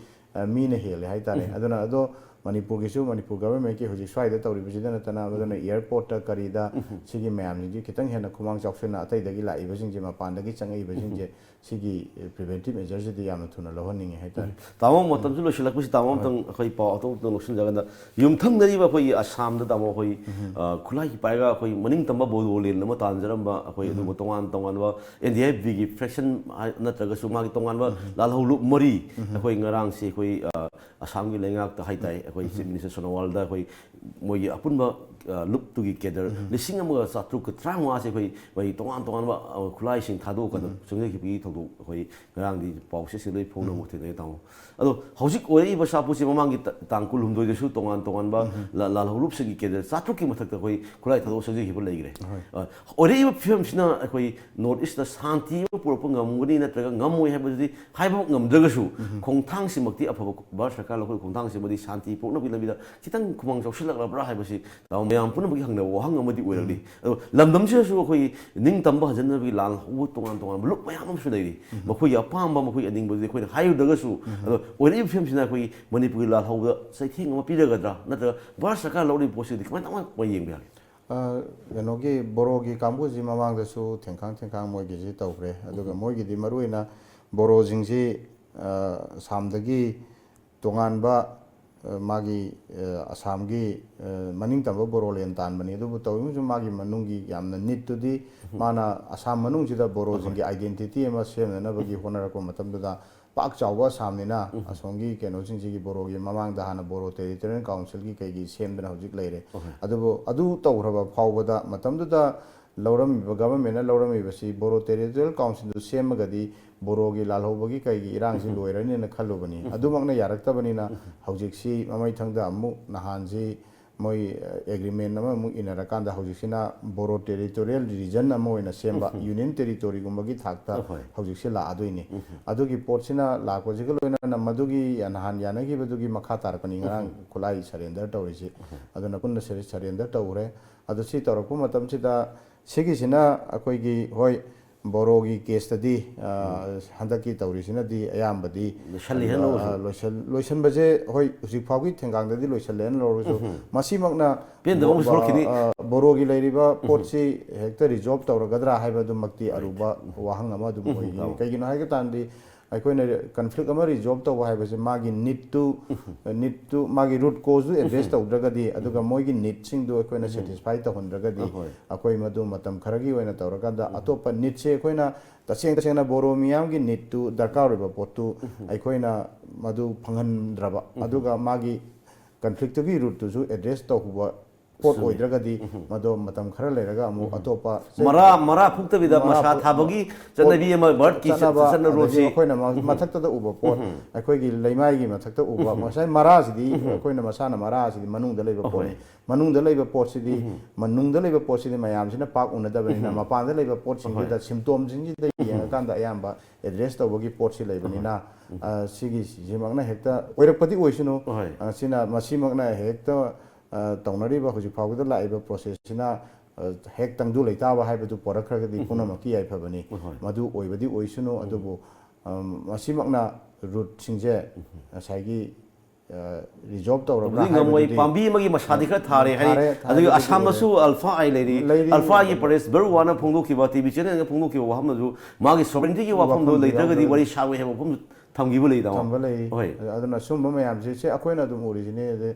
ꯃꯤꯅ ꯍꯦꯜꯂꯦ ꯍꯥꯏꯇꯥꯔꯦ꯫ ꯑꯗꯨꯅ ꯑꯗꯣ ꯃꯅꯤꯄꯨꯔꯒꯤꯁꯨ, ꯃꯅꯤꯄꯨꯔ ꯒꯚꯔꯟꯃꯦꯟꯠꯀꯤ ꯍꯧꯖꯤꯛ ꯁ꯭ꯋꯥꯏꯗ ꯇꯧꯔꯤꯕꯁꯤꯗ ꯅꯠꯇꯅ, ꯑꯗꯨꯅ ꯑꯦꯌꯥꯔꯄꯣꯔꯠꯇ ꯀꯔꯤꯗ ꯁꯤꯒꯤ ꯃꯌꯥꯝꯁꯤꯡꯁꯤ ꯈꯤꯇꯪ ꯍꯦꯟꯅ ꯈꯨꯃꯥꯡ ꯆꯥꯎꯁꯤꯟꯅ, ꯑꯇꯩꯗꯒꯤ ꯂꯥꯛꯏꯕꯁꯤꯡꯁꯦ, ꯃꯄꯥꯟꯗꯒꯤ ꯆꯪꯉꯛꯏꯕꯁꯤꯡꯁꯦ, ꯁꯤꯒꯤ ꯄ꯭ꯔꯤꯚꯦꯟꯇꯤꯞ ꯃꯦꯖꯔꯁꯤꯗꯤ ꯌꯥꯝꯅ ꯊꯨꯅ ꯂꯧꯍꯟꯅꯤꯡꯉꯤ ꯍꯥꯏꯇꯥꯔꯦ꯫ ꯇꯥꯃꯣ, ꯃꯇꯝꯁꯨ ꯂꯣꯏꯁꯤꯜꯂꯛꯄꯁꯤ, ꯇꯥꯃꯣ ꯑꯃꯇꯪ ꯑꯩꯈꯣꯏ ꯄꯥꯎ ꯑꯇꯣꯞꯄ ꯂꯧꯁꯤꯟꯖꯔꯒ, ꯌꯨꯝꯊꯪꯅꯔꯤꯕ ꯑꯩꯈꯣꯏꯒꯤ ꯑꯁꯥꯝꯗ, ꯇꯥꯃꯣ, ꯑꯩꯈꯣꯏ ꯈꯨꯠꯂꯥꯏꯒꯤ ꯄꯥꯏꯔꯒ ꯑꯩꯈꯣꯏ ꯃꯅꯤꯡ ꯇꯝꯕ ꯕꯣꯗꯣꯂꯦꯟ ꯑꯃ ꯇꯥꯟꯖꯔꯝꯕ ꯑꯩꯈꯣꯏ ꯑꯗꯨꯒ ꯇꯣꯉꯥꯟ ꯇꯣꯉꯥꯟꯕ ꯑꯦꯟ ꯗꯤ ꯑꯦꯐ ꯕꯤꯒꯤ ꯐ꯭ꯔꯦꯛꯁꯟ ꯅꯠꯇ꯭ꯔꯒꯁꯨ ꯃꯥꯒꯤ ꯇꯣꯉꯥꯟꯕ ꯂꯥꯜꯍꯧꯂꯨꯞ ꯃꯔꯤ ꯑꯩꯈꯣꯏ ꯉꯔꯥꯡꯁꯤ ꯑꯩꯈꯣꯏ ꯑꯁꯥꯝꯒꯤ ꯂꯩꯉꯥꯛꯇ ꯍꯥꯏꯇꯥꯔꯦ, ꯑꯩꯈꯣꯏ ꯆꯤꯐ ꯃꯤꯅꯤꯁꯇꯔ ꯁꯣꯅꯣꯋꯥꯜꯗ ꯑꯩꯈꯣꯏ ꯃꯣꯏꯒꯤ ꯑꯄꯨꯟꯕ ꯂꯨꯞꯇꯨꯒꯤ ꯀꯦꯗꯔ ꯂꯤꯁꯤꯡ ꯑꯃꯒ ꯆꯥꯇ꯭ꯔꯨꯛꯀ ꯇꯔꯥꯃꯉꯥꯁꯦ ꯑꯩꯈꯣꯏ ꯃꯣꯏ ꯇꯣꯉꯥꯟ ꯇꯣꯉꯥꯟꯕ ꯈꯨꯠꯂꯥꯏꯁꯤꯡ ꯊꯥꯗꯣꯛꯀꯗꯕ ꯆꯪꯖꯈꯤꯕꯒꯤ ꯊꯧꯗꯣꯛ ꯑꯩꯈꯣꯏ ꯉꯔꯥꯡꯗꯤ ꯄꯥꯎ ꯆꯦꯁꯤꯡ ꯂꯣꯏ ꯐꯣꯡꯅꯕ ꯊꯦꯡꯅꯩ, ꯇꯥꯃꯣ꯫ ꯑꯗꯣ ꯍꯧꯖꯤꯛ ꯑꯣꯏꯔꯛꯏꯕ ꯁꯥꯐꯨꯁꯦ ꯃꯃꯥꯡꯒꯤ ꯇꯥꯡ ꯀꯨꯟꯍꯨꯝꯗꯣꯏꯗꯁꯨ ꯇꯣꯉꯥꯟ ꯇꯣꯉꯥꯟꯕ ꯂꯥꯜꯍꯧꯂꯨꯞꯁꯤꯡꯒꯤ ꯀꯦꯗꯔ ꯆꯥꯇ꯭ꯔꯨꯛꯀꯤ ꯃꯊꯛꯇ ꯑꯩꯈꯣꯏ ꯈꯨꯠꯂꯥꯏ ꯊꯥꯗꯣꯛ ꯆꯪꯖꯈꯤꯕ ꯂꯩꯈ꯭ꯔꯦ꯫ ꯑꯣꯏꯔꯛꯏꯕ ꯐꯤꯕꯝꯁꯤꯅ ꯑꯩꯈꯣꯏ ꯅꯣꯔꯠ ꯏꯁꯇ ꯁꯥꯟꯇꯤ ꯑꯃ ꯄꯨꯔꯛꯄ ꯉꯝꯒꯅꯤ ꯅꯠꯇ꯭ꯔꯒ ꯉꯝꯃꯣꯏ ꯍꯥꯏꯕꯗꯨꯗꯤ ꯍꯥꯏꯕꯃꯛ ꯉꯝꯗ꯭ꯔꯒꯁꯨ, ꯈꯣꯡꯊꯥꯡꯁꯤꯃꯛꯇꯤ ꯑꯐꯕ ꯚꯥꯔꯠ ꯁꯔꯀꯥꯔ ꯂꯧꯈꯠꯄ ꯈꯣꯡꯊꯥꯡꯁꯤꯃꯗꯤ ꯁꯥꯟꯇꯤ ꯄꯨꯔꯛꯅꯕꯒꯤ ꯂꯝꯕꯤꯗ ꯈꯤꯇꯪ ꯈꯨꯃꯥꯡ ꯆꯥꯎꯁꯤꯜꯂꯛꯂꯕ꯭ꯔꯥ ꯍꯥꯏꯕꯁꯤ ꯃꯌꯥꯝ ꯄꯨꯝꯅꯃꯛꯀꯤ ꯍꯪꯅꯕ ꯋꯥꯍꯪ ꯑꯃꯗꯤ ꯑꯣꯏꯔꯛꯂꯤ꯫ ꯑꯗꯣ ꯂꯝꯗꯝꯁꯤꯗꯁꯨ ꯑꯩꯈꯣꯏꯒꯤ ꯅꯤꯡꯇꯝꯕ ꯍꯟꯖꯅꯕꯒꯤ ꯂꯥꯜꯍꯧꯕ ꯇꯣꯉꯥꯟ ꯇꯣꯉꯥꯟꯕ ꯂꯨꯞ ꯃꯌꯥꯝ ꯑꯃꯁꯨ ꯂꯩꯔꯤ꯫ ꯃꯈꯣꯏꯒꯤ ꯑꯄꯥꯝꯕ, ꯃꯈꯣꯏꯒꯤ ꯑꯅꯤꯡꯕꯗꯨꯗꯤ ꯑꯩꯈꯣꯏꯅ ꯍꯥꯏꯔꯨꯗ꯭ꯔꯒꯁꯨ, ꯑꯗꯣ ꯑꯣꯏꯔꯛꯏꯕ ꯐꯤꯕꯝꯁꯤꯅ ꯑꯩꯈꯣꯏꯒꯤ ꯃꯅꯤꯄꯨꯔꯒꯤ ꯂꯥꯜꯍꯧꯕꯗ ꯆꯩꯊꯦꯡ ꯑꯃ ꯄꯤꯔꯒꯗ꯭ꯔꯥ, ꯅꯠꯇ꯭ꯔꯒ ꯚꯥꯔꯠ ꯁꯔꯀꯥꯔ ꯂꯧꯔꯤꯕ ꯄꯣꯠꯁꯤꯗꯤ ꯀꯃꯥꯏꯅ, ꯀꯃꯥꯏꯅ ꯌꯦꯡꯕ ꯌꯥꯒꯦ? ꯀꯩꯅꯣꯒꯤ ꯕꯣꯔꯣꯒꯤ ꯀꯥꯡꯕꯨꯁꯤ ꯃꯃꯥꯡꯗꯁꯨ ꯊꯦꯡꯈꯥꯡ ꯊꯦꯡꯈꯥꯡ ꯃꯣꯏꯒꯤꯁꯤ ꯇꯧꯈ꯭ꯔꯦ꯫ ꯑꯗꯨꯒ ꯃꯣꯏꯒꯤꯗꯤ ꯃꯔꯨꯑꯣꯏꯅ ꯕꯣꯔꯣꯁꯤꯡꯁꯤ ꯑꯁꯥꯝꯗꯒꯤ ꯇꯣꯉꯥꯟꯕ ꯃꯥꯒꯤ ꯑꯁꯥꯝꯒꯤ ꯃꯅꯤꯡꯇꯝꯕ ꯕꯣꯔꯣꯂꯦꯟ ꯇꯥꯟꯕꯅꯤ꯫ ꯑꯗꯨꯕꯨ ꯇꯧꯔꯤꯕꯁꯨ ꯃꯥꯒꯤ ꯃꯅꯨꯡꯒꯤ ꯌꯥꯝꯅ ꯅꯤꯠꯇꯨꯗꯤ ꯃꯥꯅ ꯑꯁꯥꯝ ꯃꯅꯨꯡꯁꯤꯗ ꯕꯣꯔꯣꯁꯤꯡꯒꯤ ꯑꯥꯏꯗꯦꯟꯇꯤꯇꯤ ꯑꯃ ꯁꯦꯝꯅꯅꯕꯒꯤ ꯍꯣꯠꯅꯔꯛꯄ ꯃꯇꯝꯗꯨꯗ ꯄꯥꯛ ꯆꯥꯎꯕ ꯑꯁꯥꯝꯅꯤꯅ ꯑꯁꯣꯝꯒꯤ ꯀꯩꯅꯣꯁꯤꯡꯁꯤꯒꯤ ꯕꯣꯔꯣꯒꯤ ꯃꯃꯥꯡꯗ ꯍꯥꯟꯅ ꯕꯣꯔꯣ ꯇꯦꯔꯤꯇꯣꯔꯤꯌꯦꯜ ꯀꯥꯎꯟꯁꯤꯜꯒꯤ ꯀꯩꯒꯤ ꯁꯦꯝꯗꯅ ꯍꯧꯖꯤꯛ ꯂꯩꯔꯦ꯫ ꯑꯗꯨꯕꯨ ꯑꯗꯨ ꯇꯧꯈ꯭ꯔꯕ ꯐꯥꯎꯕꯗ ꯃꯇꯝꯗꯨꯗ ꯂꯧꯔꯝꯃꯤꯕ, ꯒꯚꯔꯟꯃꯦꯟꯅ ꯂꯧꯔꯝꯃꯤꯕꯁꯤ ꯕꯣꯔꯣ ꯇꯦꯔꯤꯇꯣꯔꯤꯌꯦꯜ ꯀꯥꯎꯟꯁꯤꯜꯗꯨ ꯁꯦꯝꯃꯒꯗꯤ ꯕꯣꯔꯣꯒꯤ ꯂꯥꯜꯍꯧꯕꯒꯤ ꯀꯩꯒꯤ ꯏꯔꯥꯡꯁꯤ ꯂꯣꯏꯔꯅꯤꯅ ꯈꯜꯂꯨꯕꯅꯤ꯫ ꯑꯗꯨꯃꯛꯅ ꯌꯥꯔꯛꯇꯕꯅꯤꯅ ꯍꯧꯖꯤꯛꯁꯤ ꯃꯃꯩꯊꯪꯗ ꯑꯃꯨꯛ ꯅꯍꯥꯟꯁꯤ ꯃꯣꯏ ꯑꯦꯒ꯭ꯔꯤꯃꯦꯟ ꯑꯃꯃꯨꯛ ꯏꯟꯅꯔꯀꯥꯟꯗ ꯍꯧꯖꯤꯛꯁꯤꯅ ꯕꯣꯔꯣ ꯇꯦꯔꯤꯇꯣꯔꯤꯌꯦꯜ ꯔꯤꯖꯟ ꯑꯃ ꯑꯣꯏꯅ ꯁꯦꯝꯕ, ꯌꯨꯅꯤꯌꯟ ꯇꯦꯔꯤꯇꯣꯔꯤꯒꯨꯝꯕꯒꯤ ꯊꯥꯛꯇ ꯍꯧꯖꯤꯛꯁꯦ ꯂꯥꯛꯑꯗꯣꯏꯅꯤ꯫ ꯑꯗꯨꯒꯤ ꯄꯣꯠꯁꯤꯅ ꯂꯥꯛꯄꯁꯤꯒ ꯂꯣꯏꯅꯅ ꯃꯗꯨꯒꯤ ꯅꯍꯥꯟ ꯌꯥꯅꯈꯤꯕꯗꯨꯒꯤ ꯃꯈꯥ ꯇꯥꯔꯛꯄꯅꯤ ꯉꯔꯥꯡ ꯈꯨꯠꯂꯥꯏ ꯁꯔꯦꯟꯗꯔ ꯇꯧꯔꯤꯁꯤ꯫ ꯑꯗꯨꯅ ꯄꯨꯟꯅ ꯁꯔꯦꯟꯗꯔ ꯇꯧꯈ꯭ꯔꯦ꯫ ꯑꯗꯣ ꯁꯤ ꯇꯧꯔꯛꯄ ꯃꯇꯝꯁꯤꯗ ꯁꯤꯒꯤꯁꯤꯅ ꯑꯩꯈꯣꯏꯒꯤ, ꯍꯣꯏ, ꯕꯣꯔꯣꯒꯤ ꯀꯦꯁꯇꯗꯤ, ꯑ, ꯍꯟꯗꯛꯀꯤ ꯇꯧꯔꯤꯁꯤꯅꯗꯤ ꯑꯌꯥꯝꯕꯗꯤ, ꯂꯣꯏꯁꯜꯂꯤ ꯍꯥꯏꯅ ꯑ, ꯂꯧꯔꯁꯨ꯫ ꯂꯣꯏꯁꯜ-, ꯂꯣꯏꯁꯟꯕꯁꯦ, ꯍꯣꯏ, ꯍꯧꯖꯤꯛ ꯐꯥꯎꯒꯤ ꯊꯦꯡꯒꯥꯡꯗꯗꯤ ꯂꯣꯏꯁꯜꯂꯦꯅ ꯂꯧꯔꯁꯨ, ꯃꯁꯤꯃꯛꯅ ꯄꯦꯟꯗꯕ ꯑꯃꯁꯨ ꯊꯣꯛꯂꯛꯈꯤꯅꯤ꯫ ꯑ, ꯕꯣꯔꯣꯒꯤ ꯂꯩꯔꯤꯕ ꯄꯣꯠꯁꯤ ꯍꯦꯛꯇ ꯔꯤꯖꯣꯜꯕ ꯇꯧꯔꯒꯗ꯭ꯔꯥ ꯍꯥꯏꯕꯗꯨꯃꯛꯇꯤ ꯑꯔꯨꯕ ꯋꯥꯍꯪ ꯑꯃ ꯑꯗꯨꯝ ꯑꯣꯏꯒꯅꯤ꯫ ꯀꯩꯒꯤꯅꯣ ꯍꯥꯏꯕ ꯇꯥꯔꯗꯤ, ꯑꯩꯈꯣꯏꯅ ꯀꯟꯐ꯭ꯂꯤꯛ ꯑꯃ ꯔꯤꯖꯣꯜꯕ ꯇꯧꯕ ꯍꯥꯏꯕꯁꯦ ꯃꯥꯒꯤ ꯅꯤꯠꯇꯨ, ꯅꯤꯠꯇꯨ, ꯃꯥꯒꯤ ꯔꯨꯠ ꯀꯣꯖꯇꯨ ꯑꯦꯗ꯭ꯔꯦꯁ ꯇꯧꯗ꯭ꯔꯒꯗꯤ, ꯑꯗꯨꯒ ꯃꯣꯏꯒꯤ ꯅꯤꯠꯁꯤꯡꯗꯨ ꯑꯩꯈꯣꯏꯅ ꯁꯦꯇꯤꯁꯐꯥꯏ ꯇꯧꯍꯟꯗ꯭ꯔꯒꯗꯤ, ꯑꯩꯈꯣꯏ ꯃꯗꯨ ꯃꯇꯝ ꯈꯔꯒꯤ ꯑꯣꯏꯅ ꯇꯧꯔꯀꯥꯟꯗ ꯑꯇꯣꯞꯄ ꯅꯤꯠꯁꯦ ꯑꯩꯈꯣꯏꯅ ꯇꯁꯦꯡ ꯇꯁꯦꯡꯅ ꯕꯣꯔꯣ ꯃꯤꯌꯥꯝꯒꯤ ꯅꯤꯠꯇꯨ, ꯗꯔꯀꯥꯔ ꯑꯣꯏꯕ ꯄꯣꯠꯇꯨ ꯑꯩꯈꯣꯏꯅ ꯃꯗꯨ ꯐꯪꯍꯟꯗ꯭ꯔꯕ, ꯑꯗꯨꯒ ꯃꯥꯒꯤ ꯀꯟꯐ꯭ꯂꯤꯛꯇꯨꯒꯤ ꯔꯨꯠꯇꯨꯁꯨ ꯑꯦꯗ꯭ꯔꯦꯁ ꯇꯧꯕ ꯄꯣꯠ ꯑꯣꯏꯗ꯭ꯔꯒꯗꯤ, ꯃꯗꯣ ꯃꯇꯝ ꯈꯔ ꯂꯩꯔꯒ ꯑꯃꯨꯛ ꯑꯇꯣꯞꯄ ꯃꯔꯥ, ꯃꯔꯥ ꯐꯨꯛꯇꯕꯤꯗ ꯃꯔꯥ ꯃꯁꯥ ꯐꯨꯛ-, ꯊꯥꯕꯒꯤ ꯆꯠꯅꯕꯤ ꯑꯃ ꯕꯔꯠꯀꯤ ꯆꯠ-, ꯆꯠꯅꯕ, ꯆꯠꯅꯔꯨꯁꯤ꯫ ꯑꯗꯒꯤ ꯑꯩꯈꯣꯏꯅ ꯃ-, ꯃꯊꯛꯇꯗ ꯎꯕ ꯄꯣꯠ, ꯑꯩꯈꯣꯏꯒꯤ ꯂꯩꯃꯥꯏꯒꯤ ꯃꯊꯛꯇ ꯎꯕ, ꯉꯁꯥꯏ ꯃꯔꯥꯁꯤꯗꯤ ꯑꯩꯈꯣꯏꯅ ꯃꯁꯥꯅ ꯃꯔꯥꯁꯤꯗꯤ ꯃꯅꯨꯡꯗ ꯂꯩꯕ ꯄꯣꯠꯅꯤ꯫ ꯃꯅꯨꯡꯗ ꯂꯩꯕ ꯄꯣꯠꯁꯤꯗꯤ, ꯃꯅꯨꯡꯗ ꯂꯩꯕ ꯄꯣꯠꯁꯤꯗꯤ ꯃꯌꯥꯝꯁꯤꯅ ꯄꯥꯛ ꯎꯅꯗꯕꯅꯤꯅ, ꯃꯄꯥꯟꯗ ꯂꯩꯕ ꯄꯣꯠꯁꯤꯡꯁꯤꯗ, ꯁꯤꯝꯇꯣꯝꯁꯤꯡꯁꯤꯗ ꯌꯦꯡꯉꯀꯥꯟꯗ ꯑꯌꯥꯝꯕ ꯑꯦꯗ꯭ꯔꯦꯁ ꯇꯧꯕꯒꯤ ꯄꯣꯠꯁꯤ ꯂꯩꯕꯅꯤꯅ, ꯑ, ꯁꯤꯒꯤꯁꯤꯃꯛꯅ ꯍꯦꯛꯇ ꯑꯣꯏꯔꯛꯄꯗꯤ ꯑꯣꯏꯁꯅꯨ꯫ ꯑ, ꯁꯤꯅ, ꯃꯁꯤꯃꯛꯅ ꯍꯦꯛꯇ ꯑ, ꯇꯧꯅꯔꯤꯕ ꯍꯧꯖꯤꯛ ꯐꯥꯎꯕꯗ ꯂꯥꯛꯏꯕ ꯄ꯭ꯔꯣꯁꯦꯁꯁꯤꯅ, ꯑ, ꯍꯦꯛ ꯇꯪꯗꯨ ꯂꯩꯇꯥꯕ ꯍꯥꯏꯕꯗꯨ ꯄꯣꯔꯛꯈ꯭ꯔꯒꯗꯤ ꯄꯨꯝꯅꯃꯛꯀꯤ ꯌꯥꯏꯐꯕꯅꯤ꯫ ꯃꯗꯨ ꯑꯣꯏꯕꯗꯤ ꯑꯣꯏꯁꯅꯨ, ꯑꯗꯨꯕꯨ, ꯑꯝ, ꯃꯁꯤꯃꯛꯅ ꯔꯨꯠꯁꯤꯡꯁꯦ ꯉꯁꯥꯏꯒꯤ, ꯑ, ꯔꯤꯖꯣꯜꯕ ꯇꯧꯔꯕ꯭ꯔꯥ ꯇꯧꯕꯗꯤ ꯉꯝꯃꯣꯏ꯫ ꯍꯥꯏꯕꯗꯨꯗꯤ, ꯄꯥꯝꯕꯤ ꯑꯃꯒꯤ ꯃꯁꯥꯗꯤ ꯈꯔ ꯊꯥꯔꯦ ꯍꯥꯏ꯫ ꯊꯥꯔꯦ, ꯑꯗꯨꯒ ꯊꯥꯔꯦ, ꯑꯁꯥꯝꯗꯁꯨ ꯑꯜꯐꯥ ꯑꯥꯏ ꯂꯩꯔꯤ꯫ ꯂꯩꯔꯤ꯫ ꯑꯜꯐꯥꯒꯤ ꯄ꯭ꯔꯦꯁ ꯕꯔꯨ ꯋꯥꯅ ꯐꯣꯡꯗꯣꯛꯈꯤꯕ, ꯇꯤ ꯚꯤ ꯆꯦꯅꯦꯜꯅ ꯐꯣꯡꯗꯣꯛꯈꯤꯕ ꯋꯥꯐꯝꯗꯁꯨ ꯃꯥꯒꯤ ꯁꯣꯚꯔꯦꯟꯇꯤꯒꯤ ꯋꯥꯐꯝꯗꯣ ꯋꯥꯐꯝꯗꯨ ꯂꯩꯇ꯭ꯔꯒꯗꯤ ꯌꯥꯎꯗ꯭ꯔꯒꯗꯤ ꯋꯥꯔꯤ ꯁꯥꯔꯣꯏ ꯍꯥꯏꯕ ꯋꯥꯐꯝꯁꯨ ꯊꯝꯈꯤꯕ ꯂꯩ, ꯇꯥꯃꯣ꯫ ꯊꯝꯕ ꯂꯩ꯫ ꯍꯣꯏ꯫ ꯑꯗꯨꯅ ꯁꯨꯝꯕ ꯃꯌꯥꯝꯁꯦ, ꯁꯦ ꯑꯩꯈꯣꯏꯅ ꯑꯗꯨꯝ ꯎꯔꯤꯁꯤꯅꯦ꯫ ꯑꯗꯩ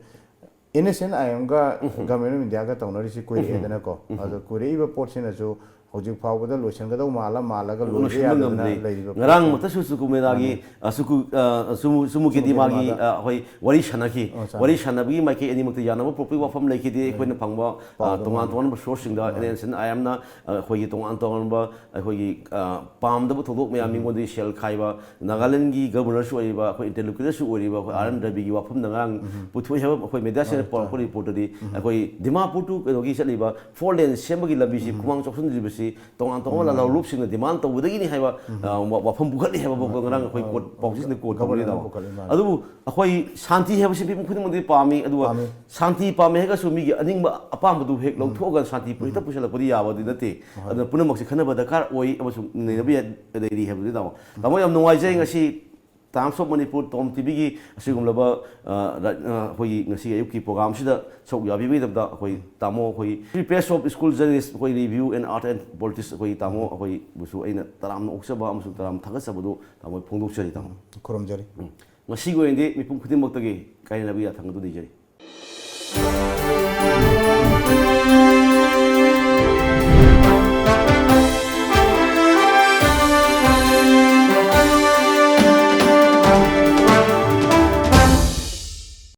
ꯑꯦꯟ ꯑꯦꯁ ꯑꯦꯟ ꯑꯥꯏ ꯑꯦꯝꯒ ꯒꯚꯔꯟꯃꯦꯟ ꯑꯣꯐ ꯏꯟꯗꯤꯌꯥꯒ ꯇꯧꯅꯔꯤꯁꯤ ꯀꯨꯏꯔꯛꯑꯦꯗꯅꯀꯣ꯫ ꯑꯗꯣ ꯀꯨꯏꯔꯛꯏꯕ ꯄꯣꯠꯁꯤꯅꯁꯨ ꯍꯧꯖꯤꯛ ꯐꯥꯎꯕꯗ ꯂꯣꯏꯁꯤꯟꯒꯗꯧ ꯃꯥꯜꯂ ꯃꯥꯜꯂꯒ ꯂꯣꯏꯕ ꯂꯣꯏꯁꯤꯟꯕ ꯌꯥꯗꯗꯅ ꯉꯝꯗ꯭ꯔꯤ꯫ ꯂꯩꯔꯤꯕ ꯉꯔꯥꯡ ꯄꯣꯠꯁꯦ꯫ ꯃꯛꯇꯁꯨ ꯆꯨꯀꯨꯃꯦꯗꯥꯒꯤ ꯆꯨꯀꯨ ꯃꯦꯗꯥꯒꯤ ꯑ, ꯆꯨꯃꯨ ꯆꯨꯃꯨ ꯀꯦꯗꯤꯃꯥꯒꯤ ꯑ, ꯑꯩꯈꯣꯏ ꯋꯥꯔꯤ ꯁꯥꯟꯅꯈꯤ꯫ ꯑꯣ, ꯁꯥꯟꯅꯈꯤ꯫ ꯋꯥꯔꯤ ꯁꯥꯟꯅꯕꯒꯤ ꯃꯥꯏꯀꯩ ꯑꯅꯤꯃꯛꯇ ꯌꯥꯅꯕ ꯄꯨꯔꯛꯄꯒꯤ ꯋꯥꯐꯝ ꯂꯩꯈꯤꯗꯦ꯫ ꯑꯩꯈꯣꯏꯅ ꯐꯪꯕ ꯑ, ꯄꯥꯎꯗ ꯇꯣꯉꯥꯟ ꯃꯥꯜꯂꯦ꯫ ꯇꯣꯉꯥꯟꯕ ꯁꯣꯔꯁꯁꯤꯡꯗ ꯑꯦꯟ ꯑꯦꯟ ꯁꯤꯟ ꯑꯥꯏ ꯑꯦꯝꯅ ꯑꯩꯈꯣꯏꯒꯤ ꯇꯣꯉꯥꯟ ꯇꯣꯉꯥꯟꯕ ꯑꯩꯈꯣꯏꯒꯤ ꯑ, ꯄꯥꯝꯗꯕ ꯊꯧꯗꯣꯛ ꯃꯌꯥꯝ ꯃꯤꯉꯣꯟꯗꯒꯤ ꯁꯦꯜ ꯈꯥꯏꯕ, ꯅꯥꯒꯥꯂꯦꯟꯒꯤ ꯒꯕꯔꯅꯔꯁꯨ ꯑꯣꯏꯔꯤꯕ, ꯑꯩꯈꯣꯏ ꯏꯟꯇꯔꯂꯣꯀ꯭ꯌꯨꯇꯔꯁꯨ ꯑꯣꯏꯔꯤꯕ ꯑꯩꯈꯣꯏ ꯑꯥꯔ ꯑꯦꯟ ꯔꯕꯤꯒꯤ ꯋꯥꯐꯝꯗ ꯉꯔꯥꯡ ꯄꯨꯊꯣꯛꯏ ꯍꯥꯏꯕ ꯑꯩꯈꯣꯏ ꯃꯦꯗꯤꯌꯥꯁꯤꯡꯅ ꯄꯥꯎꯔꯛꯄ ꯔꯤꯄꯣꯔꯠꯇꯗꯤ ꯑꯩꯈꯣꯏ ꯗꯤꯃꯥꯄꯨꯔ ꯇꯨ ꯀꯩꯅꯣꯒꯤ ꯆꯠꯂꯤꯕ ꯐꯣꯔ ꯂꯦꯟ ꯁꯦꯝꯕꯒꯤ ꯂꯝꯕꯤꯁꯤ ꯈꯨꯃꯥꯡ ꯆꯥꯎꯁꯤꯟꯗ꯭ꯔꯤꯕꯁꯤ ꯇꯣꯉꯥꯟ ꯇꯣꯉꯥꯟꯕ ꯂꯧꯔꯨꯞꯁꯤꯡꯅ ꯗꯤꯃꯥꯟ ꯇꯧꯕꯗꯒꯤꯅꯤ ꯍꯥꯏꯕ ꯑ, ꯋꯥ- ꯋꯥꯐꯝ ꯄꯨꯈꯠꯂꯤ ꯍꯥꯏꯕ ꯄꯥꯎ ꯉꯔꯥꯡ ꯑꯩꯈꯣꯏ ꯀꯣꯔꯠ ꯄꯥꯎꯆꯦꯁꯤꯡꯗ ꯀꯣꯔꯠ ꯇꯧꯕꯅꯤ꯫ ꯒꯕꯔꯅꯔꯅ ꯄꯨꯈꯠꯂꯤ, ꯃꯥꯅꯤ꯫ ꯑꯗꯨꯕꯨ ꯑꯩꯈꯣꯏ ꯁꯥꯟꯇꯤ ꯍꯥꯏꯕꯁꯤ ꯃꯤꯄꯨꯝ ꯈꯨꯗꯤꯡꯃꯛꯇꯤ ꯄꯥꯝꯃꯤ꯫ ꯑꯗꯨꯒ ꯄꯥꯝꯃꯤ꯫ ꯁꯥꯟꯇꯤ ꯄꯥꯝꯃꯦ ꯍꯥꯏꯔꯒꯁꯨ ꯃꯤꯒꯤ ꯑꯅꯤꯡꯕ ꯑꯄꯥꯝꯕꯗꯨ ꯍꯦꯛ ꯂꯧꯊꯣꯛꯑꯒ ꯁꯥꯟꯇꯤ ꯍꯦꯛꯇ ꯄꯨꯁꯤꯜꯂꯛꯄꯗꯤ ꯌꯥꯕꯗꯤ ꯅꯠꯇꯦ꯫ ꯑꯗꯨꯅ ꯄꯨꯝꯅꯃꯛꯁꯦ ꯈꯟꯅꯕ ꯗꯔꯀꯥꯔ ꯑꯣꯏ ꯑꯃꯁꯨꯡ ꯅꯩꯅꯕ ꯌꯥ- ꯂꯩꯔꯤ ꯍꯥꯏꯕꯗꯨꯗꯤ ꯇꯥꯃꯣ꯫ ꯇꯥꯃꯣ, ꯌꯥꯝ ꯅꯨꯡꯉꯥꯏꯖꯩ ꯉꯁꯤ ꯇꯥꯏꯝꯁ ꯑꯣꯐ ꯃꯅꯤꯄꯨꯔ ꯇꯣꯝ ꯇꯤꯚꯤꯒꯤ ꯑꯁꯤꯒꯨꯝꯂꯕ ꯑ, ꯔ- ꯑ, ꯑꯩꯈꯣꯏꯒꯤ ꯉꯁꯤ ꯑꯌꯨꯛꯀꯤ ꯄ꯭ꯔꯣꯒꯥꯝꯁꯤꯗ ꯁꯔꯨꯛ ꯌꯥꯕꯤꯕꯒꯤꯗꯃꯛꯇ ꯑꯩꯈꯣꯏ ꯇꯥꯃꯣ ꯑꯩꯈꯣꯏ Press of School Journalist ꯑꯩꯈꯣꯏ Review and Art and Politics ꯑꯩꯈꯣꯏ ꯇꯥꯃꯣ ꯑꯩꯈꯣꯏꯕꯨꯁꯨ ꯑꯩꯅ ꯇꯔꯥꯝꯅ ꯑꯣꯛꯆꯕ ꯑꯃꯁꯨꯡ ꯇꯔꯥꯝꯅ ꯊꯥꯒꯠꯆꯕꯗꯨ ꯇꯥꯃꯣ ꯐꯣꯡꯗꯣꯛꯆꯔꯤ ꯇꯥꯃꯣ꯫ ꯈꯨꯔꯨꯝꯖꯔꯤ꯫ ꯎꯝ꯫ ꯉꯁꯤꯒꯤ ꯑꯣꯏꯅꯗꯤ ꯃꯤꯄꯨꯝ ꯈꯨꯗꯤꯡꯃꯛꯇꯒꯤ ꯀꯥꯏꯅꯅꯕ ꯌꯥꯊꯪ ꯑꯗꯨ ꯅꯤꯖꯔꯤ꯫